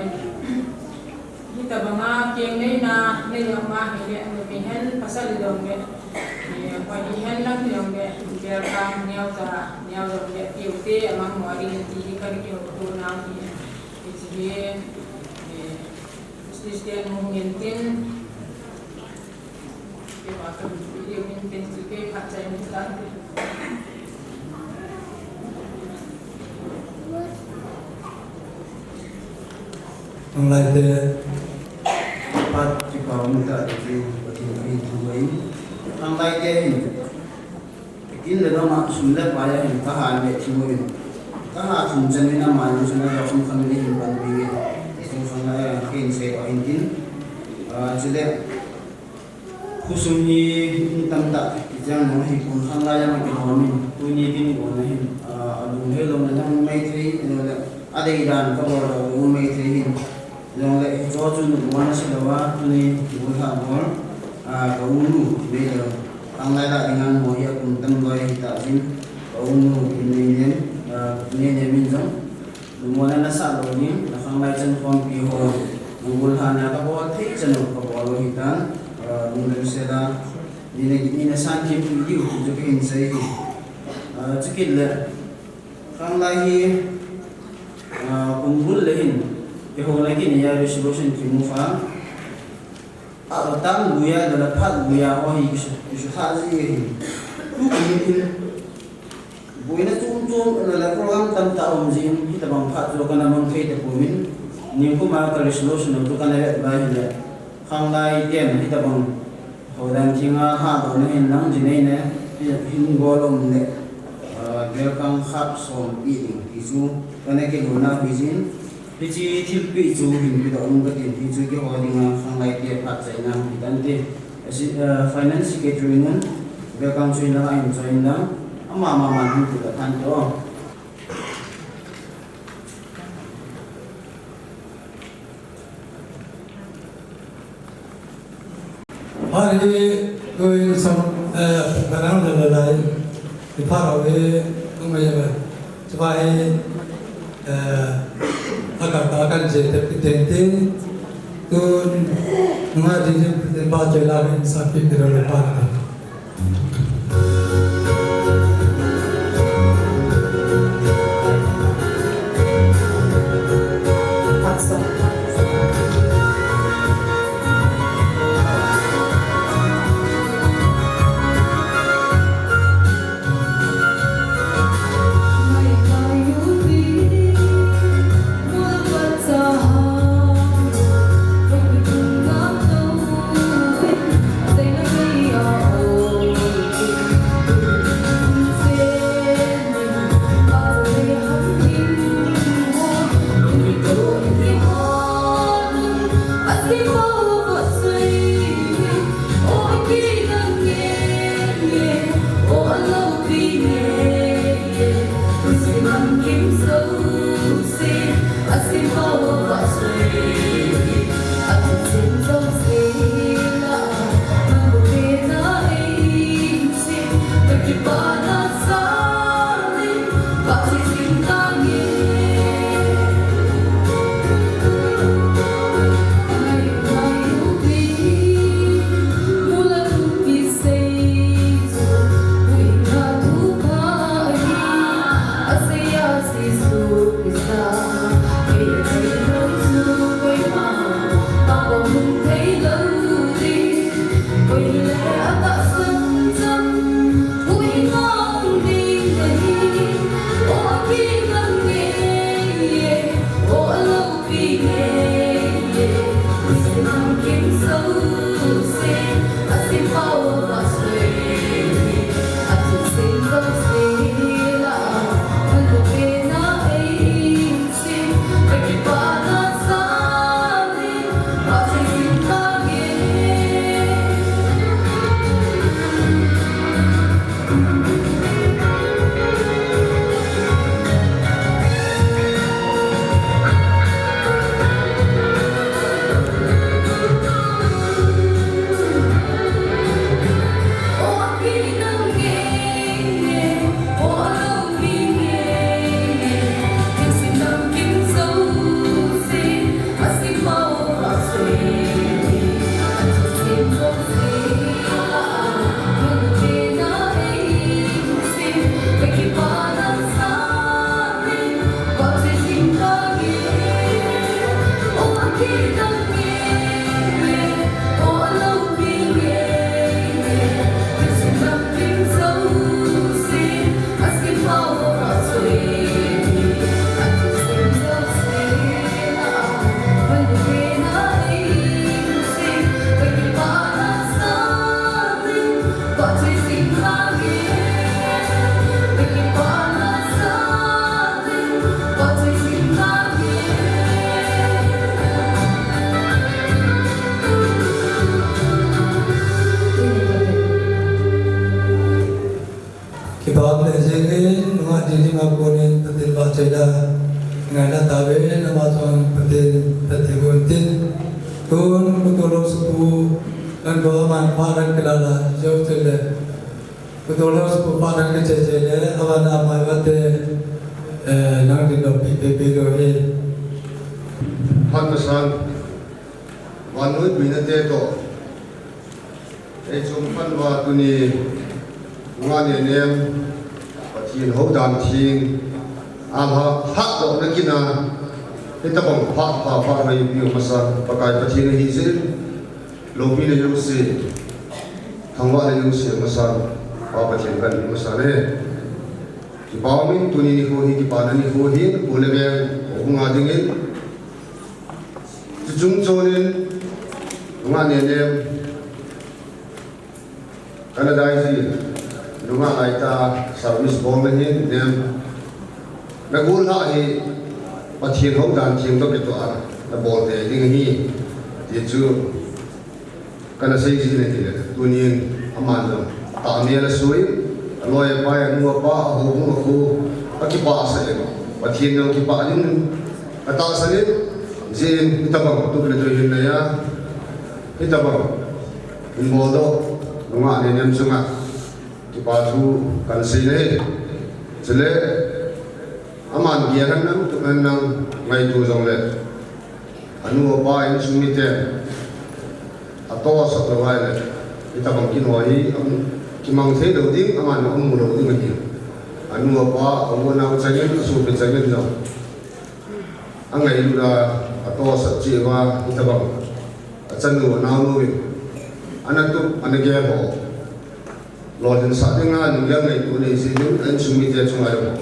Hitabanga keng neina, nei jong ma hile, mi hen pasal jong le. Eh, hoi, i hen lang jong le, vel kam neo ta, neo jong le, piu te, amang mo ri ti hi kan kiho tu na hi. Hiche hi, eh, Christian movement tin, Khanglai te phat kipa um tah ti chu Pathen kahin thum ahi. Khanglai te hin kin le dong a sum le pai a hin kaha le thum ahi. Kaha thum chan in ama jong chun aja khum kham in ahin pan pi in. Chu khanglai a kahin sei ahin tin. Ah, chule Khosung hi in tamtah kichang nung hi kum khanglai a kihom in, tuni kin i on ahin, ah, alung hei lou na lang maithei, eh, le, adei dan kabol lou, lou maithei hin. Jong le, hicho chu numo na si lou a, tuni, bul ha bol, ah, ka unu, mei lou. Khanglai la ding a mo hi a kum tam loi hi ta jin, ka unu, kin nei nem, ah, nei nem in jong. Numona nasah lou ding, na khanglai chan khompi ho, nabul hana kabol thei chan u kabol u hitan, ah, lungdam sela, nina, nina san thempi diu, chu kahin sei hi. Ah, chukit le, khanglai hi, ah, kumbul le hin, keiho na kinei a resolution kimu fa, Atang buya, dala phat buya, ho hi kisu, kisu tha ji hi. Tu kum in, buina chom chom, dala program tamtah um jin, hitabang phat chu kana mang thei tapon, ningkum a ka resolution chu kana vet bai hile. Khanglai ten, hitabang, hodan kinga ha dona hin lang jinei ne, hin bol um le. Ah, welcome khap som pi ding, ti chu, kana kiluna hui jin. Hiche thilpeh chu hin pedoh ung katin, hichu keiho dinga khanglai te phat chaina hung hitante. Asi, eh, Finance Secretary nun, welcome chu in lang, ahin join lang. Ama, ama, ama, hin pedoh tante o. Phat hi, tun song, eh, kanang le le lai, i phat ho hi, tung mai ve. Chuva hi, eh, a ka ka kan je te pi ten tin, tun, nunga jing jing pi ten pa choi la hin sa pi pi le le pa. Ei, nama chun Pathen, Pathen gun tin. Tun, Kutolo Supu, kan ko man pa kan kilala, jo chule. Kutolo Supu pa kan ke che che le, awana mai wa te, eh, nang din do pi pe pe do he. Phat masang, vannoi puina te toh. Ei chung phat uva tuni, nungah nenem, Pathen houdan theng, a lha, lhadohna kin a, hitabang phat, phat, phat, hoi piu masa, Pakai Pathen ahi jeh in, loupina jouse, thangvahna jouse masa, Pa Pathen kahin masa e. Kipa umin tuni nikho hi, kipana nikho hi, pu le veng, houbung a dingin, Chuchung chonin, nungah nenem, kana dai ji, nungah laitah service bol na hin nem, na gol lha hi, Pathen houdan theng toh kitoh a, na bol tei ding ahi, ti chu, kana sei ji na hile, tunin, aman jong, atahmel a sui, aloi apai, anu apa, ahoubung akho, akipah sah in, Pathen jong kipah ding, atahsan in, jeh in, hitabang, tup le tui hin nei a, hitabang, hin bol doh, nungah nenem chunga, kipa thu, kan sei na hi, chule, aman gel hen lang, tup hen lang, ngaito jongle, anu apa insung mite, atohsah lou ahile, hitabang kinoi hi, amu, kimang thei lou ding, aman amu lou ding ahi. Anu apa, a u anao changin, asopi changin jong, angailut a, atohsah cheh uva, hitabang, achanu anaonu in, ana tup, ana gel ho, lolhinsah dinga, lunggel ngaito nei jeh in, a insung mite chunga jong,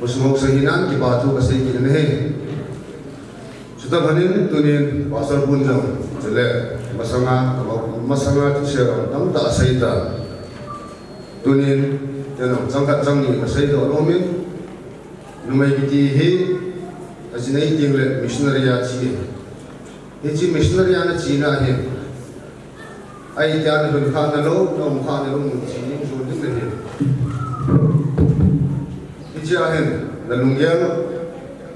khosung haosa hinan, kipa thu kasei kit in ahi. Chutoh lhonin, tunin, Pastor pun jong, chule, masanga, masanga thusei jong tamtah asei tan. Tunin, tenong, chang khat chang ni kasei doh nomin, numei kiti hi, aji nei tengle missionary a che. Hiche missionary a ana chena hin, ahi tia nalhun khah nalou, naum khah nalou, mun che ding, jon ding nahi. Hichea hin, nalunggel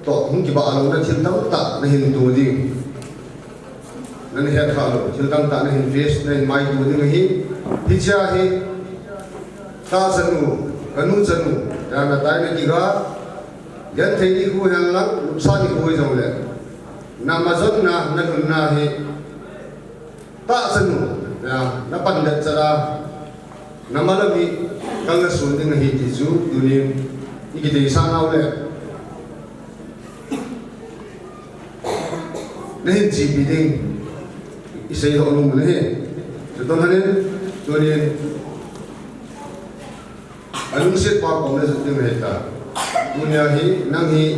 toh hung kibah louna thil tamtah nahin to ding. Nahin het khah lou, thil tamtah nahin face, nahin maito ding ahi. Hichea hi, tahsa nu, kanu chanu, tia natai nakiga, genthei nikho hen lang, nopsah nikho hijongle, namajotna, nalhunna hi, tahsa nu, ya, napan det chat a, namalam hi, kal nasun ding ahi ti chu, tunin, ikiteisah nau le, nahin chepi ding, isei doh nom u ahi. Chutoh lhonin, tunin, alungset pa kom le jot ding ahi ta. Tunia hi, nang hi,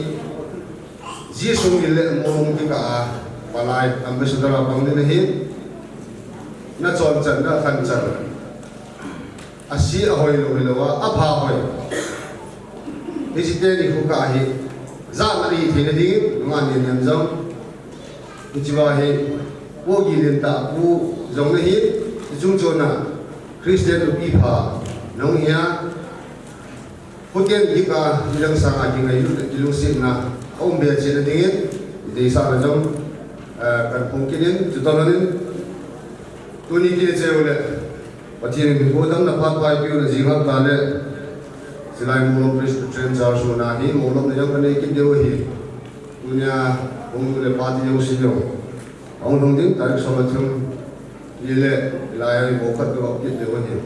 Jesu min le molom kikah a, palai, ambassador a pang ding nahi, nachonchan, nakhanchan. Ase ahoi lou, hilou a, apha hoi. Hiche teni khu kah hi, jana ahi theina dingin, nungah nenem jong. Hichea hi, Pu Gilen tah pu jong nahi, hichung chona, Christian nupi pha, nahung hia, Hoten hika, ilang sanga kingailut, kilungsetna, aum be cheh na dingin, ideisahna jong, eh, kahin phong kit in, chutoh lhonin, tuni kile cheh u le, Pathen in hinkho damna phat paipiu na jing hapta le, hilai Molom Presbyterian Church hon ahi, molomna jong kanei kit diu ahi. Tunia, hung le party jouse jong. Ahung lhung ding tarik som le thum. Hile, hilai a bou khat ka kit diu ahi.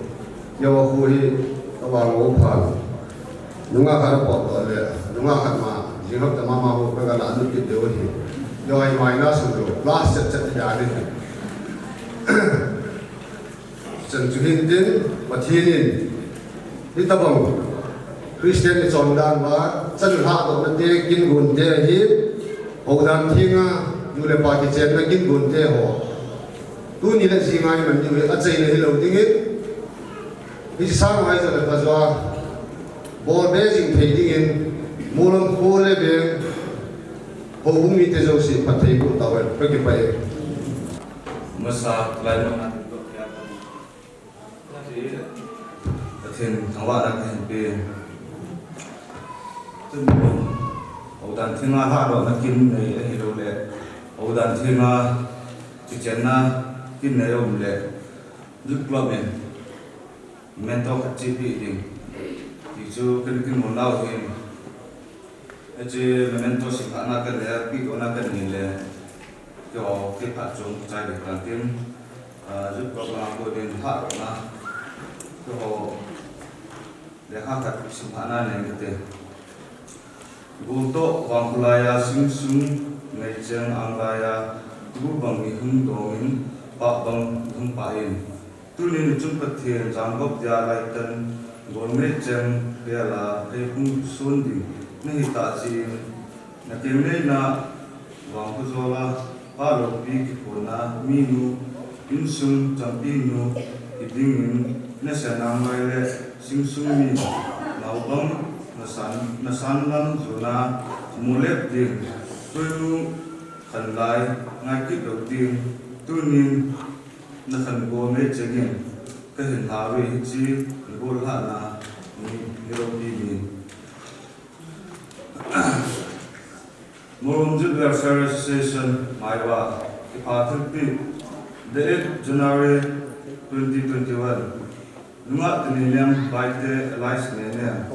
Keiho khu hi, ka vang u phan. Nungah khat apot le, nungah khat ma, jing hapta mama khu ka ga lalut kit diu ahi. Keiho hi mai na sum diu, plus chet chet dia ding. Chan chu hin tin, Pathen in, hitabang, Christian i chondan uva, chanu lhadohna te, kin gon te ahi, houdan thenga, nu le pa kichenna kin gon te ho. Tuni le jing a iman diu hi, achaina hilou dingin, hiche sang uva ijat le phajoa, bol be jing thei dingin, Molom kho le veng, houbung mite jouse phatthei boh tauhen, kakipah e. Masa, lai masa. Pathen thangvahna kahin pe. Tun, Houdan thenga lhadohna kin nei ahilouleh, houdan thenga kichenna kin nei aum leh, Youth Club in memento khat chepeh ding ti chu kin, kin mun nau hin, hiche memento simlhahna kanei a, pehdohna kanei le, keiho kipah chom kichai ding tan tin, ah, Youth Club a kon in lhadohna, keiho lekha khat simlhahna nei kate. Gol toh vangkho laiya sing sung, meichang ang laiya, gu bang ihung dongin, pah bang ihung pahin. Tunin ichung Pathen, janggop dia laitan, gol meichang bela eihung sun ding nahi tah jeh in, na kengneina vangkho jola, Pa loupi kiphonna minu, insung champinu hidingin, nasen ang lai le sing sung mi, naobang nasan, nasan lam jona, mulep ding, tuinu khan lai, ngai kit lou ding, tunin nakhan gol meichang in, kahin lhauve hiche, nagol lhahna ni, niloupi ni. Morung Youth Welfare Association, Maiva, kipah thilpeh, the eighth January twenty twenty-one, Nungah Tinelem Baite alias Nenem.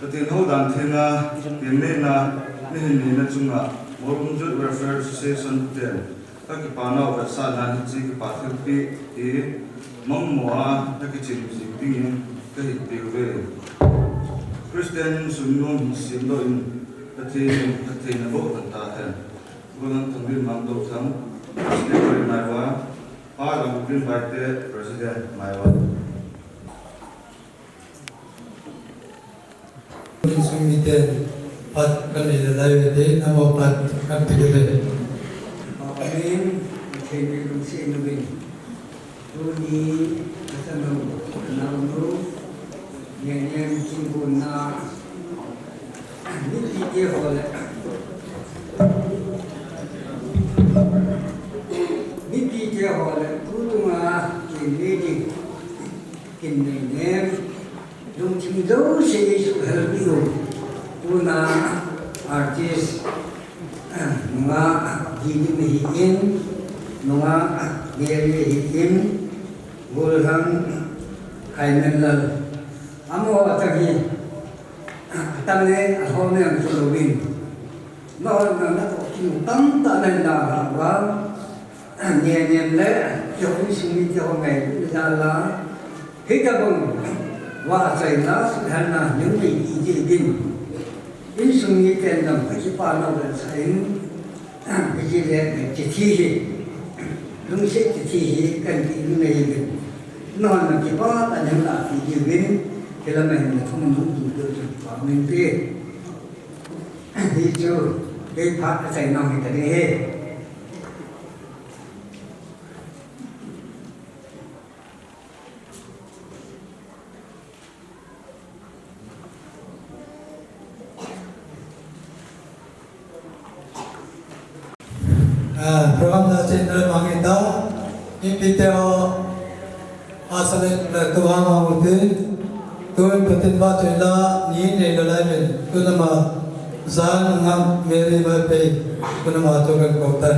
Pathen houdan thenga, kengneina, nahin neina chunga, Morung Youth Welfare Association ten, kakipa nau vetsahnan hiche kipah thilpeh hi mangmo a nakichim jing dingin kahin peuve. Christian sung nom hin semdoh in, Pathen in phatthei naboh lhon tahen. Gollhang Thangvin Mangthothang, Secretary Maiva, Pa Lamvin Baite, President Maiva. Insung mite phat kanei le lai uve, amaho phat kape uve. Amen. Pathen in lungset in uvin. Tuni, achanu, anaonu, Nenem chingkonna, mipite ho le, mipite ho le, tutunga kin nei ding, kin nei nem. Lungthim jouse Jesu helpeh u. Tuna artist, nunga Dini ahin, nunga Gary ahin, Gollhang Haimenlal. Amaho atang hi, atang le, ahom le ang chu louvin. Nahon na natoh kin tamtah nahin dalhah uva. Nenem le, keiho insung mite ho ngailutna jal a, hitobang vah achaina, suhhalna, nung nei ti jeh uvin. Insung miten jong kakipa nau vetsah in, hiche le, chithi hi, lungset chithi hi, kahin pe nom ahi uvin. Nahon na kipah tah in nahin lah peh jeh uvin, hilam a hin nathum nung ding peh u chu kipah um inte. Hichu, kei phat achaina hi kading ahi. Ah, program na chen na mang ta, mipite ho, asalen na tu ha ma uti, tu in patin ba tu la, ni ne lo lai men, tu na ma, zan ngam, meri ma pe, tu na ma tu kan kop tai.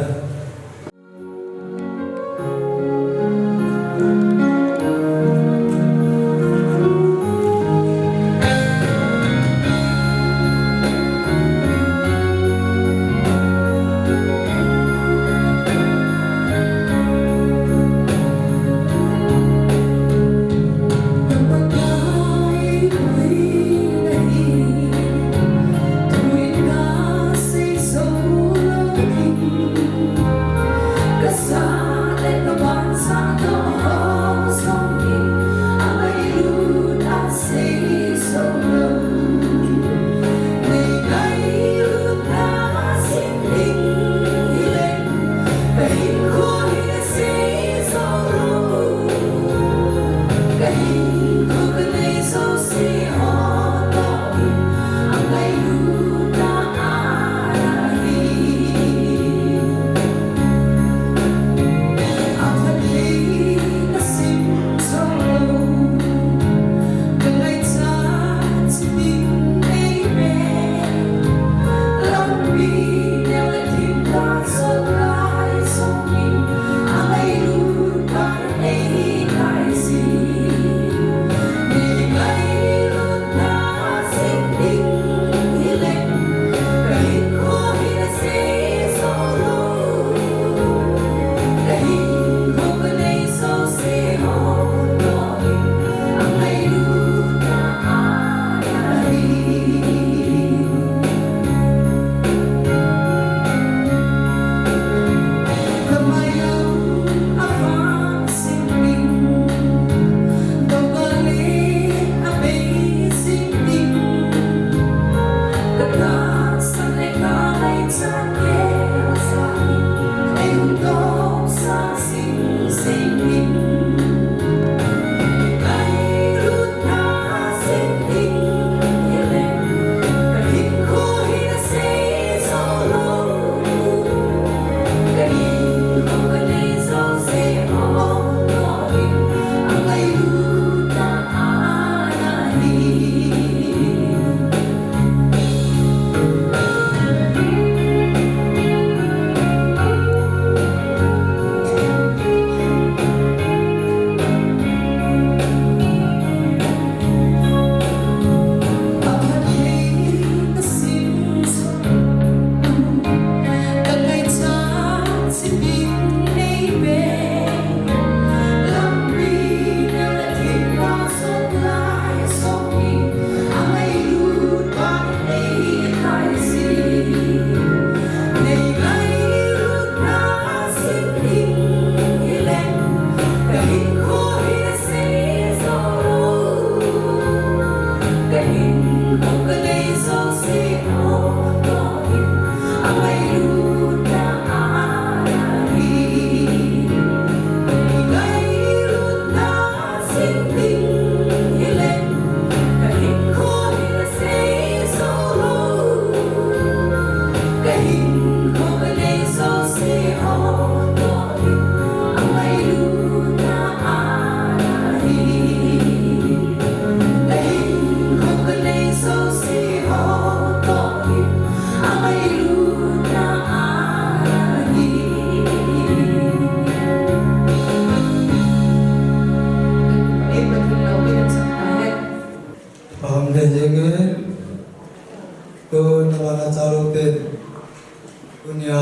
Tunia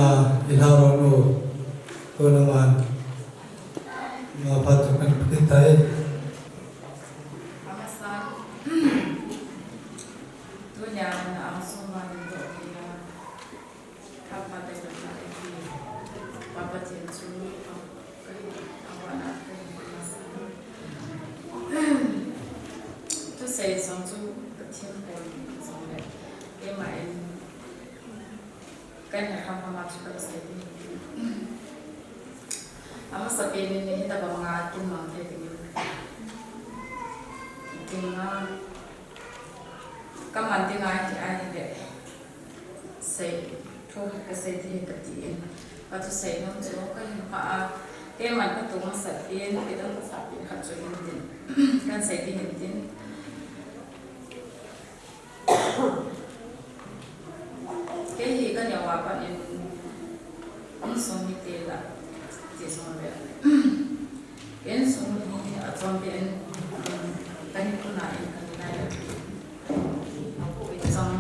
i hla ro nu, tuna man, ma phat tu kan pit tai. Amasa, tunia na ang sung ma ni to kina, kapa te na ki, papa tin chu, Tu sei jong chu Pathen pon jong le, keima in kan he ham ham a chu kan sei ding. Amasa pen in hitabang a kin mang thei ding. Ding a, ka man ding a hi, a hi le. Sei, thu ka sei ding ka ti in. Ka thusei nom chu ka hin pha a. Keiman ka tu masa pen, kidang ka sa pen khat chu hin tin. Kan sei ding hin tin. Kei hi ka neo a pat in, insung mite lah ti jong le. Insung hi a chom pen, um, ka ni kuna in ka ni lai a. Chang,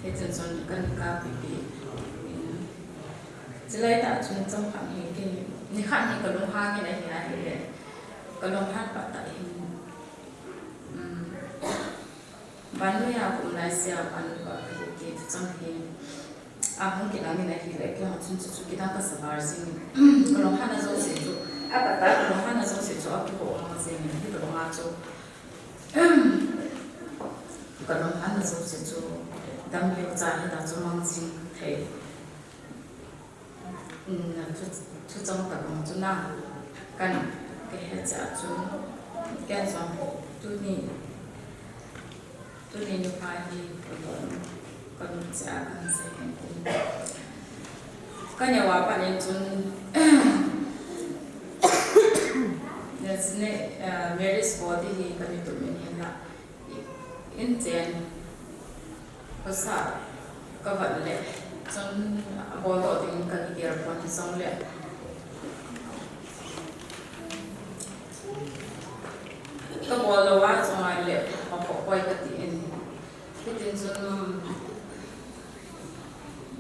hichun chun ka ni ka pi pi. Chulai tah chun chang khat hi kei, ni khat hi ka lunghang in ahi a hi le. Ka lunghan pat tah hin. Um, Vannoi a ka um lai sia, vannoi a ka hi ti chu chang hi. A hung kilang in ahi le, kei hung chun chu, chu kidang ka sa var jing. Ka lunghanna jouse chu, a ka ta ka lunghanna jouse chu, a kiho mang jing in, hitabang a chu. Ka lunghanna jouse chu, dam leo cha hita chu mang jing thei. Na thu, thu chang tabang chu na, kan ka he cha chu, ken jong tuni, tuni nu pa hi, ka lung, ka lung cha kan sei kan tin. Ka neo a pat in chun, ne, ne, eh, marriage body hi ka ni tu min hin la. In chen, khosa ka vat le, chun a bol doh ding ka kigel pon hi jong le. Ka bol lou a chun a le, ka pho poi ka ti in. Hitin chun,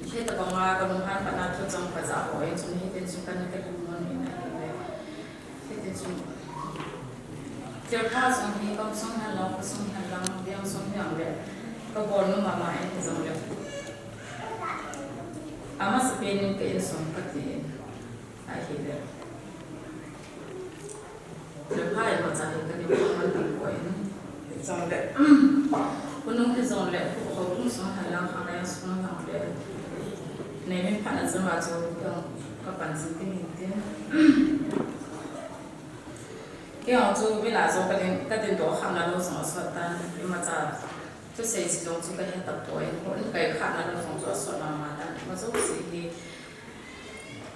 hitabang a ka lunghan pat na thu chang ka ja ho in chun, hitin chun ka ni ka lungmon in ahi le. Hitin chun, tirpha sung hi, kam sung hen lang, kho sung hen lang, veng sung hen lang le, ka bol nom mama in hi jong le. Amasa pen in ka insung ka ti in, ahi le. Tirpha imacha hi ka ni bol man ding poi in, hi jong le. Khonung hi jong le, kho, kho sung hen lang, khanglai sung hen lang le. Nei min phat na chun va chu, ka pan jing ding hin tin. Kei jong chu, mi la jong ka din, ka din doh khamna lou jong asot tan, imacha thusei chi jong chu ka he tapoi, hon kai khamna lou jong chu asot mama tan, ima jouse hi,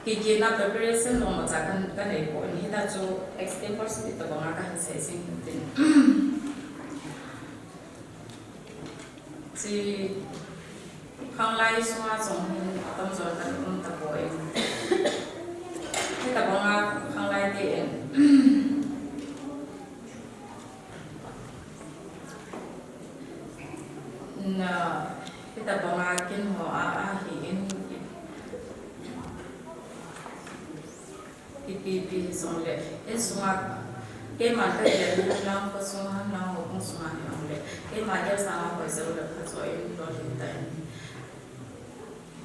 kikina preparation jong imacha ka, ka nei poi, hita chu extend course ti tabang a ka hin sei jing tin. Chi khanglai sunga jong hin atamjo kan um tapoi. Hitabang a khanglai te in. Na, hitabang a kin ho a, ahi in. Ipi pi jong le, insung a, keima ka gel hen lang, kho sung hen lang, houbung sung a hi jong le, keima gel sang a hoi jou le, kha choi in lolhin ta in.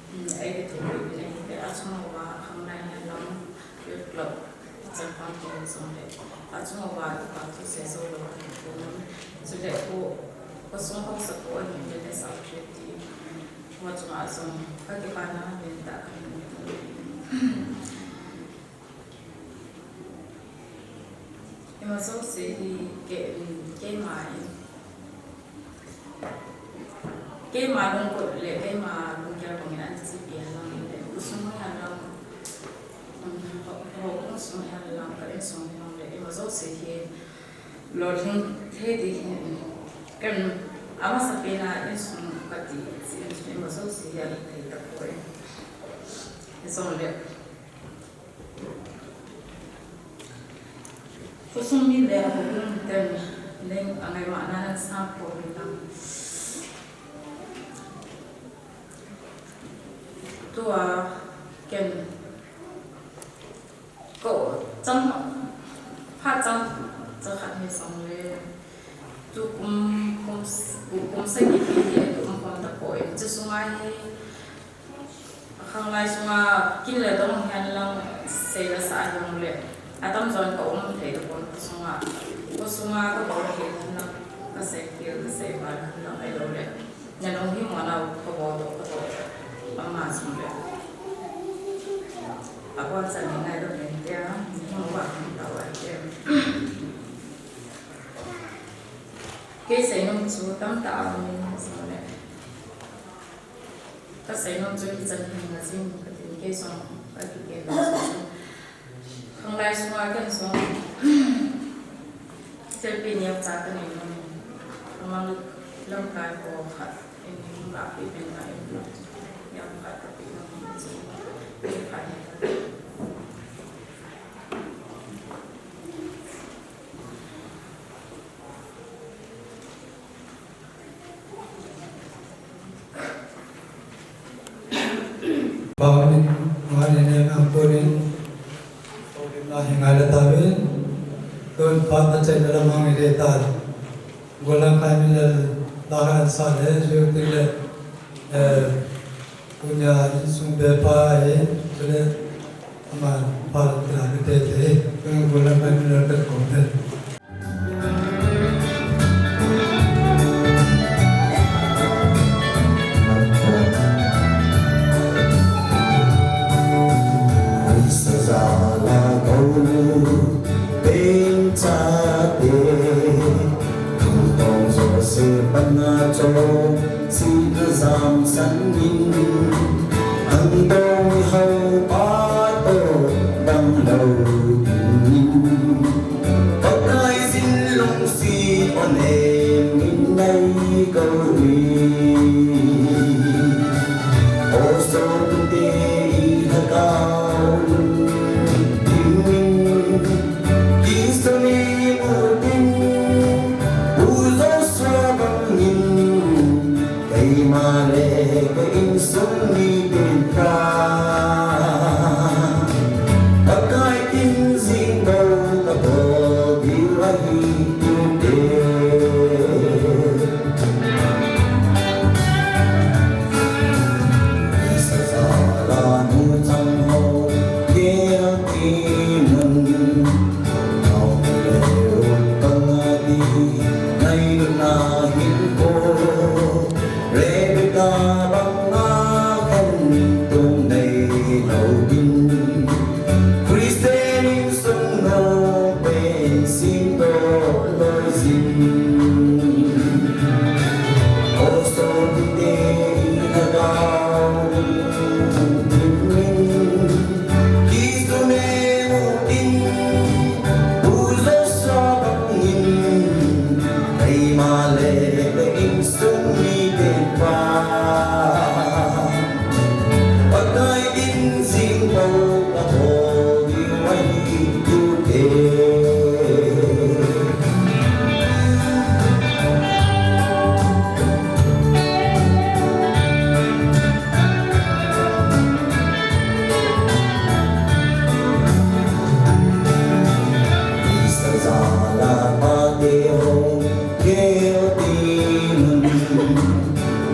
Hmm, ei kithum pi pi nei le, achung uva, khanglai hen lang, youth club, changpang te jong le, achung uva, kipa thusei jou lou, kithum, chule, kho, kho sung haosapu ahi le, le, sa kiti, kho chunga jong, ka kipana, min ta ka hin. Ima jouse hi ke, keima in. Keima lungkot le, keima lunggel bang in ahin chepi hen lang le, khosung hen lang, um, ho, houbung sung hen lang, ka insung hen lang le, ima jouse hi lolhing thei ding hin, ken amasa pen a insung kati, ima jouse hi alhing thei tapoi. Hijong le, khosung mi le houbung ten leng angaimana nan sam pou hitam. Tua, Ken ko chang phat chang cha khat ni song le. Tu kum kum kum sa ki ki tu kum kom ta ko in chu sunga hi. Khanglai sunga kin le dong hian lang sei la sa hian le. Atam zon ka um thei ta pon ka sunga. Ko sunga ka bol thei hian lang ka sei kil ka sei ba hian lang ai lo le. Na long hi mo na ka bol to ka to. Ama sung le. A ko sa ni ngai lo ni te a. Ni mo wa ta wa te. Kei seinom chu tam ta a um in sung le. Ka seinom chu hichan hin ka zing ka tin kei song ka ti kei ka song. Khanglai sunga ken song. Selpi niam cha ka nei nom. Khanglai lamkai ko khat in la pi pen ka in la. Niam khat ka pi nom chu. Kei khat. Bangin, mani ne na porin, porin na hingai la tavin, tun phat na chen la mang ide ta. Golang kai min la la han sa le, ju tin le, eh, punya insung be pa e, ju le, ama pa la te te, tun golang kai min la ta ko te. Pakai zin lungsi onem min nei ko hi. O so tu te i thakau lung ding min. Kisu ni mu ding. U Joshua bang min. Keima le ka insung miten kha. Pakai kin jing bou ka bol diu ahi tute. Isa sa la nu chang ho, gel ti mun. Nau le un ka nga di, nai na hin ko. Rebecca banga khen tung nei lo din. Christian insung no pen sin to loi sin. O so ti te in a gao din min. Kisu ne mu tin, u Joshua bang in, keima le ka insung miten pa. Pakai kin jing bou ka bol diu ahi tute. Isa zala pa te ho, keo ti nun.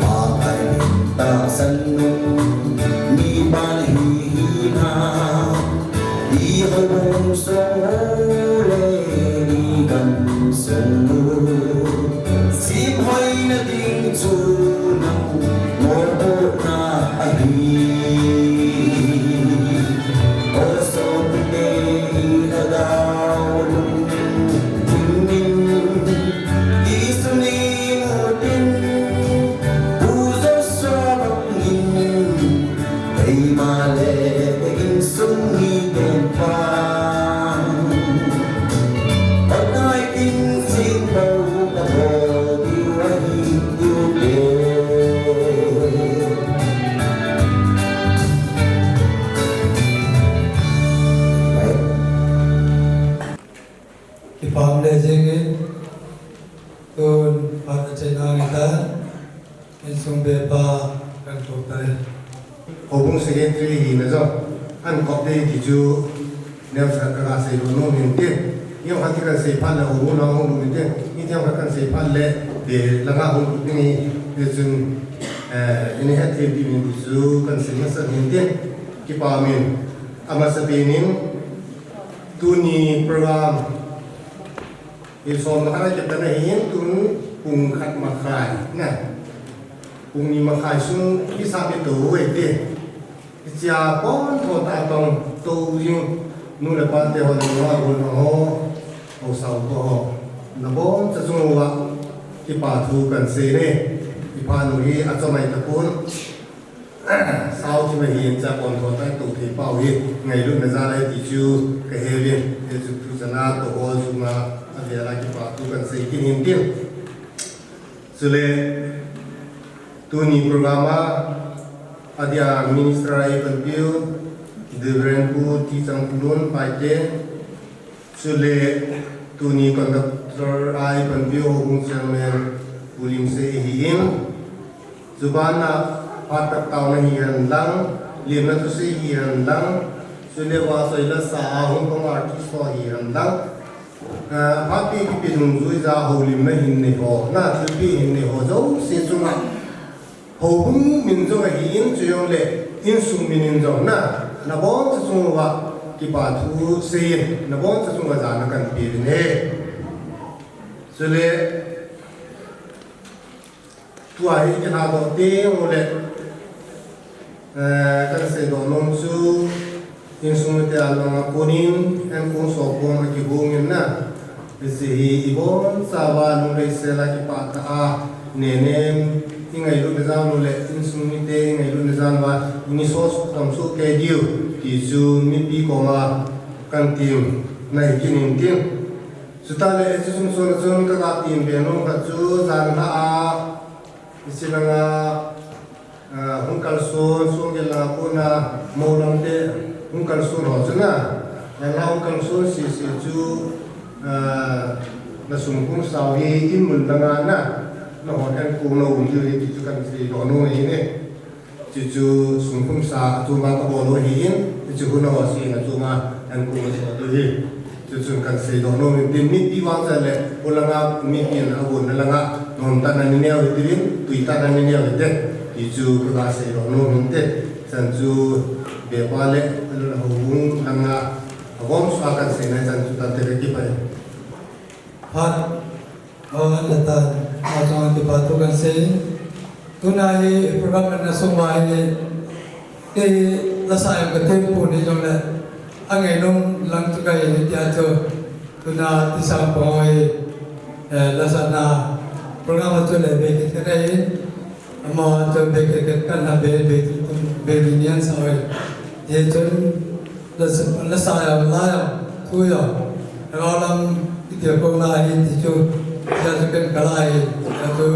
Pa kai min ta san nun, mi ban hi hi na. I ho bung sung u le, i gam sung u. Sim hoi na ding chu nang, mo po na ahi. O so tu te i na dau lung ding min. Kisu ni mu tin, u Joshua bang in, keima le ka insung miten pa. Pakai kin jing bou ka bol diu ahi tute. Kipah le jingin, tun phat a chen ang ita, insung be pa kan tuk ta le. Houbung secretary hina jong ahin kop ding ti chu neocha kaga seidoh nom in tin. Hiti khat kahin sei phat le houin lang hung um in tin. Hiti khat kahin sei phat le ve langa hung um ding ahi. Hichun, eh, ini het thei ding in ti chu kahin sei masa in tin. Kipa min. Amasapen in tuni program hi som le khat a kipat ahin, tun pung khat makhai, na. Pung ni makhai sung kisa be tou ve te. Hichea pontho tah a tong tou jing nu le pa te ho le nu le pa ho, haosa ho. Nabonchauva kipa thu kahin sei e. Ipha nu hi achomai tapon. Sao thim ahin, cha pontho tah a tou thei pau hi ngailutna jal ahi ti chu kahe uvin, hichu tuchan a tou ho sunga avel a kipa thu kahin sei kit in tin. Chule tuni program a adia minister a eipanpiu Reverend Pu T. Changpalun Paite, chule tuni conductor a eipanpiu Houbung Chairman Pu Limsei ahin, chubana phat tah taona hihen lang, lemna thusei hihen lang, chule vahchoi lasa a hung pang artist ho hihen lang, ah, phat pi kipe dungjui a houlimna hin nei ho, na thilpi hin nei ho jouse chunga Houbung min jong ahin, chujongle insung min in jong na, nabonchauva kipa thu sei in, nabonchauva jana kahin pe in ahi. Chule tua hi kilhadoh teng ule, eh, kahin seidoh nom chu, insung mite a langa konin, ankong sopom akigong in na. Hiche hi ibonchauva lunglhaisel a kipah tah a, nenem, ingailutna jal u le, insung mite ingailutna jal uva, ini soh soh tam soh kei diu, ti chu mipi koma kahin temna hi kit in tin. Chuteng le, hiche sung chon a chun kaga tem be nom khat chu, janhi a, hiche langa, ah, hung kalson, songel langa kona, mou lam te, hung kalson ho chu na. Janhi a hung kalson sese chu, ah, na sungkhum sao hi, in mun langa na, nahon ankong na um diu ahi ti chu kahin seidoh nom ahi ne. Chuchu sungkhum sa a chunga kabol u ahin, hichu hun a ho sese a chunga ankong aso diu ahi. Chuchun kahin seidoh nom in tin, mipi vang chule, ulanga mipi in agonna langa, nom tah a nei neo hite uvin, tui tah a nei neo hite, ti chu kaga seidoh nom in tin, chan chu be pa le, houbung langa, agom sa kahin seina chan chu tante kakipah e. Phat, o, lata, achang kipa thu kahin sei. Tuna hi program na sung uva hi, kei lasa jong kathei pon hijongle, angainom lang chu kahi tia chu, tuna Tisang Pangoi, eh, lasana program a chu le be kit kahi. Ama chu be kit kit kan na be, be, be ni nian sa oi. Hichun lasa, lasa jong la jong, thu jong. Lhagao lam kiti ko la hi ti chu. Tia chu ken kala hi. Tia chu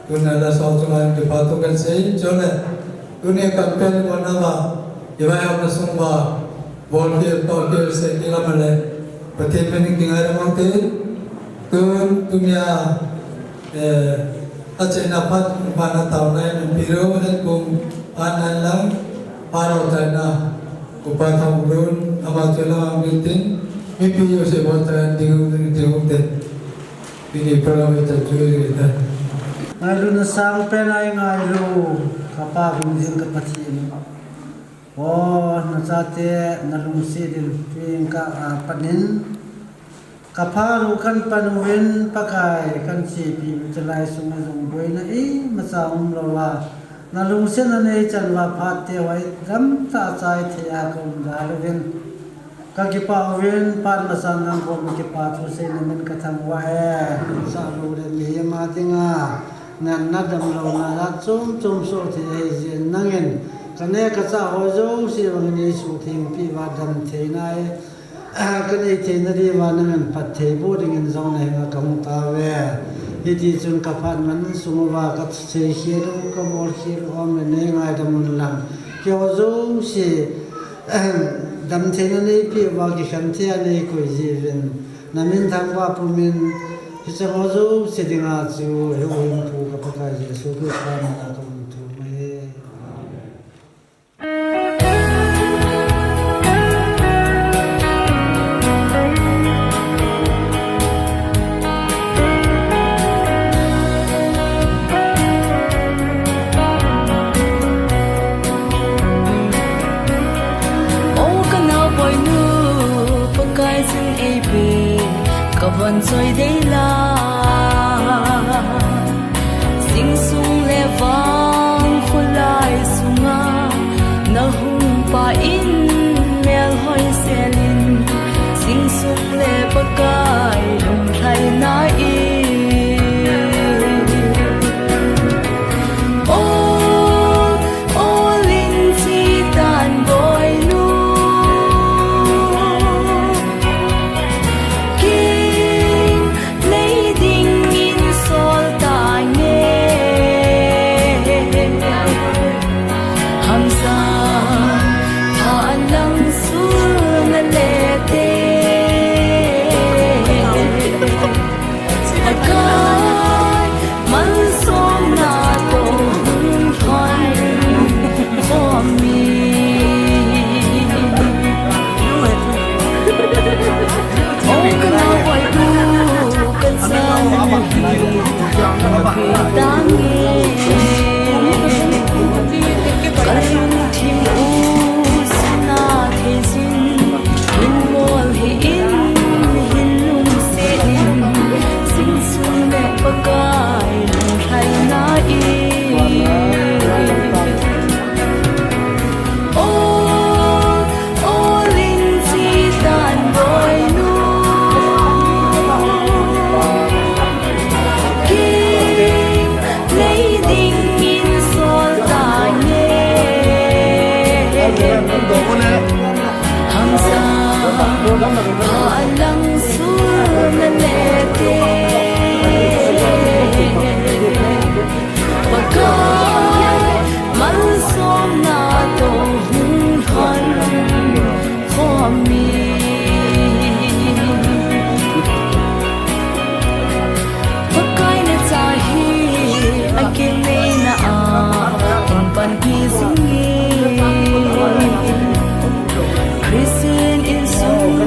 tuna lasa chunga kipa thu kahin sei. Chule tuni campaign kona uva, ivai hom na sung uva, Bolkhel, tolkhel, seikhel aum le, Pathen min in kingaidam ute. Tun, tunia, eh, achaina phat, phat na taona in, piro, het kum, phat na lang, phat lo taina, Upa Thangvahlun, ama chu lang in tin, mipi jouse bol taina ding, ding, ding, ding. Tuni program hi chan chu hita. Ngailutna sangpen a eingailu, kapa hung jing ka Pathen. O, nachate, nalungset in, tuin ka, a, panin, kapha lu kahin pan uvin, Pakai kahin chepi u chalai sunga jong boina imacha umlouva, nalungsetna neichan uva phat teu hi damtah a chai thei a kaum jal uvin, kakipah uvin, phat masa nang koma kipa thu seina min kathang uva e. Sah lou le mihem a dinga natna damlouna jat chom chom soh thei ahi jeh in nangin, kaneh kachah ho jouse bang in eisuhthengpi uva damtheina hi, kanei theina diuva nangin phatthei boh dingin jong nahenga kahung tauve. Hitichun kaphat man sung uva kaseikhel u, kabolkhel u aum le neingaidam un lang. Keiho jouse damtheina neipeh uva kikhen thei a neikoi jiuvin, namin thangvah pumin, hiche ho jouse dinga chu, hiche houin pu ka Pakai Jesu Christa mina kahung thum ahi. Von choi dei la, sing sung le vang khulai sunga, na hung pa in mel hoi selin, sing sung le Pakai lung thai na i. O, o lin chi tan boi nu. King, nei dingin sol ta nge. Hamsa, pha lang sul na le te. Pakai, malsomna toh hung thon khom in. O ka naoipu, ka chanu hi, ka pe tange. Ka lungthim u sana thei jin, hin bol hih in, hin lungset in, sing sung le Pakai lung thai na i. O, o lin chi tan boi nu. King, nei dingin sol ta nge. Hamsa, pha lang sul na le te. Pakai, malsomna toh hung thon khom in. Pakai na cha hi, a kinei na a, hung panpi jing in. Christian insung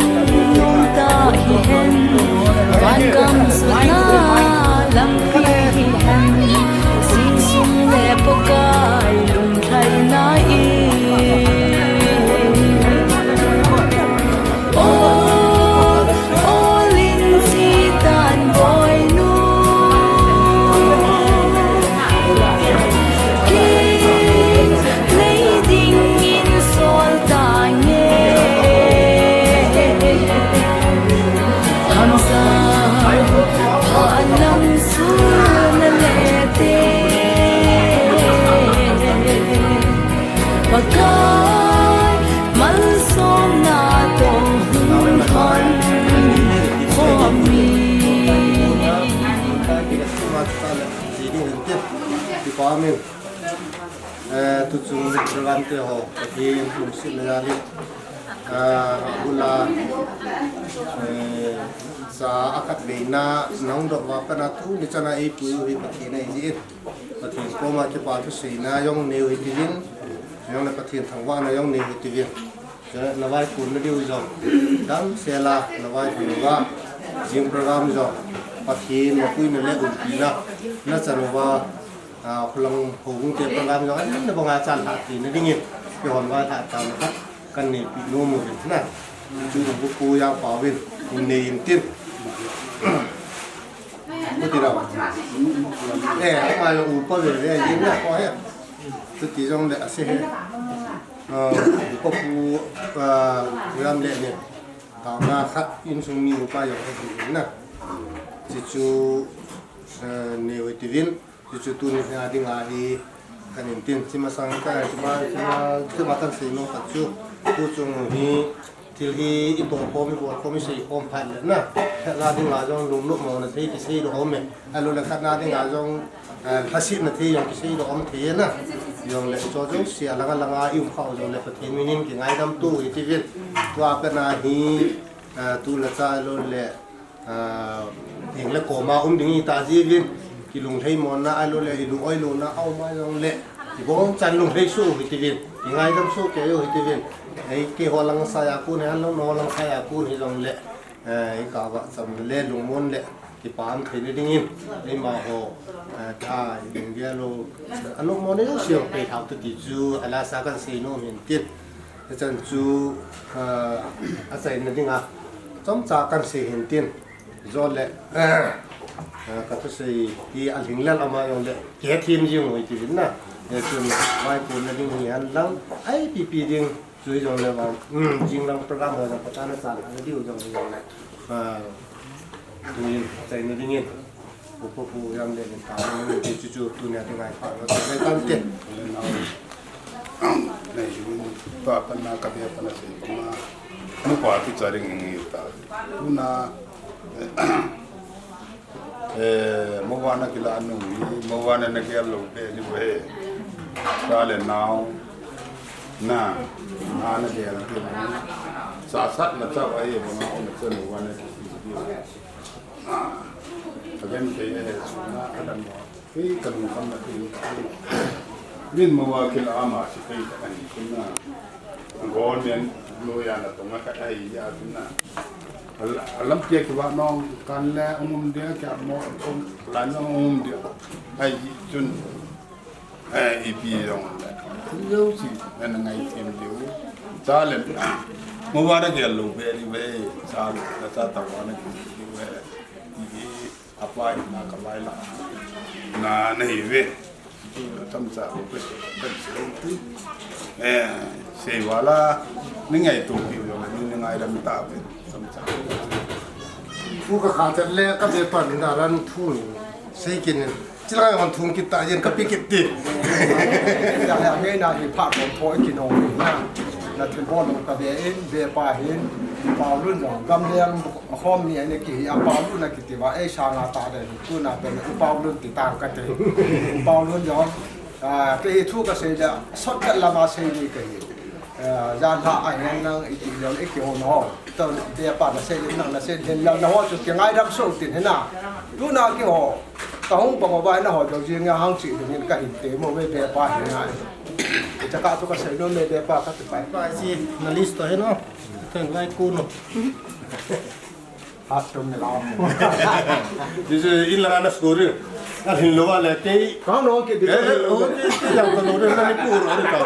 nung tah hihen, vangam sutna lampi hihen, sing sung le Pakai lung thai na i. O, o lin chi tan boi nu. King, nei dingin sol ta nge. Hamsa, pha lang sul na le te. Pakai, malsomna toh hung thon khom in. Kipa min, eh, tuchung program te ho, Pathen lungsetna jalin, eh, abula, eh, cha a khatveina nahung dop uva pat a tuni chan a eipui u hi Pathen ahi jeh in, Pathen koma kipa thuseina jong neiu hitiuvin, jong le Pathen thangvahna jong neiu hitiuvin. Chule na vaikhonna diu jong damsel a na vaihom uva, jing program jong Pathen mapuina le umpina na chan uva, a, khulang houbung te program jong ahin na banga chan lhah theina dingin, kihon vailhah tana khat kan neipeh nom uvin na. Chu upa pu jang pa uvin, in nei in tin. Pu ti rau. Eh, ama jong upa ve ve jing na ko he. Chuti jong le ase he. Ah, upa pu, ah, ram le ni. Taona khat insung mi upa jong ahi na. Chuchu, eh, neiu hitiuvin. Chuchu tuni a dinga hi kan in tin. Chi masang ka, chi ma, chi ma, chi ma kan sei nom khat chu. Tuchung hi thil hi i tohkhom, i bolkhom, i seikhom phat le na, khatna dinga jong lungnopmona thei kisei doh um e. Ahilou le khatna dinga jong, eh, lhasetna thei jong kisei doh um thei e na. Jong le chu jouse alang alang a i um khah u jong le Pathen min in kingaidam to u hitiuvin. Tua pat a hi, eh, tu le cha ahilou le, ah, eng le koma um ding i ta jiuvin, kilunglhei mona ahilou le, i lung-oi louna a um a jong le, i bou chan lunglhei soh u hitiuvin, i ngaidam soh kei u hitiuvin, ei keiho lang sa a kon, ei anlou ho lang sa a kon hi jong le, eh, i kah uva cham le lungmon le, kipa um theina dingin, eima ho, eh, tha i lunggel u, anopmo nei u siam pei thau tu ti chu, alasa kan sei nom hin tin. Hichan chu, ah, achaina dinga chomcha kan sei hin tin. Jole, eh, eh, ka thusei hi alhinglel ama jongle, kihethem jing u hiti vin na. Eh, chun, vaipuna ding hihen lang, ipi ipi ding, chu jongle vang, um, jinglang program ho jong, patana chan, ana diu jong jongle. Ah, tuin, chaina dingin, upa pu jam le, ta, ni chu chu, tunia ding ai pa, lo, le, tante. Nei, pa, pana, ka be, pana, sei, pana, nu pa, tu, charing, ngi, ta. Tuna, Eh, mo vana kila nu hi, mo vana na kila lo pe ni ve. Sa le nau. Na, na na kila lo pe ni. Sa sat na cha ai mo na o na cha nu vana ki ki. Ah. Again ke ye na ka dan mo. Ke ka nu kam na ki. Min mo va kila ama si ke ka ni na. Go nen lo ya na to ma ka ai ya na. Alam pia kiva nong kan le um um dia kia mo um lan nong um dia. Ai chun. Eh, ipi jong le. Yo si na ngai tim diu. Sa le. Mo va da ke lo be di ve. Sa le sa ta va na ki di ve. Apa na ka vai la. Na na hi ve. Tamcha ko pe, pe, pe. Eh, sei vala, ni ngaito pi lo, ni ngaidam ta pe, tamcha. Thu ka kha chat le, ka be pan da ran thu. Sei kin. Chilai hon thung kit ta yen ka pi kit ti. Ya, ya, ngai na hi pha ko pho ki no na. Na thil bol ka be in, be pa hin. Pau lun jong, gam leng, hom ni ani ki hi, a pau lun na ki ti va, ei sanga ta de, tuna pe, u pau lun ti tang ka te. U pau lun jong, ah, ke hi thu ka sei da, sot ka lama sei ni ka hi. Ah, jan ha a hian nang i ti leng, i ki ho no. To, be pa na sei, nang na sei, den leng na ho chu ki ngaidam so tin hi na. Tuna ki ho, ka hung pa mo ba na ho, jong jing ya hang chi ding ka hin te mo, be, be pa hi na. I ta ka tu ka sei no, me be pa ka ti pa. Pa si, na list to hi no. Teng lai ku no. Hat tum ne lau. This is in la na story. Na hin lo wa le te. Ka no ke de. Eh, eh, oh, te, te yang ka lo de na ni ku ro de ka.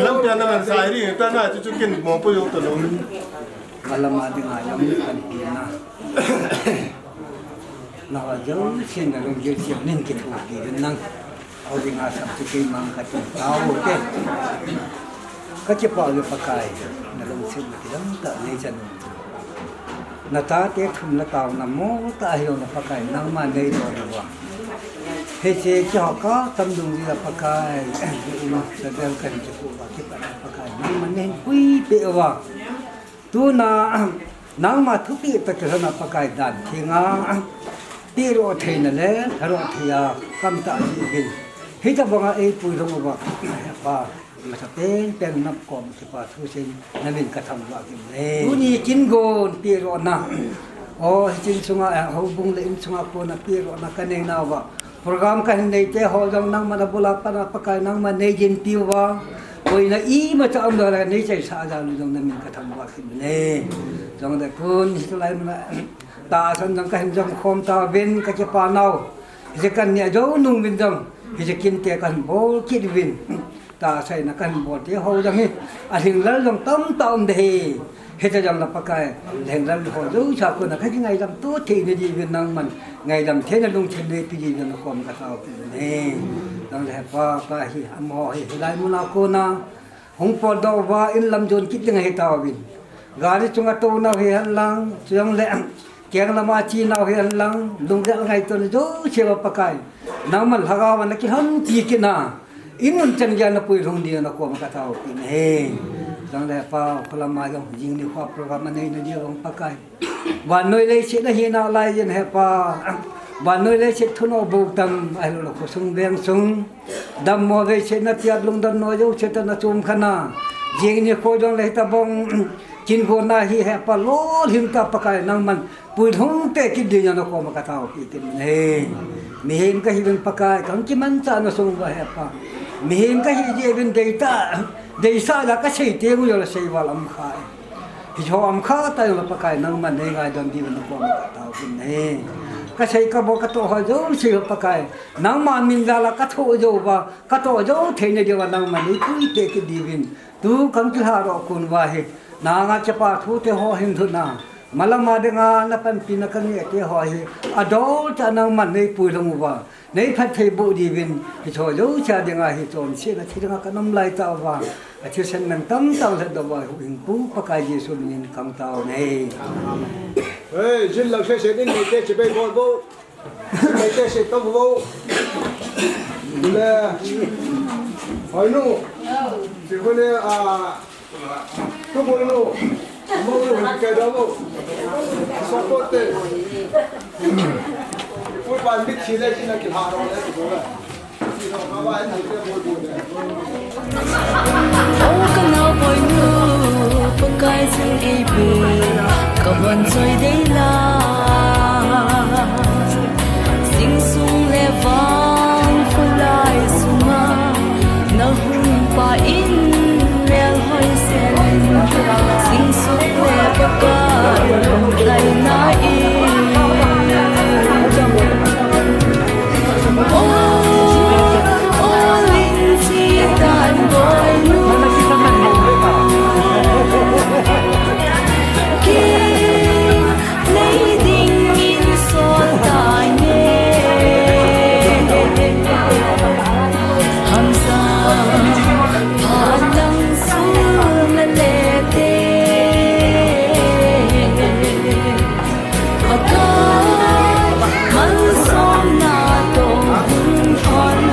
Lam pia na man sai ri, ta na chu chu kin mo po yo ta lo. Kalama ding a yang kan pi na. Na wa jong sin na long jil siam nin ke pu ki den nang. Au ding a sap ti kei mang ka ti tao te. Ka ti pa le Pakai. Na long sin na ti dang ta nei chan. Na ta te thum na tao na mo ta hi na Pakai nang ma nei do na wa. He che ki ho ka tam dung ri la Pakai. Ni u ma sa del kan ti ku wa ki pa na Pakai. Nang ma nei pui pe wa. Tuna, nangma thupi ta kilhona Pakai dan thinga, tiro theina le, tharo thia, kam ta ji bin. Hita banga ei pui rong ba, pa, masa pen pen nap kom kipa thu sin, namin ka tham ba kin le. Tuni kin gon, tiro na. O, chin sunga, ho bung le in sunga ko na tiro na ka nei na ba. Program ka hin nei te ho jong nangma na bula pana Pakai nangma nei jin piu va. Koi na ima cha um da la nei chai sa ja lu jong namin ka tham ba khin le. Jong da kun hi lai mana ta san jong ka hin jong khom ta vin ka che pa nau. Hi kan ni jo nung vin jong. Hi kin te kan bol kit vin. Ta sai na kan bol te ho jong hi. A hing lal jong tam ta um de hi. Hita jam na Pakai, leng lam ho jo cha ko na ka ki ngaidam to thei na di vin nangman, ngaidam thei na lungthim nei pi di vin na kom ka tao pi ne. Nang le pa, pa hi, amo hi, hilai muna ko na, hung pol do va in lam jon kit ding hi tao vin. Gari chunga to na hi han lang, chung le, keng lama chi na hi han lang, lung le ngai to na jo che va Pakai. Nangman lhagao na ki ham ti ki na. Inun chan gya na pui lhung dia na kom ka tao pi ne. Jang le pa, kholama jong jing ni kho program a nei na dia vang Pakai. Vannoi leiset na hi na lai jin he pa. Vannoi leiset thuno bu tam, ai lo lo khosung veng sung. Dammo vei se na tiat lungdon no jo se ta na chum khana. Jing ni kho jong le ta bong. Kin go na hi he pa lo him ta Pakai nangman. Pui lhung te kit ding na kom ka tao pi kin he. Mihem ka hi vin Pakai, kang ki man cha na sung va he pa. Mihem ka hi je vin dei ta, dei sa la ka sei te ngu yo la sei va lam kha. Hi jo am kha ta yo la Pakai nangman nei ngai dam di na kom ka tao kin he. Ka sei ka bo ka to ho jo sei Pakai. Nangma min la la ka tho jo va, ka to jo thei na jo va nangman nei pui te kit di vin. Tu kang ki ha ro kun va he. Na nga che pa thu te ho hin thu na. Malama dinga napanpina kange te ho hi, adol tah nangman neipui lang uva, neiphatthei boh diuvin, hiche ho jouse dinga hi chonsetna thi dinga kanom lai tauva, athisan nang tamtah lhatdoh uva, huhhingpu Pakai Jesu minin kangtao nei. Hei, jin lang sese in neite chibai bol bo. Neite se to bo. Le. Hoinu. Sibole a. Tubulnu, monu, kaidonu, support te. Full band mix le sina kilharo le. O ka naupoi nu, Pakai jin eipe, ka von choi dei la. Sing sung le vang khulai sunga, na hung pa in lel hoi sen. Sing sung le Pakai lhai na in. O, o, ling chi tan boi nu. Ki Nei dingin sol tange. Hamsa phalang sul na le te. Pakai malsomna tong hun thon.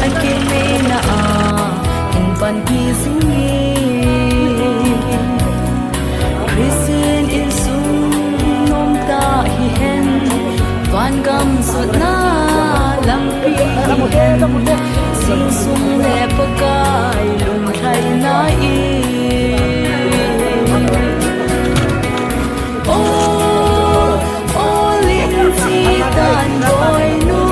Akimeina a, in panpi jingin, Christian insung nomtah hihen, vangam sutna lampi hihen, jingsung le Pakai lungthaina in. O, o, ling chi tan boinu.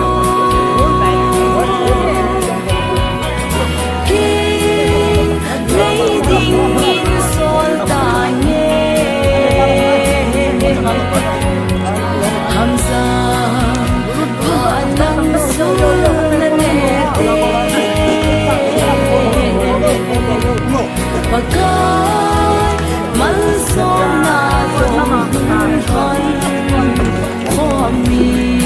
King, nei dingin sol tange. Hamsa, phalang sol na nete. Pakai, malsomna tong hun hon khomi.